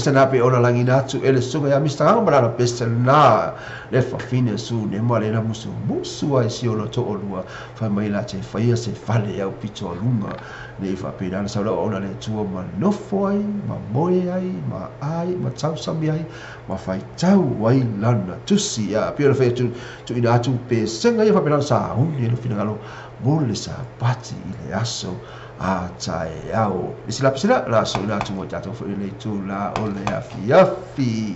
pese na pe ona lagi na atu e le susuga ia Mr. Gaga ma lana pese lena le fafine su ne ma le na musu musu ai si ona to'olua fai mai la te faia se fale au pito luga nei faapena na sau ona le Atua ma nofo ai ma moe ai ma ai ma tausami ai ma faitau ai lana tusi ia pei ona fai atu tuuina atu pesega ia faapena sa uni ai le finagalo mo le Sapati i le aso a taeao. Le sila pesela la aso ina atu mo i tatou foi le itula o le afiafi.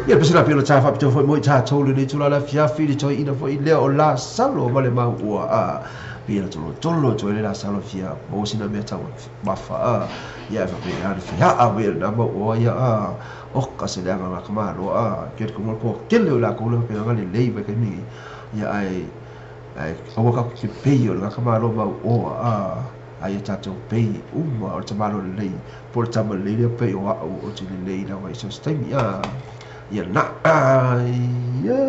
Ia pesela pelo ta fa pito foi moi ta tolu ni tula la fiafi ni toi ina foi lea o la salo ma le mau ua a pila tolo tolo toi le la salo fia mo sina mea tau mafa a ia fa pe ana fia a we na mo o ia a o ka se le anga ka malo a ke ko mo ko kele o la ko le pe anga le lei ba ke mi ia ai ai o ka ke pe o la ka malo mau o a ai e tātou pei uma o te malo lei po le tama lei le pei o au o te lei na wai so staimi a ia na ia.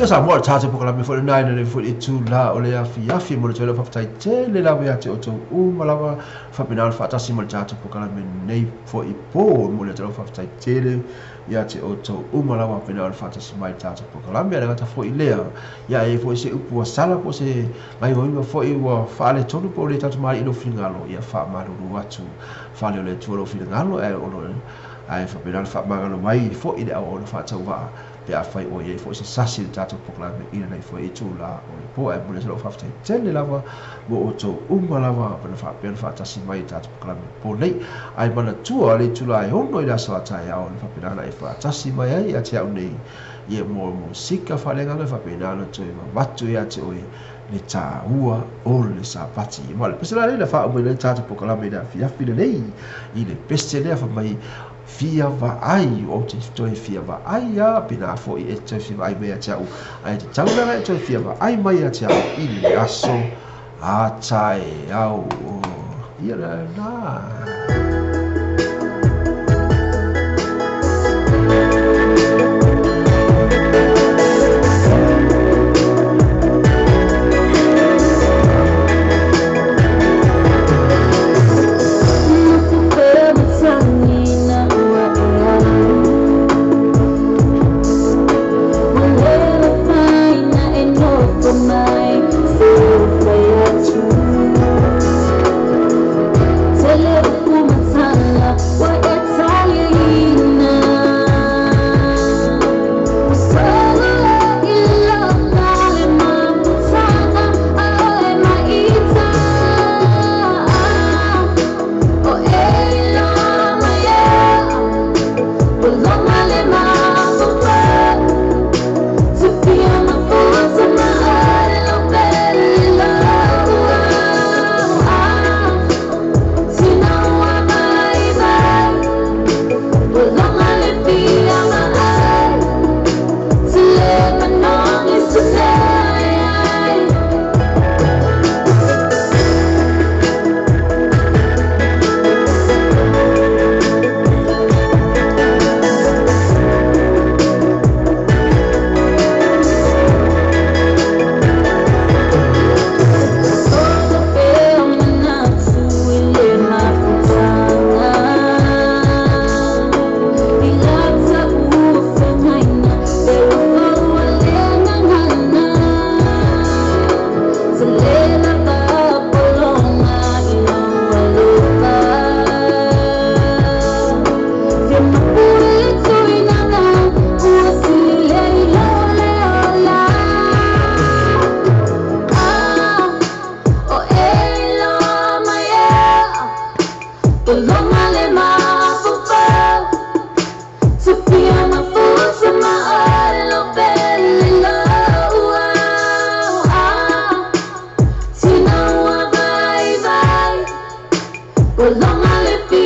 Samoa tātou pokalame fo le nine le fo le tu la o le afi mo le tele faafetai tele lava ia te outou uma lava faapena ona faatasi ma le tatou pokalame nei fo'i pō mo le tele faafetai tele ia te outou uma lava faapena ona faatasi mai le tatou pokalame a le gata fo'i lea ia e fo'i se upu ua sala po o se gaioiga fo'i ua faaletonu po o le tatou mali'i lou finagalo ia faamalulu atu fale o le Atua lou finagalo ae ono ae faapena ona faamagalo mai fo'i le auauna faatauvaa pe afai ua iai fo'i se sasi i le tatou pokalame i lenei fo'i itulā o le pō ae momoli atu lau faafetai tele lava mo outou uma lava ona faapea ona faatasi mai i le tatou pokalame i le pō nei ae manatua le itulā e 6 i le aso a taeao ona faapena ona e faatasi mai ai ia te au nei ia mo musika faaleagaga e faapena ona toe vavatu ia te oe le tāua o le Sapati. Ma o le pese la lea na faauma ai le tatou pokalame i le afiafi lenei i le pese lea fai mai fia vaai, ou te toe fia vaai a, pēnā foi e toe fia vaai mai ia te au, ae tatau lava e toe fia vaai mai ia te au i le aso a taeao. Ia lena. Tele Ua loga le